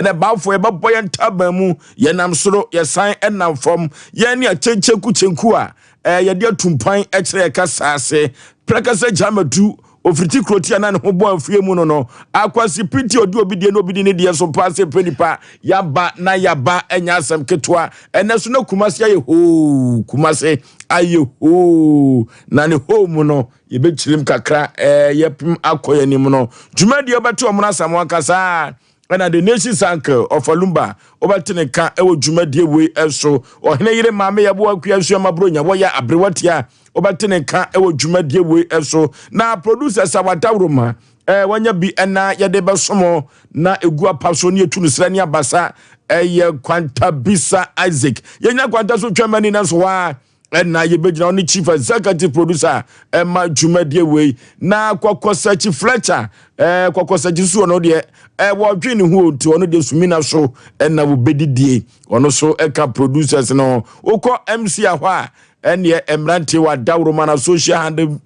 Ɛnɛ baafo yɛbɛbɔ yɛn ntaban mu, yɛnam soro, yɛsan ɛnam fam, yɛn ne akyɛnkyɛnku kyenku a ɛɛ yɛde atumpan ɛkyerɛ yɛka saase. Prɛkɛsɛ gyamatu ofiriti kuroti a na ne ho bɔ afie mu no no akwasi piti odi obi deɛ na obi di ne deɛ so paa sɛ pɛ nipa yaba na yaba ɛnyɛ asɛm ketewa. Ɛnɛ so na Kumase ayɛ hoo, Kumase ayɛ hoo, na ne hoo mu no yɛbɛkyirim kakra. Ɛɛ yɛpem akɔ yɛn anim no dwumadie wobɛte ɔmo no asɛm ankasa ɛna the Nation's Uncle Ɔfalumba wobɛte ne ka ɛwɔ dwumadie wei ɛso. Ɔhene yere maame yɛboa akua nsuama buronya wɔyɛ aberewatia wobɛte ne nka ɛwɔ dwumadie wei ɛso. Na producers a wadawuroma ɛɛ wanya bi ɛna yɛde bɛsom na egu apa so ne etu no srɛ ne abasa ɛyɛ Kwantabisa Isaac. Yɛnya kwanta so twɛn mani na so hɔ a ɛna yɛbɛgyina ɔne chief executive producer ɛma dwumadie wei na Kɔkɔsakyi Fletcher. Kɔkɔsakyi so ɔno deɛ wɔdwe ne ho nti ɔno deɛ sumina so ɛna wɔbɛdidie. Ɔno so ɛka producers no. Wokɔ MC ahɔ a ɛneɛ mmeranteɛ wɔ adaworoma na social handle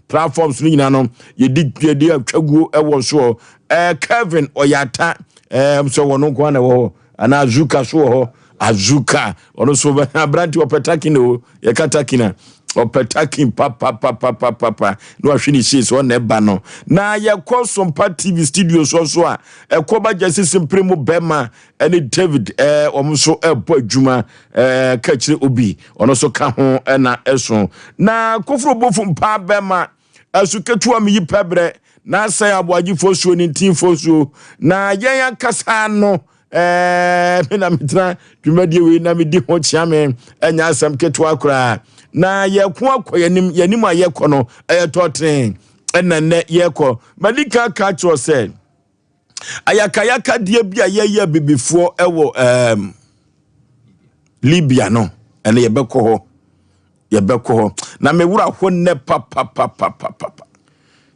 platforms no nyinaa no yɛde atwaguo ɛwɔ soɔ. Kevin Ɔyata sɛ wɔno nko ara na ɛwɔ hɔ anaa Azuka so wɔ hɔ. Azuka ɔno so aberante ɔpɛ takin o, yɛka takin a ɔpɛ takin papapapapapa na wahwɛ ne hyie sɛ ɔna ɛba no. Na yɛkɔ Sompa TV studio so so a ɛkɔ ba gya sisi mpere mu bɛrima ɛne David wɔn nso ɛbɔ adwuma ka kyerɛ obi ɔno nso ka ho ɛna ɛso na koforo bofo mpa bɛrima ɛso ketewa mi yi pɛbrɛ na asɛn aboagyefoɔ suo ne ntinfoɔ suo na yɛn ankasa no me na metena dwumadie wei na medi ho kyea me ɛnyɛ asɛm ketewa koraa. Na yɛko akɔ yɛnim yɛnim a yɛkɔ no ɛyɛ tɔtene ɛna nnɛ yɛkɔ madi ka ka kyerɛ sɛ ayakayakadeɛ bi a yɛyɛ bibifoɔ ɛwɔ Libya no ɛna yɛbɛkɔ hɔ na mewura hɔ nnɛ papapapapapa.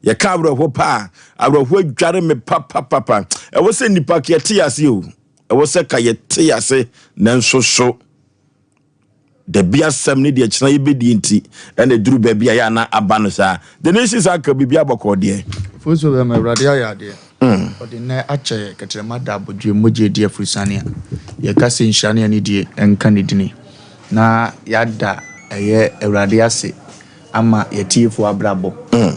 Yɛka awerɛho paa, awerɛho adware me papapapa. Ɛwɔ sɛ nnipa ka yɛte ase o, ɛwɔ sɛ ka yɛte ase, nanso so dabi asɛm ne deɛ kyena yɛbɛdie nti ɛna duru baabi a yɛ ana aba no saa. The Nation sa ka biribi abɔkɔɔ deɛ. Foso bɛma Awurade ayɛ adeɛ. Ɔde nnɛ akyɛ yɛ kɛtrɛma da abɔdwe mogya di afurusane a yɛka sɛ nhyira ne anidie nka ne dini na yɛada ɛyɛ Awurade ase ama yɛtiefoɔ abrabɔ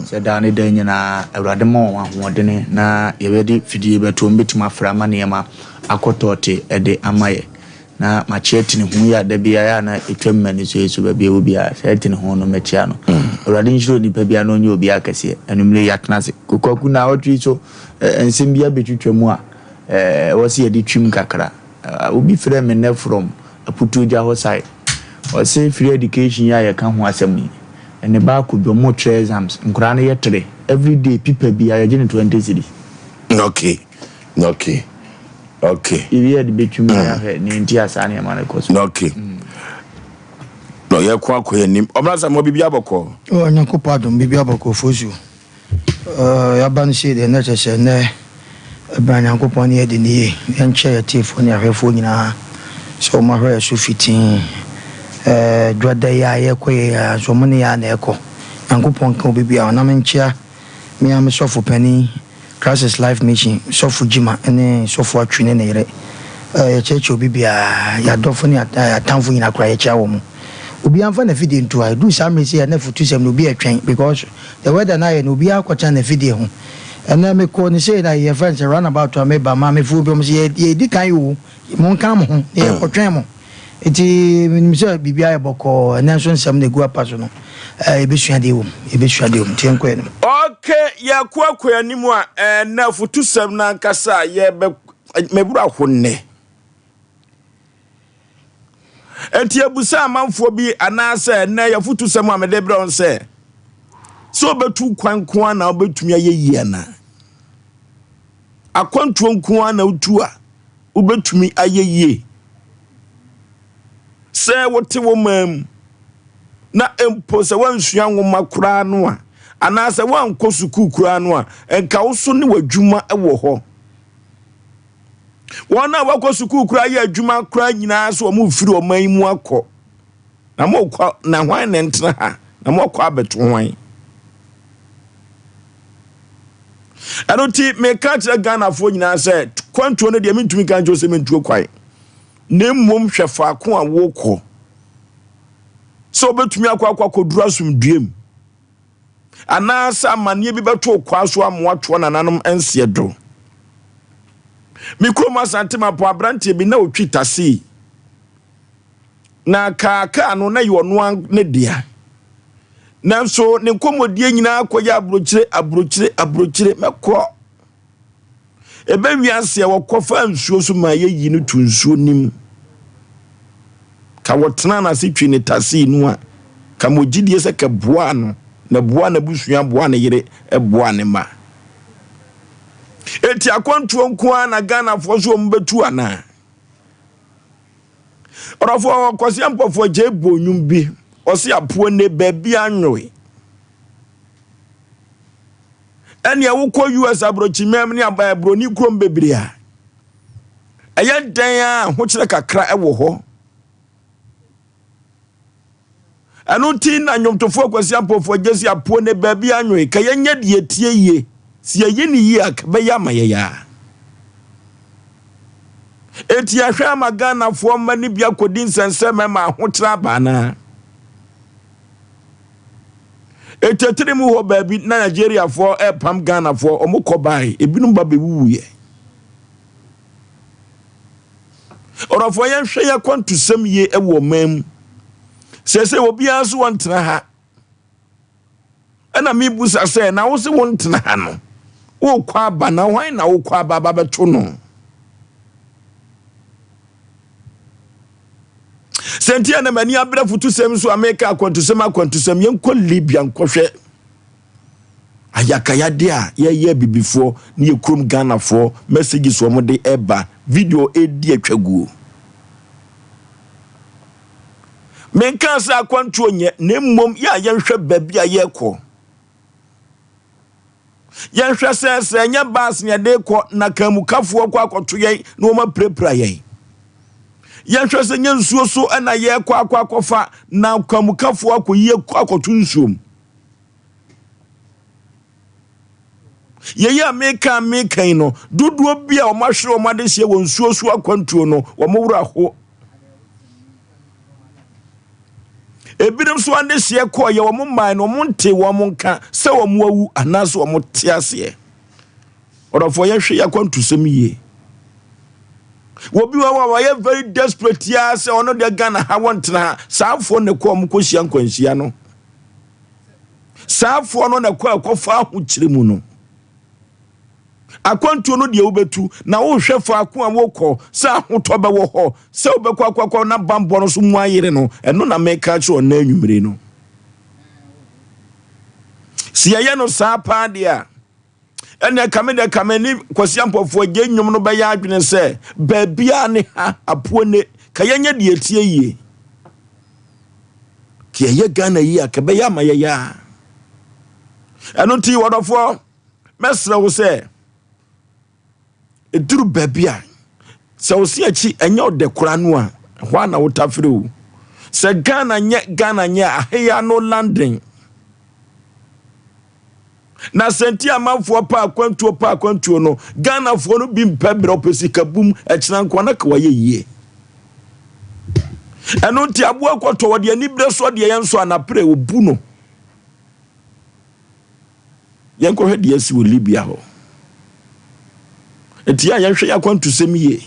sɛ daa ne da nyinaa Awurade ma wɔn ahoɔdene na yɛbɛde fidie bɛto wɔn bɛtumi afra ama nneɛma akɔtɔɔte ɛde ama yɛ. Na makyerɛ tene ho yi a da biara a na ɛtwam m'ani so yi so baabi a ɛwɔ biara sɛ ɛtene ho no mɛkyia no. Awurade nhyira onipa biara na ɔnyɛ obi akɛseɛ. Anwummerɛ yi atena ase kokwaku na awɔtwe yi so nsɛm bi abɛtwitwa mu a ɛwɔ sɛ yɛde twim kakra. Obi frɛ me nnɛ from Aputuogya hɔ side, ɔsɛ free education yi a yɛka ho asɛm yi ɛne baako bi ɔmo twerɛ exams nkoraa no yɛ tere everyday paper bi a yɛgye no 20 cedis. Ebi yɛde bɛtwim na yɛahwɛ ne nti a saa nneɛma no kɔ so. Okay, na yɛkɔ akɔ yɛn anim ɔmena sɛ mo biribi abɔkɔ. Oh, Nyankopɔn adom, biribi abɔkɔ fosu. Yɛaba no sei deɛ na kyerɛ sɛ nnɛ ɛbɛn Nyankopɔn ne yɛde ne yie. Yɛnkyɛ yɛtiefoɔ ne ahwɛfoɔ nyinaa sɛ wɔn ahwɛ yɛ so fitii. Dwada yi a yɛkɔ yɛ a nso ɔmo ne yɛ a na ɛkɔ. Nyankopɔn ka obi biara ɔnam nkyea me a me sɔfo panin Crisis Life Mission sɔfo Gyima ne sɔfo Atwi ne ne yere. Yɛkyerɛkyerɛ obi biara, yɛadɔfo ne atamfo nyinaa koraa yɛkyia wɔ mo. Obiara mfa n'afidie nto ha. Ɛduru saa mmerɛ sei a na afutusɛm no obi ɛtwɛn because the weather no ayɛ no obiara akɔtena n'afidie ho. Ɛnɛ mekɔ ne sei na yɛfrɛ no sɛ runabout a meba maamefoɔ bi ɔmo sɛ yɛdi kan yi o, monka mo ho na yɛkɔtwɛn mo. Nti menim sɛ biribiara yɛ bɔkɔɔ. Ɛnɛ nso nsɛm na ɛgu apa so no yɛbɛsua deɛ wɔ mu, yɛbɛsua deɛ wɔ mu nti yɛnkɔ anim. Okay, yɛkɔ akɔ anim a ɛnɛ afutusɛm no ankasa a yɛbɛ mɛbura ho nnɛ. Nti ebusa amanfoɔ bi anaasɛ ɛnɛ yɛfutusɛm a mede brɛ wɔn sɛ wobɛtu kwan nko ara na wobɛtumi ayɛ yie anaa akwantuo nko ara na wotu a wobɛtumi ayɛ yie. Sɛ wote wo man mu na mpo sɛ woansua nwoma koraa no a anaasɛ woankɔ sukuu koraa no a nka wo so ne w'adwuma wɔ hɔ. Wɔn a wɔakɔ sukuu koraa yɛ adwuma koraa nyinaa so wɔn mfiri ɔman yi mu akɔ na mokɔ na hwan na ntena ha na mokɔ abɛto hwan? Ɛno nti meka kyerɛ Ghanafoɔ nyinaa sɛ Kwantuo no deɛ mentumi nka nkyerɛ wo sɛ mentuo kwan, na mmom hwɛ faako a wokɔ, sɛ wobɛtumi akɔ akɔ akɔduru asomdwoeɛ mu, anaasɛ amanneɛ bi bɛto wo kwaa so ama woatoa nananom nseɛ do. Me kurom Asante Mapo aberanteɛ bi na ɔtwi tasii, na kaa kaa no na yɛ ɔno ne dea. Nanso ne nkɔmmɔdie nyinaa kɔyɛ aburokyire, aburokyire, aburokyire, mɛkɔ. Ɛbɛwie aseɛ wɔkɔfaa nsuo so maa yɛyi no to nsuo nim. Ka wɔtenaa n'ase twi ne tasee nu a, ka mo gyidie sɛ kɛboaa no, na boaa n'abusua, boaa ne yere, boaa ne mma. Eti akwantuo nko ara na Ghanafoɔ so wɔn bɛtu anaa? Ɔdɔfoɔ Kwasi Ampɔfoɔ gye bɔ nnwom bi, ɔse apoɔ ne baabi anwoe. Ɛnea wokɔ US aburokyiman ne aburoni kurom bebree a, ɛyɛ dɛn a ahokyerɛ kakra wɔ hɔ. Ɛno nti na nnwomtofoɔ Kwasi Ampofo Agyesi apoɔ ne baabi anwoe ka yɛnyɛ deɛ ɛtie yie. Sɛ yɛyi ne yie a, ka bɛyɛ ama yɛyɛ a. Enti yɛhwɛ ama Ghanafoɔ mma no bi akɔdi nsɛnsɛm ma ahokyerɛ aba anaa? Etetire mu hɔ baabi na Nigeriafoɔ repam Ghanafoɔ, wɔn kɔ bae, ebinom ba bɛwuwuiɛ. Ɔdɔfoɔ yɛnhwɛ yɛn akwantusɛm yie wɔ ɔman mu. Seesei obiara nso wɔntena ha. Ɛna mebusa sɛ na wo se wontena ha no, wokɔ aba na hwan na wokɔ aba aba bɛto no? Sɛ nti a na m'ani abere afutusɛm so a meka akwantusɛm akwantusɛm yɛnkɔ Libya nkɔhwɛ ayakayade a yɛyɛ abibifoɔ ne yɛ kurom Ghanafoɔ messages wɔn de ɛba video ɛdi atwa guo. Menka sɛ akwantuo nyɛ na mmom yɛ a yɛnhwɛ baabi a yɛkɔ. Yɛnhwɛ sɛ sɛ ɛnyɛ bus na yɛde rekɔ na kanmukafoɔ kɔ akɔto yɛn na wɔn apirapira yɛn. Yɛnhwɛ sɛ nyɛ nsuo so na yɛrekɔ akɔ akɔfa na kanmukafoɔ akɔyi akɔto nsuo mu. Yei a meka meka yi no, dodoɔ bi a wɔahwere wɔn adehyeɛ wɔ nsuo so akwantuo no, wɔn werɛ aho. Ebinom nso adehyeɛ kɔɔ yɛ wɔn mmae no, wɔn nte wɔn nka sɛ wɔn awu anaasɛ wɔn te aseɛ. Ɔdɔfoɔ yɛhwɛ yɛ akwantusɛm yie. Obi wɔ hɔ a wɔyɛ very desperate yaa sɛ ɔno deɛ Ghana ha wɔntena ha. Saa afoɔ na ɛkɔ wɔn kɔhyia nkwanhyia no. Saa afoɔ no na ɛkɔ ɛkɔfa ahokyere mu no. Akwantuo no deɛ wobɛtu na wohwɛ faako a wokɔ sɛ ahotɔ bɛwɔ hɔ sɛ wobɛkɔ akɔakɔ na bammɔ no so mu ayere no, ɛno na meka kyerɛ ɔnna anwummere no. Sɛ yɛyɛ no saa paa deɛ a, ɛnna kame deɛ kame ne Kwasi Ampɔfoɔ agye nnwom no bɛyɛ adwene sɛ baabiara ne ha apoɔ ne ka yɛnyɛ deɛ ɛtie yie. Ka yɛyɛ Ghana yi a ka bɛyɛ ama yɛyɛ a. Ɛno nti wɔdɔfoɔ Mɛsrɛ wo sɛ, ɛduru baabi a, sɛ wo se akyi ɛnyɛ ɔdɛ koraa no a, ɛhɔ a na wotafere o. Sɛ Ghana nyɛ Ghana nyɛ a, aheya no London. Na sɛ nti amanfoɔ pɛ akwantuo pɛ akwantuo no, Ghanafoɔ no bi mpɛ berɛ ɔpɛ sika bum ɛkyena nkoa na ka wayɛ yie. Ɛno nti aboa kɔtɔ wɔde anibere so deɛ yɛn nso anapere obu no. Yɛnkɔhwɛ deɛ asi wɔ Libya hɔ. Enti a yɛnhwɛ yɛn akwantusɛm yie.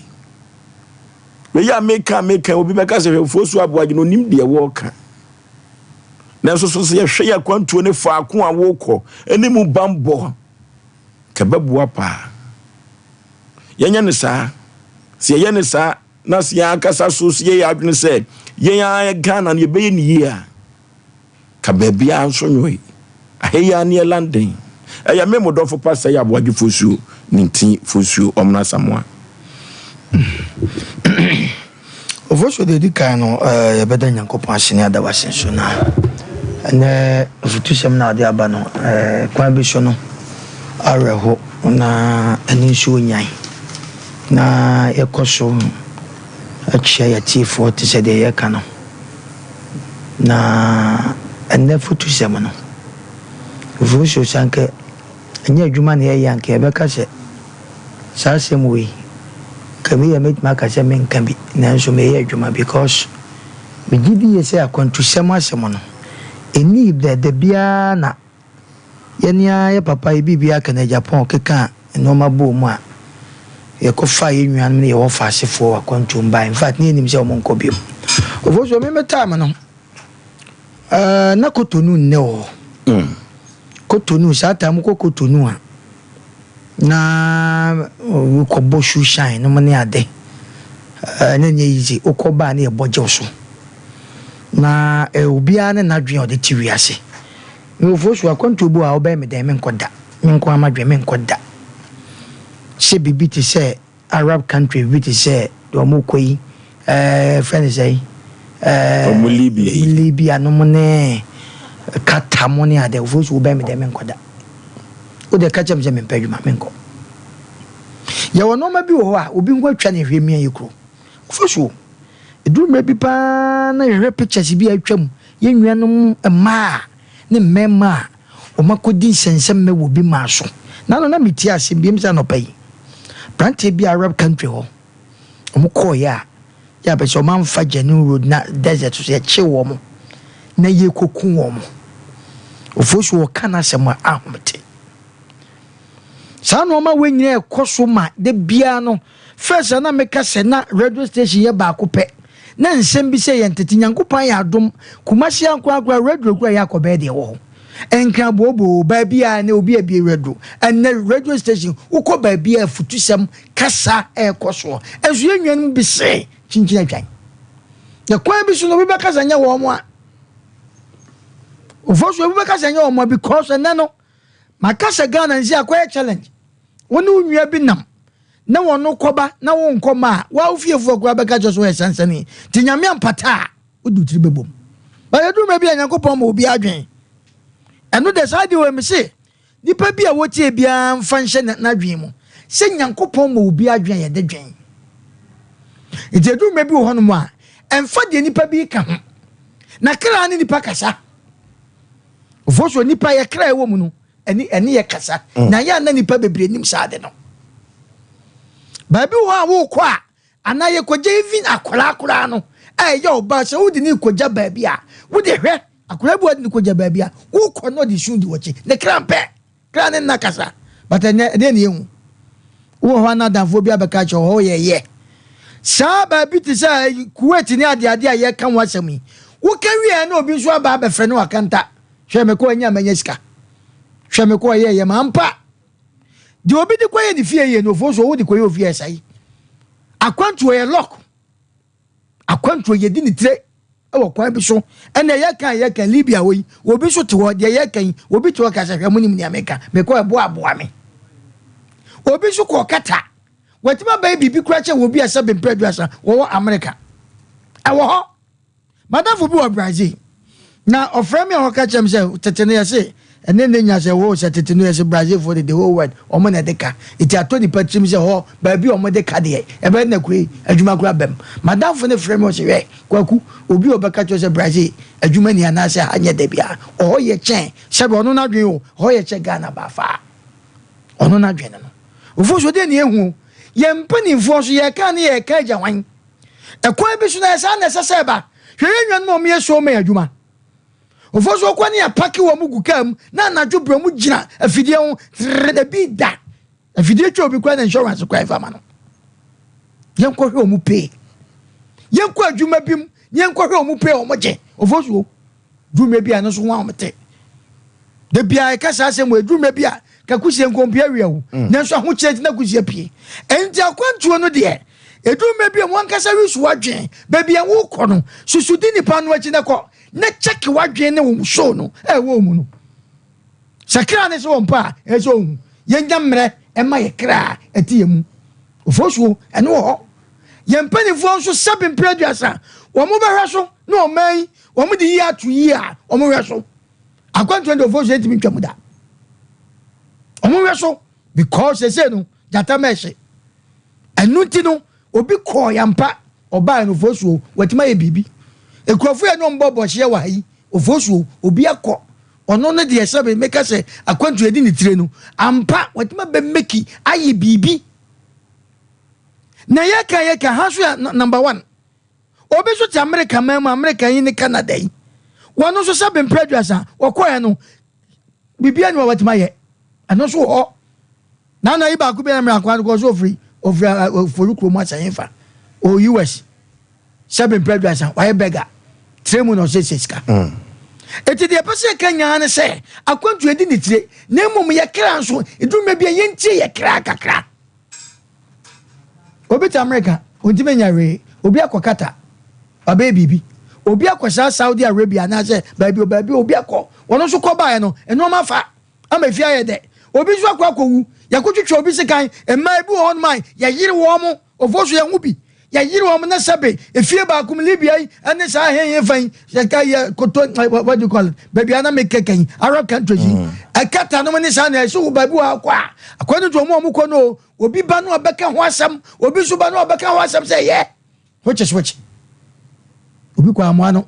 Wei a meka meka obi bɛka sɛ hwɛfoɔ su aboagye no onim deɛ wɔreka. Nanso so sɛ yɛhwɛ yɛn akwantuo ne faako a wokɔ ne mu bammɔ kɛbɛboa paa. Yɛnyɛ ne saa. Sɛ yɛyɛ ne saa na sɛ yɛn ankasa so sɛ yɛyɛ adwene sɛ yɛn ara Ghana no yɛbɛyɛ ne yie a, Ka baabiara nso nwoe. Ahe yi ara neɛ London. Ɛyɛ me mo dɔfo pa sɛe aboagye fosuo ne nti fosuo ɔmena Asamoah. Ofosuo deɛ ɛdi kan no yɛbɛda Nyankopɔn ase ne ada wase nso na ɛnɛ afutusɛm no a ɔde aba no kwan bi so no awerɛho na ɛno nso onyan na yɛkɔ so kyia yɛatiefoɔ te sɛ deɛ yɛka no. Na ɛnnɛ afotusɛm no, mfomso sɛ anka ɛnyɛ adwuma na yɛyɛ a, anka yɛbɛka sɛ saa asɛm wei, Ka bi a mɛtumi aka sɛ menka bi nanso meyɛ adwuma because megye di yie sɛ akwantusɛm asɛm no ɛnni dɛ da biara na yɛne ara yɛ papa yi biribi aka no Japan keka nneɛma bɔɔ mu a yɛkɔfaa yɛn nuanom ne yɛwɔ faasefoɔ wɔ akwantuo mu bae. In fact ne yɛnim sɛ wɔn nkɔ biom. Ofosuo me me time no ɛɛ na Cotonou nnɛ wɔ hɔ. Cotonou saa time kɔ Cotonou a na wokɔbɔ shoe shine nom ne ade. Ɛɛ na ɛnyɛ easy wokɔ baa ne yɛbɔ gye wo so. Na ɛɛ obiara ne n'adwene a ɔde te wiase. Me Ofosuo akwantuo bi wɔ hɔ a wobɛyɛ me dɛn menkɔ da. Me nko ara m'adwene menkɔ da. Sɛ biribi te sɛ Arab country bi te sɛ deɛ wɔn kɔ yi ɛɛ fɛn ne sɛ ɛɛ Ɔmo Libya yi. Libya nom ne Qatar mo ne ade Ofosuo wobɛyɛ me dɛn menkɔ da. Wo deɛ ka kyerɛ me sɛ mempɛ adwuma menkɔ. Yɛwɔ nneɛma bi wɔ hɔ a obi nko atwa ne hwɛ mia yɛ kuro. Ofosuo ɛduru mmerɛ bi paa na yɛhwɛ pictures bi a atwam yɛn nuanom mmaa ne mmarima a wɔn akɔdi nsɛnsɛmmɛ wɔ bi maa so. Nano na metie asɛm bi sɛ anɔpa yi aberanteɛ bi a Arab country hɔ wɔn kɔɔeɛ a yɛ apɛ sɛ wɔn amfa genuine road na desert so yɛkye wɔn na yɛkɔku wɔn. Ofosuo wɔka n'asɛm a ahomete. Saa nneɛma wei nyinaa ɛkɔ so ma de biara no first a na meka sɛ na radio station yɛ baako pɛ na nsɛm bi sɛ yɛn tete Nyankopɔn ayɛ adom Kumasi ankorakora radio kura yɛ akɔbɛyɛ deɛ ɛwɔ hɔ. Nkran booboo baabi a na obi abie radio ɛnɛ radio station wokɔ baabi a afutusɛm kasa ɛrekɔ soɔ nso yɛn nuanom bi se kyinkyin atwan yɛ kwan bi so na obi bɛkasa nyɛ wɔn a Ofosuo obi bɛkasa nyɛ wɔn a because ɛnɛ no maka sɛ Ghana nsi akɔyɛ challenge wo ne wo nua bi nam na wɔn kɔba na wo nkɔ ma a wa wo fiefoɔ koraa bɛka kyerɛ so wɔyɛ sansani nti Nyame ampata a wode wo tiri bɛbom but ɛduru mmerɛ bi a Nyankopɔn ma obi adwen ɛno de saa deɛ wɔ me se nipa bi a wɔtie biara mfa nhyɛ n'adwen mu sɛ Nyankopɔn ma obi adwen a yɛde dwen nti ɛduru mmerɛ bi wɔ hɔnom a ɛmfa deɛ nipa bi ka ho na kra ne nipa kasa Ofosuo nipa yɛ kra ɛwɔ mu no ɛne ɛne yɛ kasa na yɛ ana nipa bebree nim saa de no baabi wɔ hɔ a wokɔ a anaa yɛkɔgya even akwaraa koraa no a ɛyɛ ɔbaa sɛ wode ne kɔgya baabi a wode hwɛ akwaraa bi wode ne kɔgya baabi a wokɔ na ɔde sun di wɔkyi ne kra mpɛ kra ne nna kasa but ɛnyɛ ɛdeɛ ne yɛhu wowɔ hɔ ana adamfoɔ bi abɛka kyerɛ hɔ yɛ yɛ saa baabi te sɛ Kuwait ne adeade a yɛka ho asɛm yi woka wie na obi nso aba abɛfrɛ ne wakanta hwɛ me kɔ anya manya sika hwɛ me kɔ ɛyɛ yɛ ma mpa deɛ obi de kɔyɛ ne fie yɛ no ofo so wode kɔyɛ ofie ɛsɛe akwantuo yɛ lock akwantuo yɛdi ne tire ɛwɔ kwan bi so ɛna yɛka yɛka Libya hɔ yi obi nso te hɔ deɛ yɛka yi obi te hɔ kasa hwɛ mo nim nea meka mekɔ ɛboa aboa me obi nso kɔ kata wɔtumi abɛyɛ biribi kora kyɛ wɔ bi a sɛ bempɛ aduasa wɔwɔ Amerika ɛwɔ hɔ madamfo bi wɔ Brazil na ɔfrɛ me a ɔka kyerɛ me sɛ tete no yɛse ɛne ne nya sɛ wo sɛ tete no yɛse Brazil fo de the whole world ɔmo na ɛde ka nti atɔ nipa tirim sɛ hɔ baabi a ɔmo de ka deɛ ɛbɛyɛ na kure adwuma kora bɛm madamfo ne frɛ me ɔsɛ hwɛ Kwaku obi a ɔbɛka kyerɛ sɛ Brazil adwuma ni anaasɛ ha nyɛ da bia ɔhɔ yɛ kyɛn sɛbi ɔno n'adwene o ɔhɔ yɛ kyɛ Ghana baafa ɔno n'adwene no ofo so deɛ ne ehu yɛn mpanimfoɔ nso yɛka ne yɛka agya hwan ɛkwan bi so na ɛsaa na ɛsɛ sɛ ɛba hwɛ yɛn nuanom a wɔyɛ so mɛ adwuma ofo so kɔ ne apake wɔn gu kaa mu na anadwo brɛ mu gyina afidie ho trrr ebi da afidie twa obi kora na insurance kora ɛfa ma no yɛnkɔhwɛ wɔn pay yɛnkɔ adwuma bi mu yɛnkɔhwɛ wɔn pay wɔn gye ofo so dwuma bi a no so ho a wɔn te de bia ɛka saa asɛm wɔ adwuma bi a kakusie nkompia wia wo nanso ahokyerɛ nti na kusie pie ɛnti akwantuo no deɛ edwuma bi a wɔn ankasa wisu wadwen baabi a wokɔ no susu di nipa no akyi na kɔ na kyɛke wadwen ne wɔn show no ɛwɔ mu no sɛ kra ne sɛ wɔn pa a ɛsɛ ohun yɛnya mmerɛ ɛma yɛ kra ɛte yɛ mu ofosuo ɛno wɔ hɔ yɛn mpanimfoɔ nso sɛbi mpere aduasa wɔn bɛhwɛ so na ɔman yi wɔn de yie ato yie a wɔn hwɛ so akwantuo de ofosuo etimi ntwa mu da wɔn hwɛ so because sese no gyata mɛɛhye ɛnu ti no obi kɔɔ yampa ɔbaa no ofosuo wɔtumi ayɛ biribi nkurɔfoɔ yɛ no mbɔ bɔhyɛ wɔ ha yi ofosuo obi akɔ ɔno no deɛ sɛbi meka sɛ akwantuo yɛde ne tire no ampa wɔtumi abɛ meki ayɛ biribi. Na yɛka yɛka ha nso yɛ number one. Obi nso te Amerika man mu, Amerika yi ne Canada yi. Wɔn nso sɛ bempere 30 wɔkɔɛ no, biribiara ni wɔbɛtumi ayɛ. Ɛno nso wɔ hɔ. Na yi baako bi na mmerɛ akwa kɔ so ofiri ofori kurom asɛn fa o US sɛ bempere 30 wayɛ beggar tire mu na ɔsɛ sɛ sika. Eti deɛ ɛpɛ sɛ yɛka nyaa ne sɛ akwantu edi ne tire na mmom yɛ kra nso eduruma bi a yɛntie yɛ kra kakra. Obi te Amerika ontumi nya hwee, obi akɔ Qatar wabɛyɛ biribi, obi akɔ saa Saudi Arabia anaasɛ baabi obi akɔ, wɔn nso kɔ baeɛ no nneɛma fa ama efi ayɛ dɛ. Obi nso akɔ akɔwu, yɛkɔtwitwa obi sekan. Mmaa bi wɔ hɔnom a yɛyere wɔn mo ofo so yɛn ho bi yɛyere wɔn na sɛbe efie baako mu Libya yi ɛne saa hehe fa yi yɛka yɛ koto, what do you call it, baabi a na mekeka yi, Arab countries yi ɛkata nom ne saa na ɛsɛ wo baabi wɔ akɔ a akɔne to ɔmo a ɔmo kɔ no, obi ba no ɔbɛka ho asɛm, obi nso ba no ɔbɛka ho asɛm sɛ yɛ which is which. Obi kɔ amoa no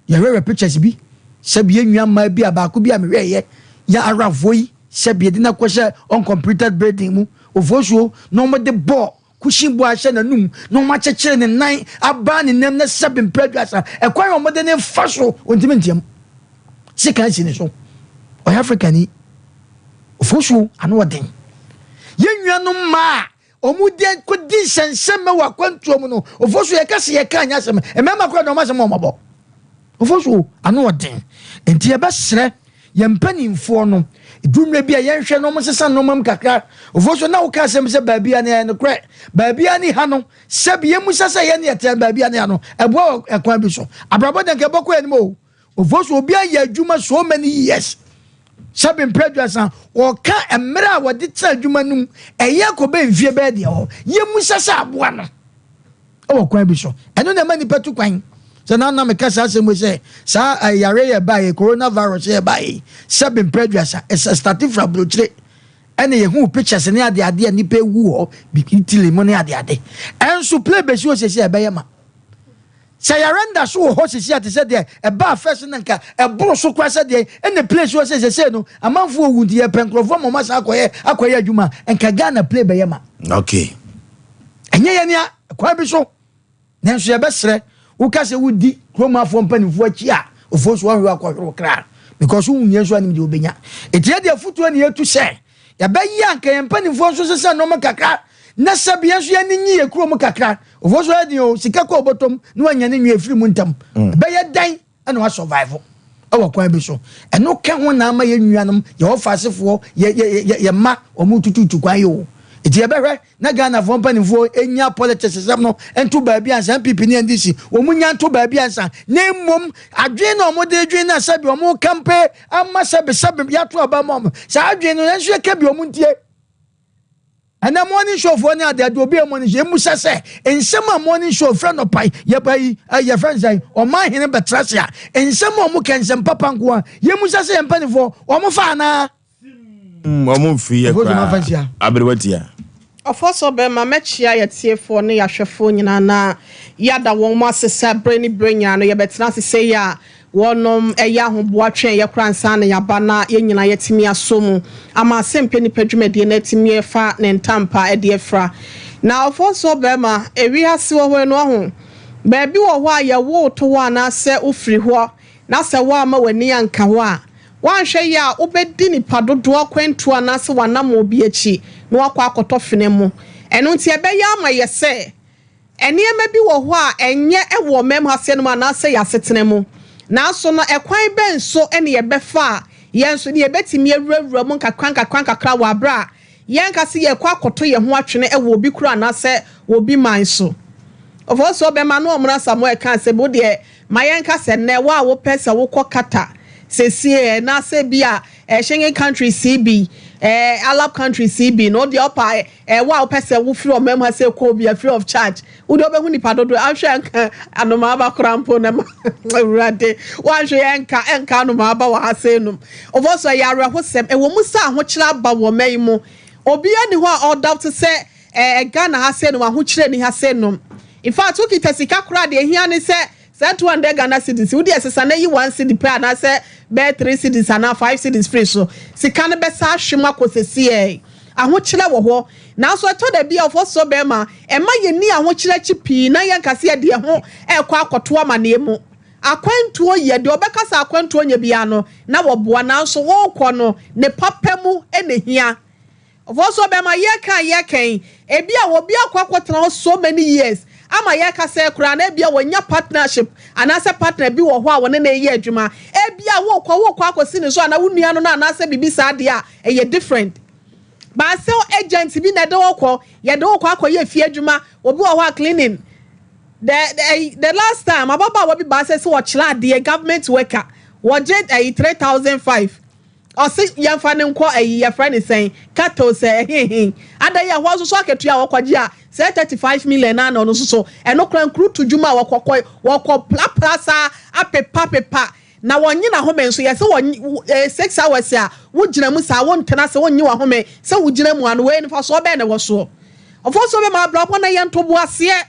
yɛhwehwɛ pictures bi sɛbi yɛn nua mmaa bi a baako bi a mehwɛ yɛ Arabfoɔ yi sɛbi yɛde no akɔhyɛ uncompleted building mu ofosuo na wɔde bɔɔl cushion bɔ ahyɛ n'anum na wɔn akyekyere ne nan aba ne nam na sɛbi mpɛ 30 ɛkwan a wɔde ne fa so ontumi ntiam sika si ne so. Ɔyɛ Afrikani ofosuo ano ɔden. Yɛn nuanom mmaa a wɔn de kɔdi nsɛnsɛm wɔ akwantuo mu no ofosuo yɛka se yɛka anya asɛm mmarima koraa na wɔn asɛm wɔn abɔ ofosuo ano ɔden. Nti yɛbɛsrɛ yɛn mpanimfoɔ no dumire bi a yɛnhwɛ na wɔn sesa nneɛma mu kakra. Ofosuo na woka asɛm sɛ baabi a ne yɛ nokorɛ baabi a ne ha no sɛbi yɛn mu sɛ yɛn ne yɛtɛn baabi a ne ha no ɛboa wɔ ɛkwan bi so abrabɔ dan ka ɛbɔkɔ yɛn mu o. Ofosuo obi ayɛ adwuma so many years sɛbi mpere 30 ɔka mmerɛ a wɔde tena adwuma no mu ɛyɛ akɔbɛ mfie bɛyɛ deɛ hɔ yɛn mu sɛ aboa no ɛwɔ kwan bi so. Ɛno na ɛma nipa tu kwan sɛ na meka saa asɛm yi sɛ saa yare yɛ ba yɛ coronavirus yɛ ba yi sɛbi mpere 30 ɛsɛ start fira aburokyire ɛna yɛhu pictures ne ade ade a nipa ewu hɔ bi Italy mu ne ade ade. Ɛnso plane bɛsi hɔ sɛsi ɛbɛyɛ ma sɛ yare nda so wɔ hɔ sɛsi a te sɛ deɛ ɛbaa first na nka ɛboro so kora sɛ deɛ ɛna plane si hɔ sɛ sɛsɛ no amanfoɔ owu nti yɛpɛ nkurɔfoɔ ma ɔma saa akɔyɛ adwuma nka Ghana plane bɛyɛ ma. Ɛnyɛ yɛn nea kwan bi so nanso yɛbɛsrɛ woka sɛ wodi kuromafoɔ mpanimfoɔ akyi a ofuo so wɔhwɛ akɔhwere kra because wohu nea nso anim deɛ wobɛnya. Ɛti yɛde afotuo ne yɛtu sɛ yɛbɛyɛ anka yɛn mpanimfoɔ nso sesɛ nneɛma kakra na sɛbi yɛn nso yɛne nyi yɛ kurom kakra. Ofuo so yɛ den o, sika kɔ ɔbɔtɔm na wanya ne nwa efiri mu ntam ɛbɛyɛ dan ɛna wa survive ɛwɔ kwan bi so. Ɛno ka ho na ama yɛn nuanom yɛwɔ faasefoɔ yɛ yɛ yɛ yɛ mma wɔn tututu kwan yi o. Eti yɛbɛhwɛ na Ghanafoɔ mpanimfoɔ enya politics sɛm no nto baabi ansa NPP ne NDC wɔn nya nto baabi ansa na mmom adwene na wɔn de dwene na sɛbi wɔn kampe ama sɛbi sɛbi yɛato aba mu wɔn saa adwene no nso yɛ bi wɔn ntie. Ɛnna morning show foɔ ne adeade obi a morning show emu sɛ nsɛm a morning show fɛ no pai yɛba yi yɛfrɛ nsɛn ɔman hene bɛtena se a nsɛm a wɔn kɛ nsɛm papa nko a yɛmu sɛ yɛn mpanimfoɔ wɔn fa anaa. Ɔmo mfiri yɛ koraa aberewa tia. Ɔfɔ so bɛrima mɛkyia yɛtiefoɔ ne yɛahwɛfoɔ nyinaa na yɛada wɔn mu ase sɛ berɛ ne berɛ nyinaa no yɛbɛtena ase sɛ yɛ a wɔnom ɛyɛ ahoboa twɛn yɛkora nsa na yɛaba na yɛn nyinaa yɛtumi asɔ mu ama asɛmpɛ nipa dwumadie no atumi ɛfa ne ntampa ɛde afira. Na ɔfɔ so bɛrima ewiase wɔ hɔ no ɔho baabi wɔ hɔ a yɛwo to hɔ anaasɛ wofiri hɔ na sɛ woama w'ani anka hɔ a wanhwɛ yi a wobɛdi nipa dodoɔ akwantuo anaasɛ wanam obi akyi na wakɔ akɔtɔ fene mu. Ɛno nti ɛbɛyɛ ama yɛ sɛ nneɛma bi wɔ hɔ a ɛnyɛ ɛwɔ mɛm ha sɛ no mu anaasɛ yɛ asetena mu nanso no ɛkwan bɛn so ɛne yɛbɛfa a yɛn nso ne yɛbɛtumi awurawura mu nkakra nkakra nkakra wɔ abere a yɛn kase yɛkɔ akɔtɔ yɛn ho atwene ɛwɔ obi kuro anaasɛ obi man so. Ɔfɔ so ɔbɛma no ɔmuna Samuel kan sɛ bo deɛ ma yɛn ka sɛ nnɛ wo a wopɛ sɛ wokɔ Qatar sɛsie na sɛ bi a Schengen country CB Arab country CB no deɛ ɔpa wo a wopɛ sɛ wofiri ɔman mu ha sɛ kɔ bi a free of charge wode wobɛhu nipa dodoɔ ahwɛ nka anomaa ba koraa mpo na ma Awurade woanhwɛ yɛ nka ɛnka anomaa ba wɔ ha sɛ nom. Ɔfɔ so ɛyɛ awerɛhosɛm ɛwɔ mu sɛ ahokyerɛ aba wɔ ɔman yi mu obiara ni hɔ a ɔdoubt sɛ Ghana ha sɛ nom ahokyerɛ ni ha sɛ nom. In fact wokita sika koraa deɛ ehia ne sɛ 200 Ghana cedis wode ɛsesa na yi 1 cedi pɛ anaasɛ bɛyɛ 3 cedis anaa 5 cedis free so sika no bɛsa ahwe mu akɔ sɛsiɛ ahokyerɛ wɔ hɔ. Nanso ɛtɔ da bi a ɔfɔsoɔ bɛrima, ɛma yɛnni ahokyerɛ akyi pii na yɛnka sɛ yɛde yɛn ho rekɔ akɔto amaneɛ mu. Akwantuo yɛ, deɛ ɔbɛka sɛ akwantuo nyɛ biara no, na wɔboa, nanso worekɔ no, ne papa mu na ɛhia. Ɔfɔsoɔ bɛrima, yɛreka a yɛreka yi, ebi a obi akɔ akɔtena hɔ so many years ama yɛreka sɛ koraa no, ebia wanya partnership anaasɛ partner bi wɔ hɔ a wɔne no reyɛ adwuma. Ebia worekɔ, worekɔ akɔsi ne so anaa wo nua no no anaasɛ biribi saa deɛ a, ɛyɛ different. Baasɛw agent bi na ɛde wo kɔ, yɛde wo kɔ akɔyɛ fie adwuma, obi wɔ hɔ a cleaning. The, the, the last time ababaawa bi baa sɛ sɛ ɔkyerɛ adeɛ government worker, wɔgye ɛyi 3005. Ɔse yɛmfa no nkɔ ɛyi yɛfrɛ ne sɛn, cattle sɛ ɛhehe. Ada yi ɛhɔ nso so akatua a wɔkɔgye a sɛ 35 million na na ɔno nso so ɛno kora nkurutu dwuma a wɔkɔkɔ wɔkɔ prapra saa apepa pepa. Na wɔnye n'ahome nso yɛsɛ wɔn 6 hours a wogyina mu saa wontena sɛ wonnye w'ahome sɛ wogyina mu ano wei nifa so ɔbɛn na wɔ soɔ. Ɔfɔ so bɛma abrabɔ na yɛn ntoboaseɛ.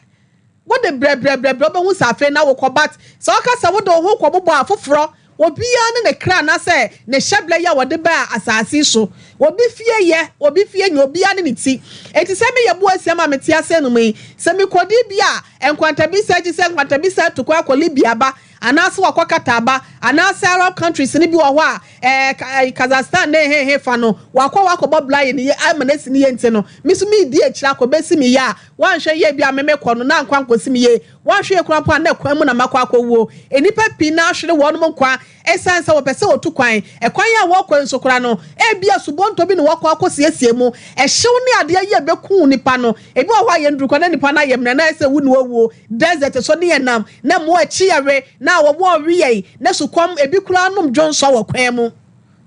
Wode brɛbrɛbrɛbrɛ wobɛhu sɛ afei na wokɔ but sɛ ɔka sɛ wode wo ho kɔbobɔ afoforɔ, obiara ne ne kra anaasɛ ne hyɛbrɛ yi a wɔde baa asase so. Obi fie yɛ, obi fie nyɛ, obiara ne ne ti. Enti sɛ meyɛ bo asia ma mete ase no mu yi, sɛ mekɔdi bi a nkwantabisa akyi sɛ nkwantabisa atu kwan akɔ Libya ba, anaasɛ wakɔ Qatar ba, anaasɛ Arab countries no bi wɔ hɔ a ɛɛ Kazakhstan ne hehe fa no, wakɔ wakɔbɔ bla yɛ ne yie ama no asi ne yie nti no, me nso meredi akyire akɔ bɛsi me yie a, wanhwɛ yie bi a me mekɔ no na ankɔ ankɔsi me yie. Wanhwɛ yie koraa mpo a na kwan mu na makɔ akɔwuo. Nnipa pii na ahwere wɔnom nkwa ɛsiane sɛ wɔpɛ sɛ wɔtu kwan. Ɛkwan a wɔrekɔ yi nso koraa no, ebia subonto bi na wɔakɔ akɔsiesie mu. Ɛhyew ne adeɛ yi a ɛbɛku nipa no, ebi wɔ hɔ a yɛnduru kɔ na nipa no ayɛ mmerɛ na ayɛ sɛ wu na wawuo. Desert so ne yɛnam na mmoa akyi yɛwe na wɔn a wɔwe yɛn na sukɔm, ebi koraa nom dwonsɔ wɔ kwan mu.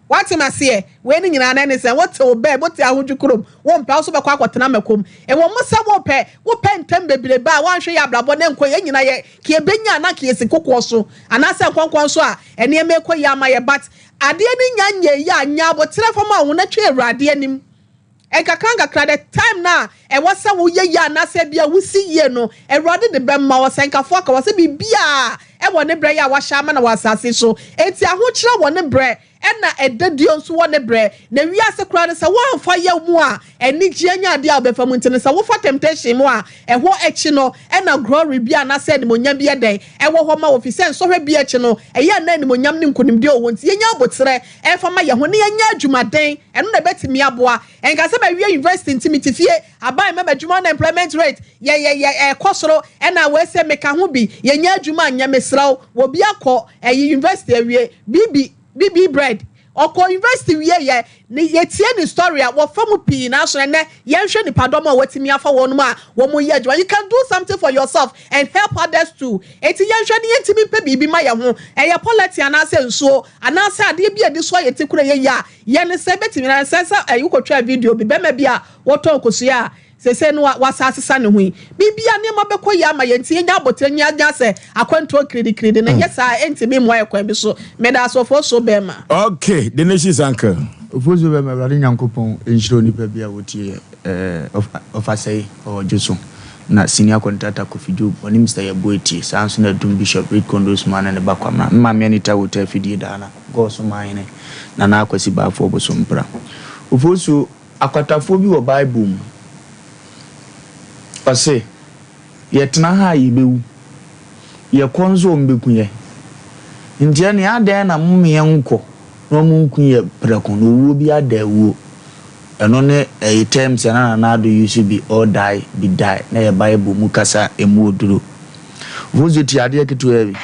Wate aseɛ? Wei ne nyinaa na ɛne sɛ wote wo bɛɛ, wote ahodwo kurom, wompɛ wo so bɛkɔ akɔtena mɛkom. Ɛwɔ mo sɛ wopɛ, wopɛ ntɛm bebrebe a woanhwɛ yɛ abrabɔ ne nkɔ yɛn nyinaa yɛ ka yɛbɛnya na ka yɛsi kokoɔ so anaasɛ nkɔnkɔn so a nneɛma ɛkɔ yie ama yɛ, but adeɛ no nya nyɛ yie a nya abotire fam a wo na twe Awurade anim. Nkakra nkakra the time na ɛwɔ sɛ woyɛ yie anaasɛ bia wosi yie no, Awurade de bɛma wɔ sɛ nkafoɔ aka wɔ sɛ biribiara ɛwɔ ne berɛ yɛ a wahyɛ ama na wɔ asase so. Enti ahokyerɛ wɔ ne berɛ ɛna ɛdadio nso wɔ ne berɛ. Na wiase koraa no sɛ woamfa yɛ mu a anigyeɛ nya adeɛ a wobɛfa mu nti no sɛ wofa temptation mu a ɛhɔ akyi no ɛna glory bi anaasɛ animonyam bi ɛdɛn ɛwɔ hɔ ma wɔ fi sɛ nsɔhwɛ bi akyi no ɛyɛ na animonyam ne nkonimdie wɔ hɔ nti yɛnya abotrɛ ɛmfa ma yɛ ho ne yɛnya adwumaden ɛno na ɛbɛtumi aboa. Ɛnka sɛ mawie university nti mete fie aban mɛma adwuma na employment rate yɛ yɛ yɛ ɛkɔ soro ɛna wɔsɛ meka ho bi yɛnya adwuma nyɛ mesrɛw wɔ bi akɔ ɛyi university awie bibi bibi bread ɔkɔ university wie yɛ ne yɛtie ne story a wɔfa mu pii nanso ɛnɛ yɛnhwɛ nipadɔm a wɔatumi afa wɔn mu a wɔn yɛ adwuma. You can do something for yourself and help others too. Eti yɛnhwɛ ne yɛntumi mpɛ biribi ma yɛn ho, ɛyɛ polythene anaasɛ nsuo anaasɛ adeɛ bi a yɛde so ayɛ ti kura yɛ yie a yɛn nsa bɛtumi na sɛ sɛ ɛyi kɔtwa video bi bɛrima bi a wɔtɔn kosua a sese no wasa asesa ne ho yi biribia nneɛma bɛkɔ yie ama yɛn nti yɛnya abotire nya nya sɛ akwantuo kirikiri na nyɛ saa ɛntumi mmoa yɛ kwan bi so. Meda asɔfoɔ so bɛrima. Okay, the nation's uncle. Ofosu bɛma Awurade Nyankopɔn nhyira onipa bi a wɔtie yɛ ɔfasɛe ɔwɔ dwo so na senior contractor Kofi Job ɔne Mr. Yɛbo etie saa nso na Dum Bishop Reed Condos man ne ne ba Kwamna Maame Anita Wota afidie daa na Gɔɔso man ne Nana Akwasi Baafoɔ Bosompra. Ofosu akwatafoɔ bi wɔ Bible mu ɔse yɛtena ha a yɛbɛwu yɛkɔ nso ɔmbɛku yɛ nti ɛne adɛn na momeɛ nkɔ na ɔmo nku yɛ prɛko na owuo bi ada awuo ɛno ne ɛyɛ terms a na Nana Addo use bi all die be die na yɛ Bible mu kasa emu oduro. Ofosu ti adeɛ ketewa bi.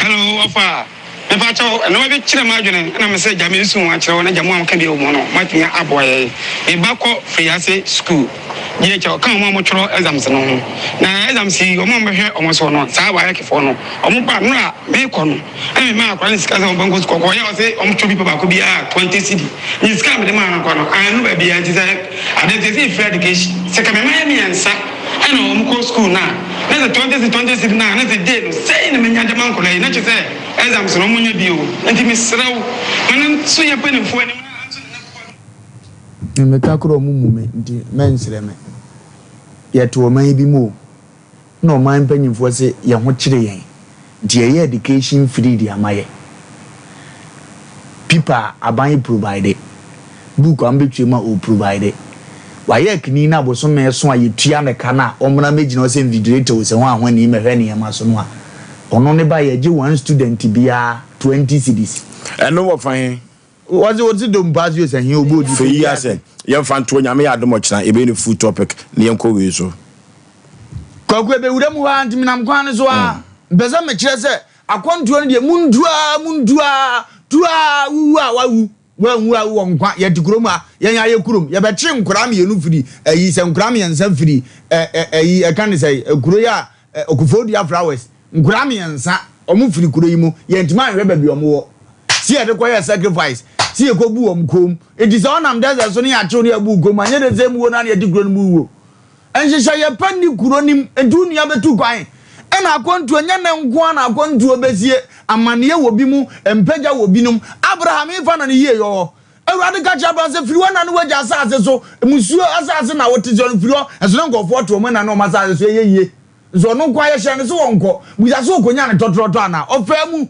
Hello, ɔfa mepa kyɛw ɛnɔma bi kyerɛ m adwene ɛna me sɛ gya me nsu ho akyerɛ wo na gya mu a moka bi wɔ mu no moatumi aboa yɛ. Meba kɔ Firi ase school gye kyɛw ka ɔmo a motwerɛ exams no ho na exams yi ɔmo a mobɛhwɛ ɔmo so no saa WAECfoɔ no ɔmo ba no a meekɔ no ɛna mema akora ne sika sɛ ɔmbɛnkɔ sukuu ɔkɔyɛ ɔsɛ ɔmo twɛ bi pa baako biara 20 cedi ne sika a mede maa no kɔ no annu baabiara nti sɛ ade nti sɛ free education sɛ ka mema yɛ mmiɛnsa ɛna ɔmo kɔ school no a na sɛ 20 cedi 20 cedi no a na sɛ day no sɛi na menya de ma nkɔla yi na kyerɛ sɛ exams no ɔmo nya bio nti mesrɛ wo ma no nso yɛ mpanimfoɔ anim na nso ne Mmeka korɔ ɔmo mu me nti mɛnsrɛ me. Yɛte ɔman bi mu o na ɔman mpanyinfoɔ sɛ yɛn ho kyerɛ yɛn nti yɛyɛ education free de ama yɛ paper a aban provide, book a mbɛtue ma o provide. Wayɛ kini na bosome so a yɛtua ne ka no a, ɔmmra mmɛgyina hɔ sɛ invigilator o, sɛ ho ahoni mmɛhwɛ nneɛma so no a, ɔno ne ba yɛgye one student biara 20 cedis. Ɛno wɔ fa he? Wɔse wɔte dompa so sɛ he obi odi. Fɛ yi asɛ yɛmfa ntoɔ. Nyame yɛ adom ɔkyena yɛbɛyɛ no full topic na yɛnkɔ wei so. Kwaku, ɛbɛwura mu hɔ ara nti menam kwan no so ara. Mpɛ sɛ mekyerɛ sɛ akwantuo no deɛ muntu ara, muntu ara, tu ara, wowu a wawu, woanwu a wowɔ nkwa. Yɛte kurom ha, yɛn ayɛ kurom. Yɛbɛkye nkoraa mmienu firi ayi, sɛ nkoraa mmiɛnsa firi ɛ ɛ ayi, ɛka ne sɛ kuro yi a Koforidua Flowers, nkoraa mmiɛnsa, wɔn firi kuro yi mu, yɛntumi anhwɛ baabi wɔn wɔ. Si yɛde kɔyɛ sacrifice, si yɛkɔbu wɔn kɔn mu. Nti sɛ ɔnam desert so ne yɛakyew ne yɛabu wo kɔn mu a, nyɛ de sɛ mu wo na ne yɛte kuro no mu wuo. Nhyehyɛeɛ pa nni kuro no mu, enti wo nua bɛtu kwan. Ɛna akwantuo, nyɛ nnɛ nko ara na akwantuo bɛsie. Amaneɛ wɔ bi mu, mpagya wɔ binom. Abraham, hefa na ne yieyɔ wɔ? Awurade ka kyerɛɛ Abraham sɛ, Firi hɔ na ne w'agya asase so, mmusuo asase na wote soɔ no, firi hɔ. Nso na nkurɔfoɔ te wɔn ɛna ne wɔn asase so, ɛyɛ yie. Nso ɔno nko ara yɛhyɛɛ no sɛ ɔnkɔ. Bisa sɛ ɔkɔnyaa no tɔtorɔtɔ anaa? Ɔfaa mu.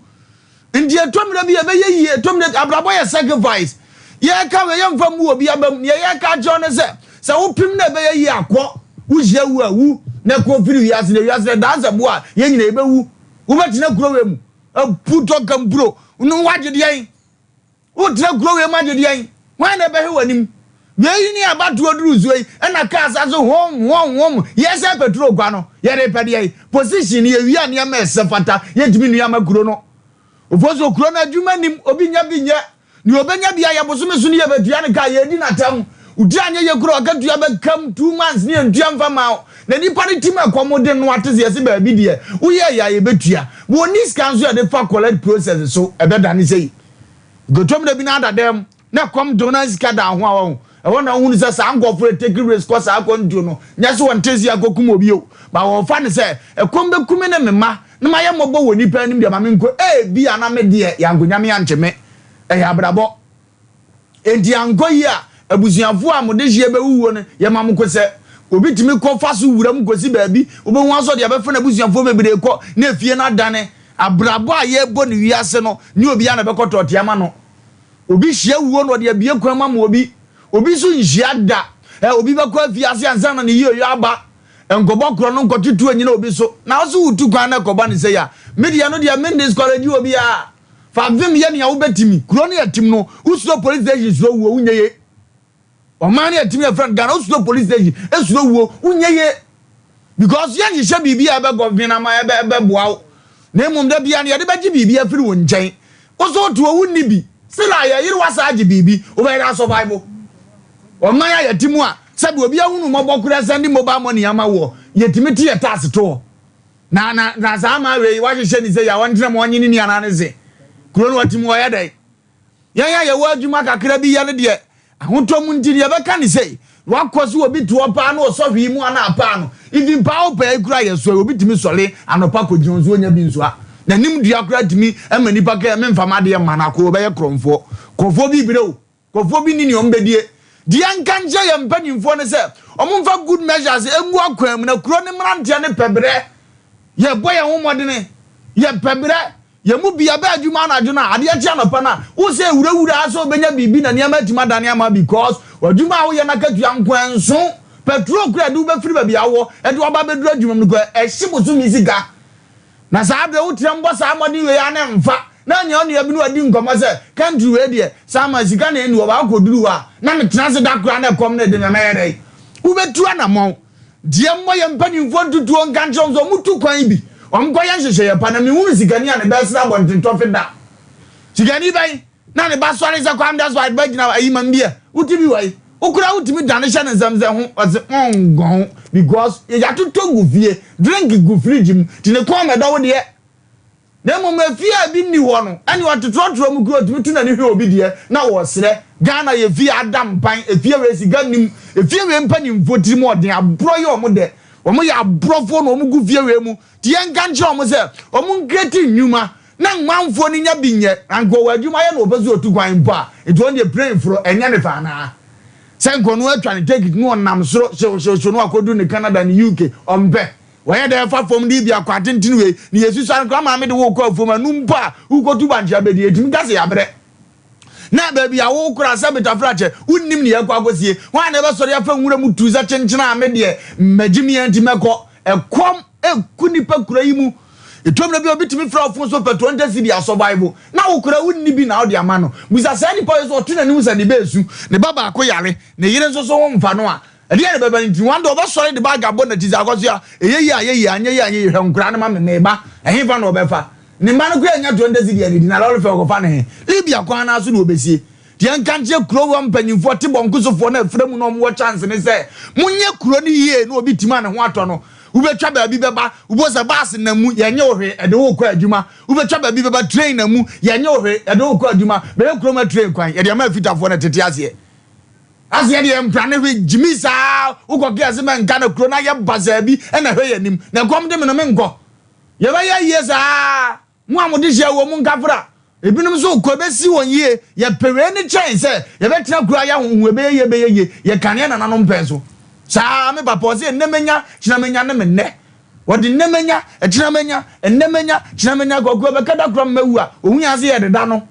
Nti ɛtɔ mmerɛ bi a ɛbɛyɛ yie, ɛtɔ mmerɛ bi abrabɔ yɛ sacrifice. Yɛreka wei yɛmfa mmu obi aba mu. Deɛ yɛreka akyerɛ wo ne sɛ, sɛ wopem na ɛbɛyɛ yie a kɔ, wohyia wu a wu na kɔ firi wiase na wiase no ɛdaa sɛ boa a yɛn nyinaa yɛbɛwu. Wobɛtena kuro wei mu apu tɔ kampuro no woagye deɛn? Wotena kuro wei mu agye deɛn? Hwan na ɛbɛhwɛ w'anim? Wei ne abatoɔ duru soɔ yi ɛna kaa sa so hom hom hom yɛsɛ petrol kwa no yɛde pɛ deɛn? Position no yɛwie a nneɛma ɛsɛ fata yɛntumi nnua ma kuro no. Ofo so kuro no adwuma nim obi nya bi nyɛ nea ɔbɛnya bi ayɛ bosome so no yɛbɛtua no ka yɛdi n'atam. Wotiri anyɛ yie koraa ɔkatua bɛkam 2 months ne yɛntua mfa ma wo. Na nipa no tim ɛkɔm de no ate sɛ yɛse baabi deɛ woyɛ yɛ a yɛbɛtua. Wɔnni sika nso yɛde fa collect process so ɛbɛdane sei. Gotom da bi na ada dɛm na kɔm de na sika da ho a wɔho. Ɛhɔ na wohunu sɛ saa nkurɔfoɔ take risk kɔ saa akwantuo no. Nyɛ sɛ wɔnte se akɔkum obi o. Ba wɔfa no sɛ ɛkɔm bɛkum ne me mma na mayɛ mmɔbɔ wɔ nipa anim deɛ ma menkɔ. Ebia na me deɛ yɛankonya me ankye me. Ɛyɛ abrabɔ. Enti ankɔ yie a, abusuafoɔ a mo dehyeɛ bɛwuwuo no, yɛma mo kosɛ. Obi tumi kɔ fa so wura mu kɔsi baabi, wobɛhu ara sɛ ɔde abɛfa n'abusuafoɔ bebree kɔ na efie no adane. Abrabɔ a yɛrebɔ no wiase no, nyɛ obiara na ɛbɛkɔ tɔɔte ama no. Obi hyia wuo na ɔde abue kwan mu ama obi. Obi nso nhyia da. Ɛ, obi bɛkɔ afiase ansa na ne yieyɔ aba. Nkɔbɔ korɔ no nkɔto tuo nnyina obi so. Na wo nso wotu kwan na ɛkɔba no sei a, me deɛ ɛno deɛ me ndiscourage obiara. Fa vim yɛ nea wobɛtumi. Kuro no yɛ tim no, wosuro police station suro wuo, wonyɛ ye. Ɔman no yɛ tim yɛ frɛ no Ghana, wosuro police station suro wuo, wonyɛ ye. Because yɛnhyehyɛ biribi a ɛbɛ gɔvin ama ɛbɛ ɛbɛboa wo. Na mmom da biara no yɛde bɛgye biribi afiri wo nkyɛn. Wo so wote hɔ wonni bi. Still a yɛyere w'asa agye biribi, wobɛyɛ dɛ asurvive. Ɔman a yɛte mu a sɛbi obi ahunu mmɔbɔ koraa sɛnde mobile money ama woɔ, yɛtumi te yɛ tax to hɔ. Na na na saa amaa wei wahyehyɛ ne sɛ yɛ a ɔntena mu ɔnye ne ni anaa ne se kuro no ɔte mu ɔyɛ dɛn? Yɛn a yɛwɔ adwuma kakra bi yɛ no deɛ ahotɔ mu nti deɛ yɛbɛka ne sei wakɔ so obi toɔ paa na ɔsɔ hwee mu ana apaa no even paa wopɛ yi kura yɛ soɛ obi tumi sɔre anɔpa kɔgyina nso ɔnya bi nso a n'anim dua koraa tumi ma nipa kɛ memfa m'adeɛ mma no akɔ ɔbɛyɛ korɔmfoɔ korɔmfoɔ bi brɛ o. Nkurɔfoɔ bi nni nea wɔbɛdie. Deɛ nka nkyerɛ yɛn mpanimfoɔ ne sɛ wɔmfa good measures ngu akwan mu na kuro no mmeranteɛ no pɛ berɛ. Yɛbɔ yɛn ho mmɔdene, yɛpɛ berɛ. Yɛn mu bi yɛbɛ adwuma anadwo no a, adeɛ kye anɔpa no a, wo sɛ wurawura ara sɛ wobɛnya biribi na nneɛma atumi adane ama because w'adwuma a woyɛ no akatua nko ɛnso. Petrol koraa a ɛde wo bɛfiri baabi a wowɔ de wo aba abɛduru adwuma mu no koraa, ɛhye bosome sika. Na saa berɛ wo tiram bɔ saa mmɔden wei ara na ɛmfa, na anya onua bi ne wadi nkɔmmɔ sɛ, country wei deɛ, saa ma sika na ɛnni hɔ, baako kɔduru hɔ a, na metena ase da koraa na ɛkɔm no rede me a, mɛyɛ dɛn? Wobɛtu anammɔn. Deɛ mmɔ yɛn mpanimfoɔ ntutuo nka nkyerɛ wɔn sɛ wɔtu kwan bi, wɔnkɔyɛ nhyehyɛeɛ pa, na menhunu sikani a ne ba asiri abɔntentɔfe da. Sikani bɛn? Na ne ba sɔre sɛ Kwame Despite ba gyina ayi ma me bi ɛ, wo ti bi wɔ yi, wo koraa wotumi dane hyɛ ne nsam sɛ ho, ɔse ɔngɔn because yɛatotɔ gu fie, drink gu fridge mu, nti ne kɔn mɛdɔ wo deɛ. Na mmom efie a ebi nni hɔ no, ɛne ɔte trɔtrɔ mu koraa otumi to n'ani hwɛ obi deɛ na ɔresrɛ. Ghana yɛ fie a ada mpan, efie wei sika nnim, efie wei mpanimfoɔ tirim ɔden, aborɔ yɛ wɔn dɛ, wɔn yɛ aborɔfoɔ na wɔn gu fie wei mu, nti yɛnka nkyerɛ wɔn sɛ wɔn nkreti nnwuma na nmanfoɔ no nya bi nyɛ, na nka ɔwɔ adwuma yɛ na ɔpɛ sɛ ɔtu kwan mpo a, nti ɔno deɛ plane foro ɛnyɛ ne fɛ anaa? Sɛ nka ɔno atwa ne ticket na ɔnam soro hyew hyew hyew na wakɔdu ne Canada ne UK, ɔmpɛ. Wɔyɛ dɛn fa fam de bi akɔ atenten wei na yɛsusua no koraa maame de wo kɔ afuom ɛno mpo a wokɔtu bankye abɛdi ɛtumi ka sɛ yɛabrɛ. Na baabi a wo kora sɛ betafrakyɛ, wonnim nea ɛkɔ akɔsie. Hwan na ɛbɛsɔre afa nwura mu tu sɛ kyenkyena a me deɛ magye me ara nti mɛkɔ. Ɛkɔm ɛku nnipa kura yi mu. Ɛtɔ mmerɛ bi a obi tumi frɛ wo fon so pɛ 20 cedi asɔvaivo na wo kora wonni bi na wode ama no. Bisa saa nipa yi sɛ ɔto n'anim sɛ ne ba resu, ne ba baako yare, ne yere nso so ho mfa no a, ɛdeɛn na ɛbɛba ne tirim? One day ɔbɛsɔre de bag abɔ n'akyi sɛ Akɔsoa, ɛyɛ yie a ɛyɛ yie, anyɛ yie a anyɛ yie, hwɛ nkoraa no ma me, meba. Ɛhefa na ɔbɛfa? Ne mma no koraa nnya 20 cedi annidi na lɔre fɛ ɔkɔfa no he? Libya kwan no ara so na ɔbɛsie. Deɛ nka nkyerɛ kuro hɔ mpanyinfoɔ te bɔnkosofoɔ no afira mu na wɔn wɔ chance ne sɛ monyɛ kuro no yie na obi tim a ne ho atɔ no wobɛtwa baabi bɛba wobɔ sɛ baase nam mu yɛnyɛ wo hwee ɛde wo kɔ adwuma wobɛtwa baabi bɛba train nam mu yɛnyɛ wo hwee ɛde wo kɔ adwuma bɛyɛ kurom train kwan yɛde ama afitafoɔ no tete aseɛ aseɛ deɛ mpra ne hwe gyimi saa wokɔ kɛ ase mɛnka na kuro no ayɛ basaa bi ɛna hwɛ yɛ anim na ɛkɔm de me no menkɔ yɛbɛyɛ yie saa. Mo a mo dehyeɛ wɔ mu nkafra, ebinom nso rekɔ, ɛbɛsi wɔn yie. Yɛpɛ wei ne kyɛn sɛ yɛbɛtena kuro ayɛ ahoho, ɛbɛyɛ yie, ɛbɛyɛ yie. Yɛka ne yɛn nananom pɛn so. Saa ara, me papa, ɔse ɛnnɛ mɛnya, kyena mɛnya ne me nnɛ. Ɔde nnɛ mɛnya, ɛkyena mɛnya, ɛnnɛ mɛnya, kyena mɛnya, Kwaku ɛbɛka da koro a mɛwu a, ɔhu yɛn ase yɛdeda no.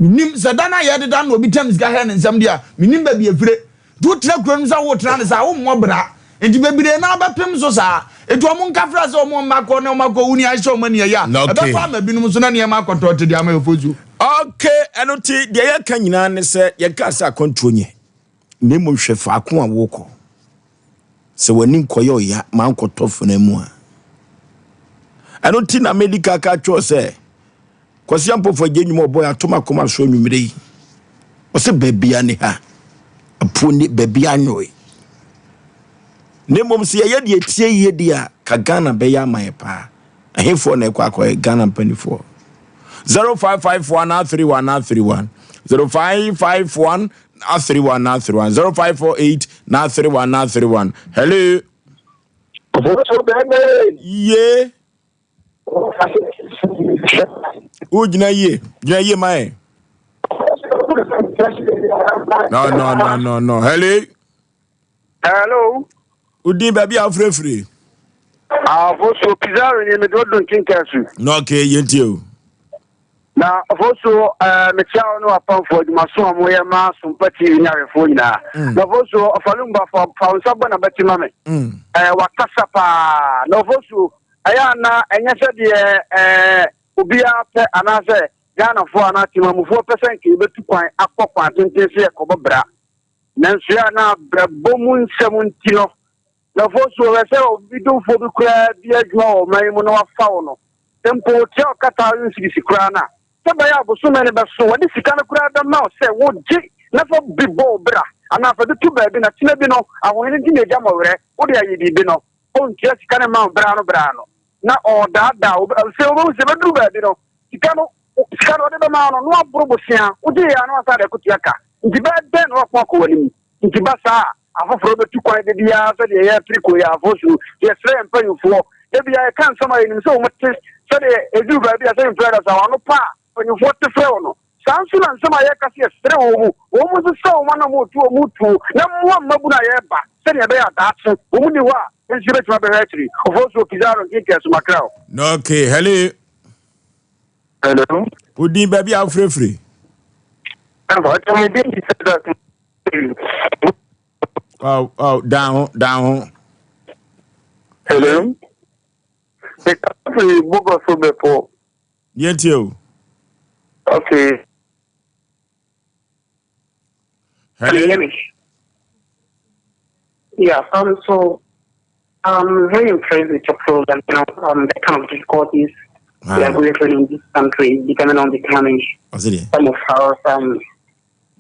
Mennim, sɛ da no a yɛdeda no na obi tam sika hɛɛ ne nsam deɛ a, mennim baabi ɛfire. Nti wotena kuro no mu sɛ wotena no saa, wommɔ bra. Nti bebree no ara bɛpem so saa. Nti wɔn nkafra sɛ wɔn mma kɔ ne wɔn akɔ wu ne ahyɛ wɔn ani ɛyɛ a, Okay. ɛbɛkɔ ama binom nso na nneɛma akɔtɔ te de ama Ofosuo. Okay, ɛno nti deɛ yɛka nyinaa ne sɛ yɛnkaa sɛ akwantuo nyɛ, na mmom hwɛ faako a wokɔ. Sɛ w'ani nkɔyɛ ɔya ma ankɔtɔ fena mu a. Ɛno nti na medi ka ka kyerɛ sɛ Kwasi Ampofo agye nnwuma ɔbɔ yɛ atom akoma so anwummere yi. Ɔsɛ baabia ne ha. Apuo ne baabia anwoe. Na mmom sɛ yɛyɛ deɛ ɛtie yie deɛ a, ka Ghana bɛyɛ ama yɛ paa. Ɛhefoɔ na ɛkɔ akɔyɛ Ghana mpanimfoɔ? 0551 31 31 0551 31 31 0548 31 31 Hello. Ye. Wogyina yie, gyina yie ma yɛn. No, no, no, no, no. Hello. Hello. Wodin baabi a wofirefiri. Afosuo Pizarro ni mede odu nkenkansu. Na okay, yɛntie o. Na afosuo ɛɛ eh, mekyia wo ne w'apamfoɔ adwumaso a wɔyɛ ma Sompa TV ne ahwɛfoɔ nyinaa. Mm. Na afosuo ɔfalumba fa fa wo nsa bɔ n'abati ma me. Mm. Ɛɛ eh, wakasa paa. Na afosuo ɛyɛ a na ɛnyɛ sɛ deɛ ɛɛ obiara pɛ anaasɛ Ghanafoɔ anaa temamufoɔ pɛ sɛ nka yɛbɛtu kwan akɔ kwan tenten so yɛkɔbɔ bra. Nanso yɛ a na abrabɔ mu nsɛm nti no, nkurɔfoɔ so wɔhwɛ sɛ obi domfoɔ bi koraa bi adwuma wɔ ɔman yi mu na wafa wo no, sɛ mpo wotua wo ka thousand cedis koraa no a, sɛ ɛbɛyɛ a bosome no bɛso, wɔde sika no koraa bɛma wo sɛ wogye na fa bi bɔ wo bra anaa fa bi to baabi na kyena bi no, ahohene nti na ɛgya mmɔwerɛ, wode ayɛ biribi no, ɔntua sika no mma wo berɛ ano berɛ ano na ɔredaadaa wo. Afei wobɛhu sɛ ɛbɛduru baabi no, sika no sika no ɔde bɛma wo no, na waboro bosea, wogye yɛ a na wasan de akɔtua ka. Nti bɛyɛ dɛn na woako akɔ w'anim? Nti ba saa a, afoforɔ bɛtu kwan da biara sɛdeɛ yɛrepere kɔ yi afo so. Nti yɛsrɛ yɛn mpanimfoɔ, da biara yɛka nsɛm a yɛnim sɛ wɔte, sɛdeɛ ɛduru baabi a sɛ mprɛ da saa wɔn ano pa a mpanimfoɔ te frɛ wo no, saa nso na nsɛm a yɛka sɛ yɛsrɛ wɔn mu, wɔn nso sɛ wɔn anam wɔtu wɔn tuo na mmoa mmabunu a yɛreba sɛdeɛ ɛbɛyɛ a daakye wɔn ni hɔ a nso yɛbɛtumi abɛhwɛ akyiri. Ofosuo Pizarro Nkenke Asumakrao. Okay, hello. Hello. Wo din baabi a wofirefiri? Oh, oh, dan ho, dan ho. Hello. Mekasa Bogoso Bepɔ. Yɛntie o. Okay. Hello. Can you hear me? Yeah, so I'm very impressed with your program, you know, the kind of difficulties we are going through in this country, depending on the economy. Some of us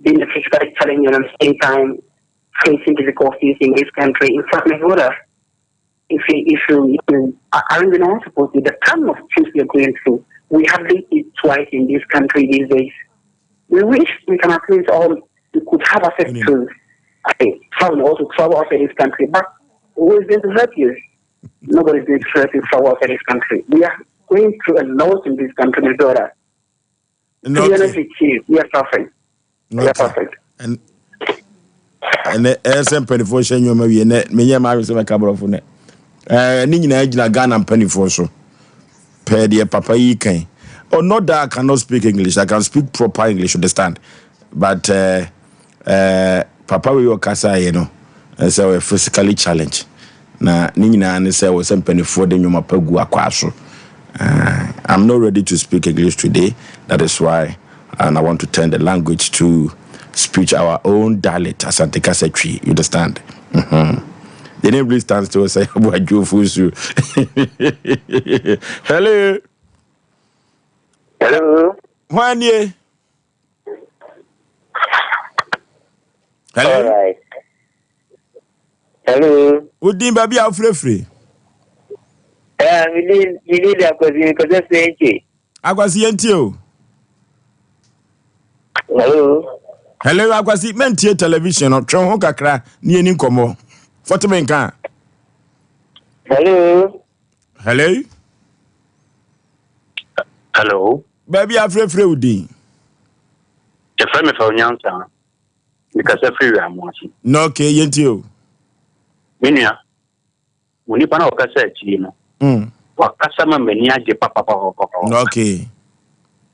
being physically challenged and at the same time facing difficulties in this country. In fact, my brother, if you, if you, if you I, I don't even know how to put it, the kind of things we are going through, we hardly eat twice in this country these days. We wish we can at least all, we could have access to travel, also travel outside this country, but who is going to help you? Nobody's going to help you travel outside this country. We are going through a lot in this country, my brother. No, To be honest with you, we are suffering. We are suffering. Ɛnɛ ɛyɛ sɛ mpanimfoɔ hyɛ nneɛma wie nɛ menyɛ maa sɛ mɛka borɔfo nɛ ɛɛ ne nyinaa gyina Ghana mpanimfoɔ so pɛɛ deɛ papa yi kan. Oh, not that I cannot speak English. I can speak proper English, understand? But uh, uh, papa wei ɔkasaeɛ no sɛ ɔyɛ physically challenge na ne nyinaa ne sɛ wɔ sɛ mpanimfoɔ de nnwuma pa gu akwaa so. I'm not ready to speak English today. That is why and I want to turn the language to speak our own dialect, Asante Kasa Twi. You understand? Mm-hmm. The name really stands to say Abu Hello. Hello. Hwan nie? Hello. All right. Hello. Wo din baabi a wofirefiri? Eh, me din me din de Akwasi me kasa firi Enche. Akwasi yɛntie o. Hello. Hello Akwasi, mɛntie television no, twe ho kakra ne yɛni nkɔmmɔ. Fɔte me nka. Hello. Hello. Hello. Baabi a afirefire wo din. Yɛfrɛ me Fɛw Nyansa. Mekasa firi Wiamoase. Na okay, yɛntie o. Me nua, wo nipa na ɔkasa akyiri no, wakasa ma m'ani agye papapapapa. Na okay.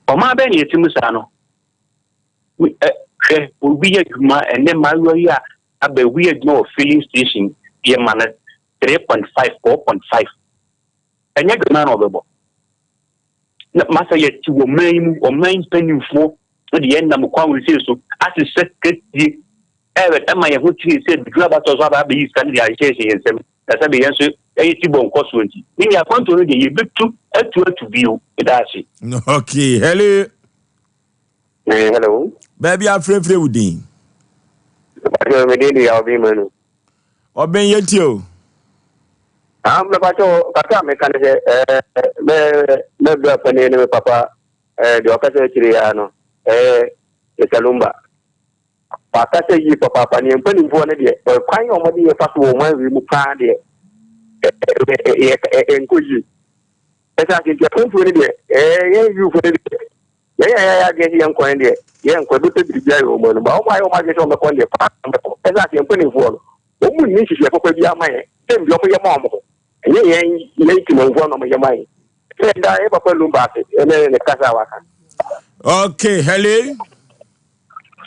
Ɔman bɛn na yɛte mu saa no? Hwɛ, obi yɛ adwuma ɛnɛ mmaayewa yi a aba obi yɛ adwuma wɔ filling station yɛma no 3.5, 4.5. Ɛnyɛ adwuma na ɔbɛbɔ. Na masa yɛte wɔ ɔman yi mu, ɔman mpanimfoɔ de yɛn nam kwan wɔ sei so ahyehyɛ sika sie ɛwɛ ɛma yɛn ho kyerɛ sɛ biduru abatɔ so aba abɛyi sika no de ahyehyɛ yɛn nsam na sɛ bɛyɛ nso ɛyɛ ti bɔ nkɔ soɔ nti ne nea akwantuo no deɛ yɛbɛtu atu atu bio. Ɛda ase. Okay, hello. Eh, hello. Baabi afirefire wo din. Mepakyɛ me din de Yaw Manu. Ɔbɛn yɛntie o. Ah, mepakyɛ kakra a meka ne sɛ eh, me me bra panin ne me papa eh, deɛ ɔkasa akyire ya no eh, Mr. Lumba. Wakasa yie papaapa ne mpanimfoɔ no deɛ kwan a wɔde yɛ fa so wɔ ɔman wei mu paa deɛ ɛnkɔ yie. Ɛsɛ ase nti akwantuo no deɛ yɛn yuufo no deɛ yɛn a yɛayɛ adwene sɛ yɛnkɔ no deɛ yɛnkɔ ɛbɛpɛ biribi ayɛ wɔn no ba wɔn ayɛ wɔn adwene sɛ wɔbɛkɔ no deɛ paa wɔbɛkɔ. Ɛsɛ ase mpanimfoɔ no wɔn mu nni nhyehyɛe papa bi ama yɛn sɛ bi wɔn yɛ ma wɔn ho ɛnyɛ yɛn yɛn tìmɔnfoɔ na wɔn yɛ ma yɛn. Sɛ da yɛ papa Lumba ase ɛne ne kasa a waka. Okay, hello.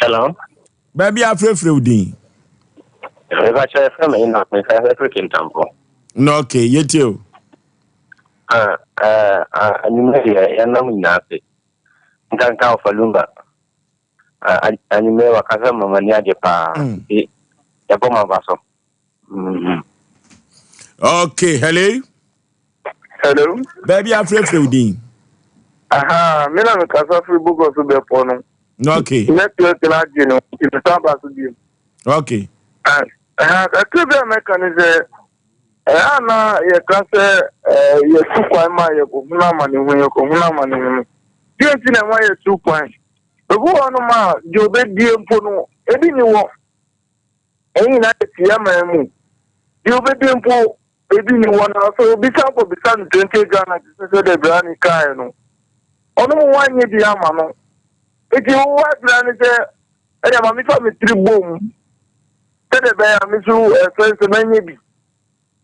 Hello. Baabi afirefire wo din. Mepakyɛ yɛfrɛ me Enoch, mekasa firi Kintampo. Na okay, yɛtie o. Ah, eh, ah, anwummerɛ deɛ yɛnam nyinaa ase. Nkanka ɔfa Lumba. Ah, anwummerɛ wakasa ma m'ani agye paa. Nti yɛbɔ ma ba so. Mm. Okay, hello. Hello. Baabi afirefire wo din. Aha, me na mekasa firi Bogos bɛpɔ no. Okay. Network no agye no, nti mesan ba so bio. Okay. Aha, kakra bi a mɛka ne sɛ, ɛyɛ a na yɛka sɛ yɛtu kwan ma yɛkɔhunu amanehunu, yɛkɔhunu amanehunu. Deɛ nti na ɛma yɛtu kwan? Ebi wɔ hɔnom a, deɛ ɔbɛdie mpo no, ebi ni hɔ. Ɛyi nyinaa yɛ tia man mu. Deɛ ɔbɛdie mpo, ebi ni hɔ na sɛ obi san kɔbisa no 20 Ghana te sɛ sɛdeɛ Brani kaeɛ no, ɔno mo wanyɛ bi ama no. Nti wo adwene ne sɛ ɛdeɛ ma mefa me tiri bom sɛdeɛ ɛbɛyɛ a me so ɛfɛ nsɛ mɛnyɛ bi.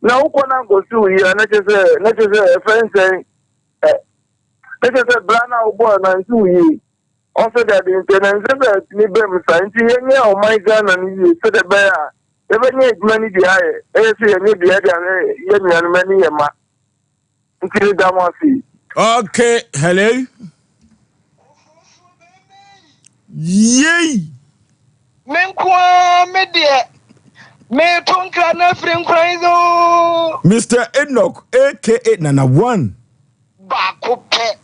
Na wokɔ na nkɔsi wo yie a na kyerɛ sɛ na kyerɛ sɛ ɛfɛ nsɛ ɛ na kyerɛ sɛ bra no a wobɔɔ no ansi wo yie. Ɔsɛ daabi nti na ɛnsɛ sɛ ɛtumi bam saa nti yɛnyɛ ɔman Ghana no yie sɛdeɛ ɛbɛyɛ a yɛbɛnya adwuma no bi ayɛ ɛyɛ sɛ yɛnyɛ bi de ahwɛ yɛn nuanom ne yɛn mma nti meda mo ase. Okay, hello. Yei. Me nko ara me deɛ, mereto nkra no afiri nkran so. Mister Enoch aka Nana One. Baako pɛ.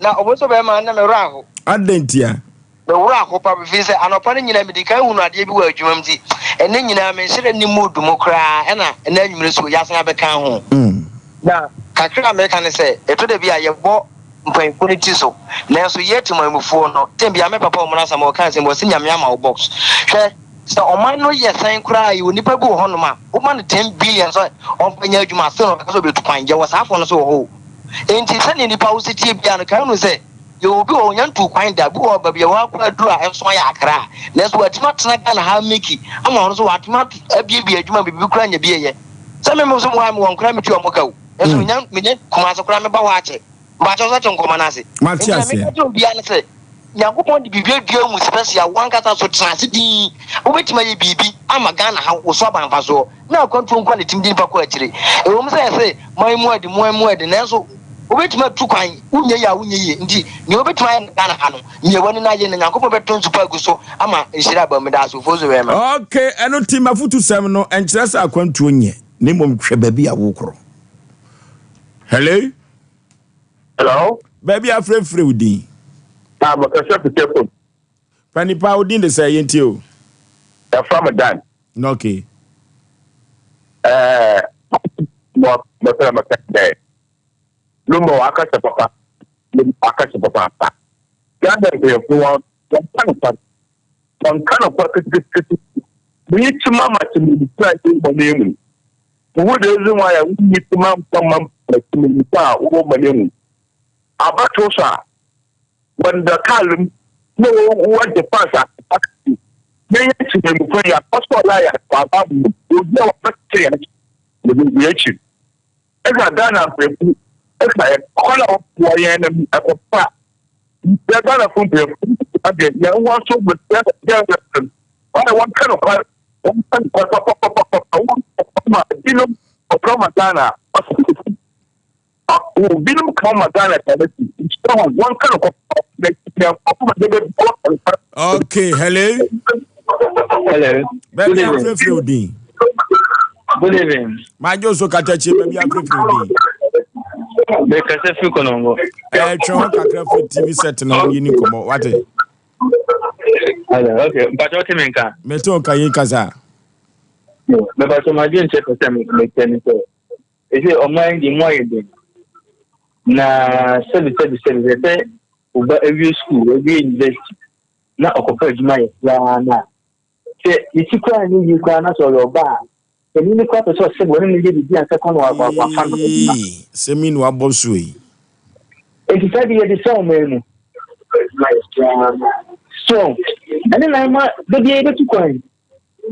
Na ɔbo nso bɛrima na me werɛ aho. Adɛn ntia? Me werɛ aho papa ɛfiri sɛ anɔpa no nyinaa medi kan hunu adeɛ bi wɔ adwuma mu nti ɛnnɛ nyinaa menhyɛ da nni mood mu koraa ɛna ɛnnɛ anwummere nso yɛasan abɛka ho. Na kakra a meka ne sɛ ɛtɔ da bi a yɛbɔ mpanyinfoɔ no ti so nanso yɛ temanmufoɔ no tɛm biara me papa Omar Asamoah ɔka asɛm bi ɔse Nyame ama wo box hwɛ sɛ ɔman no yɛ sɛn koraa yɛwɔ nipa bi wɔ hɔnom a woma no 10 billion sɛ ɔmfa nyɛ adwuma still ɔbɛka sɛ ɔbɛtu kwan yɛwɔ saa foɔ no so wɔ hɔ o enti sɛdeɛ nipa wo si tie biara no kan hu sɛ yɛwɔ obi wɔ hɔ ɔnya ntuu kwan da bi wɔ baabi a wakɔ aduru a ɛnso ayɛ akra nanso watumi atena Ghana ha meki ama ɔno so watumi abiebie adwuma biribi koraa nya bi ɛyɛ sɛ me nso mo a mewɔ nkora metua ɔmo ka o nso menya menya Kumase koraa meba hɔ akyɛ mpakyɛw sɛ te nkɔmɔ no ase Mate nti na aseɛ. meka kyerɛ obiara ne sɛ. Nyankopɔn de biribi adua wo mu special, wo ankasa so tena ase dinn, wobɛtumi ayɛ biribi ama Ghana ha wo so aba mfasoɔ. Na akwantuo nko ara na ɛtumi de nipa kɔ akyire. Ɛwom sɛ yɛse man mu adi, man mu adi, nanso wobɛtumi atu kwan, wonyɛ yie a wonyɛ yie. Nti nea wobɛtumi ayɛ no Ghana ha no, mia w'ani na yɛ na Nyankopɔn bɛtɔ nsu pa agu so ama nhyira aba mu. Meda ase, Ofosu Wɛma. Ok, ɛno nti m'afotusɛm no, ɛnkyerɛ sɛ akwantuo nyɛ, na mmom hwɛ baabi a wokorɔ. Hello? Hello? Baabi a frɛfrɛ wo din. Ah, mekasa fi Cape Coast. Pa nipa wo din de sɛ yɛntie o. Yɛfrɛ me Dan. Okay. Ɛɛ, mo mɛpɛ mɛka dɛ no ma wakasa papa wakasa papa Ghana mpanyinfo wɔn wɔnka no kwa wɔnka no kwa ketekete menyi tema ma temmufo a ɛwɔ mɔ no mu Wohu the reason why a wonnyi tema mfa mma temmufo a wɔwɔ mɔ no mu abatow so a wɔda kaar mu na wɔgye pass a na yɛn temmufo yi akɔsɔ ɔlayɛ aba mu obi a wɔbɛkyerɛ yɛn yɛn akyiri Ɛna Ghana mprɛku ɛna ɛkɔla wɔ yɛn na ɛkɔfa yɛ Ghana fo mprɛku adeɛ yɛn ho aso yɛ yɛ wɔn a wɔn ka no kwa wɔn ka no kwa papapapapa wɔn ma binom ɔbrɔ ma Ghana binom ka ma Ghana tare si nkyɛn ho wɔn ka no kwa Okay, hello. Hello. Baabi a frɛfrɛ wo din. Good evening. Magye so katakye baabi a frɛfrɛ wo din. Mekasa firi Kɔnɔngɔ. Ɛɛ twɛn ho kakra firi TV set na wɔn yɛ ni nkɔmɔ wate. Hello, okay. Mpatsɛ wote me nka? Mete wo nka yɛn kasa. Mepatɔ madwe nkyɛ pɛ sɛ mekyɛ ne sɛ ɛsɛ ɔman yi deɛ mu ayɛ den na sɛbi sɛbi sɛbi sɛ sɛ wo ba awie sukuu awie university na ɔkɔpɛ adwuma yɛ koraa no a sɛ ne ti koraa ne yie koraa na sɛ ɔyɛ ɔba a panin no koraa pɛ sɛ ɔsɛ wɔne no yɛ biribi ansa kɔ na wafa no adwuma. Sɛ mi na wabɔ so yi. Enti saa de yɛde sɛ ɔman mu. So ɛne na ama da biara yɛbɛtu kwan.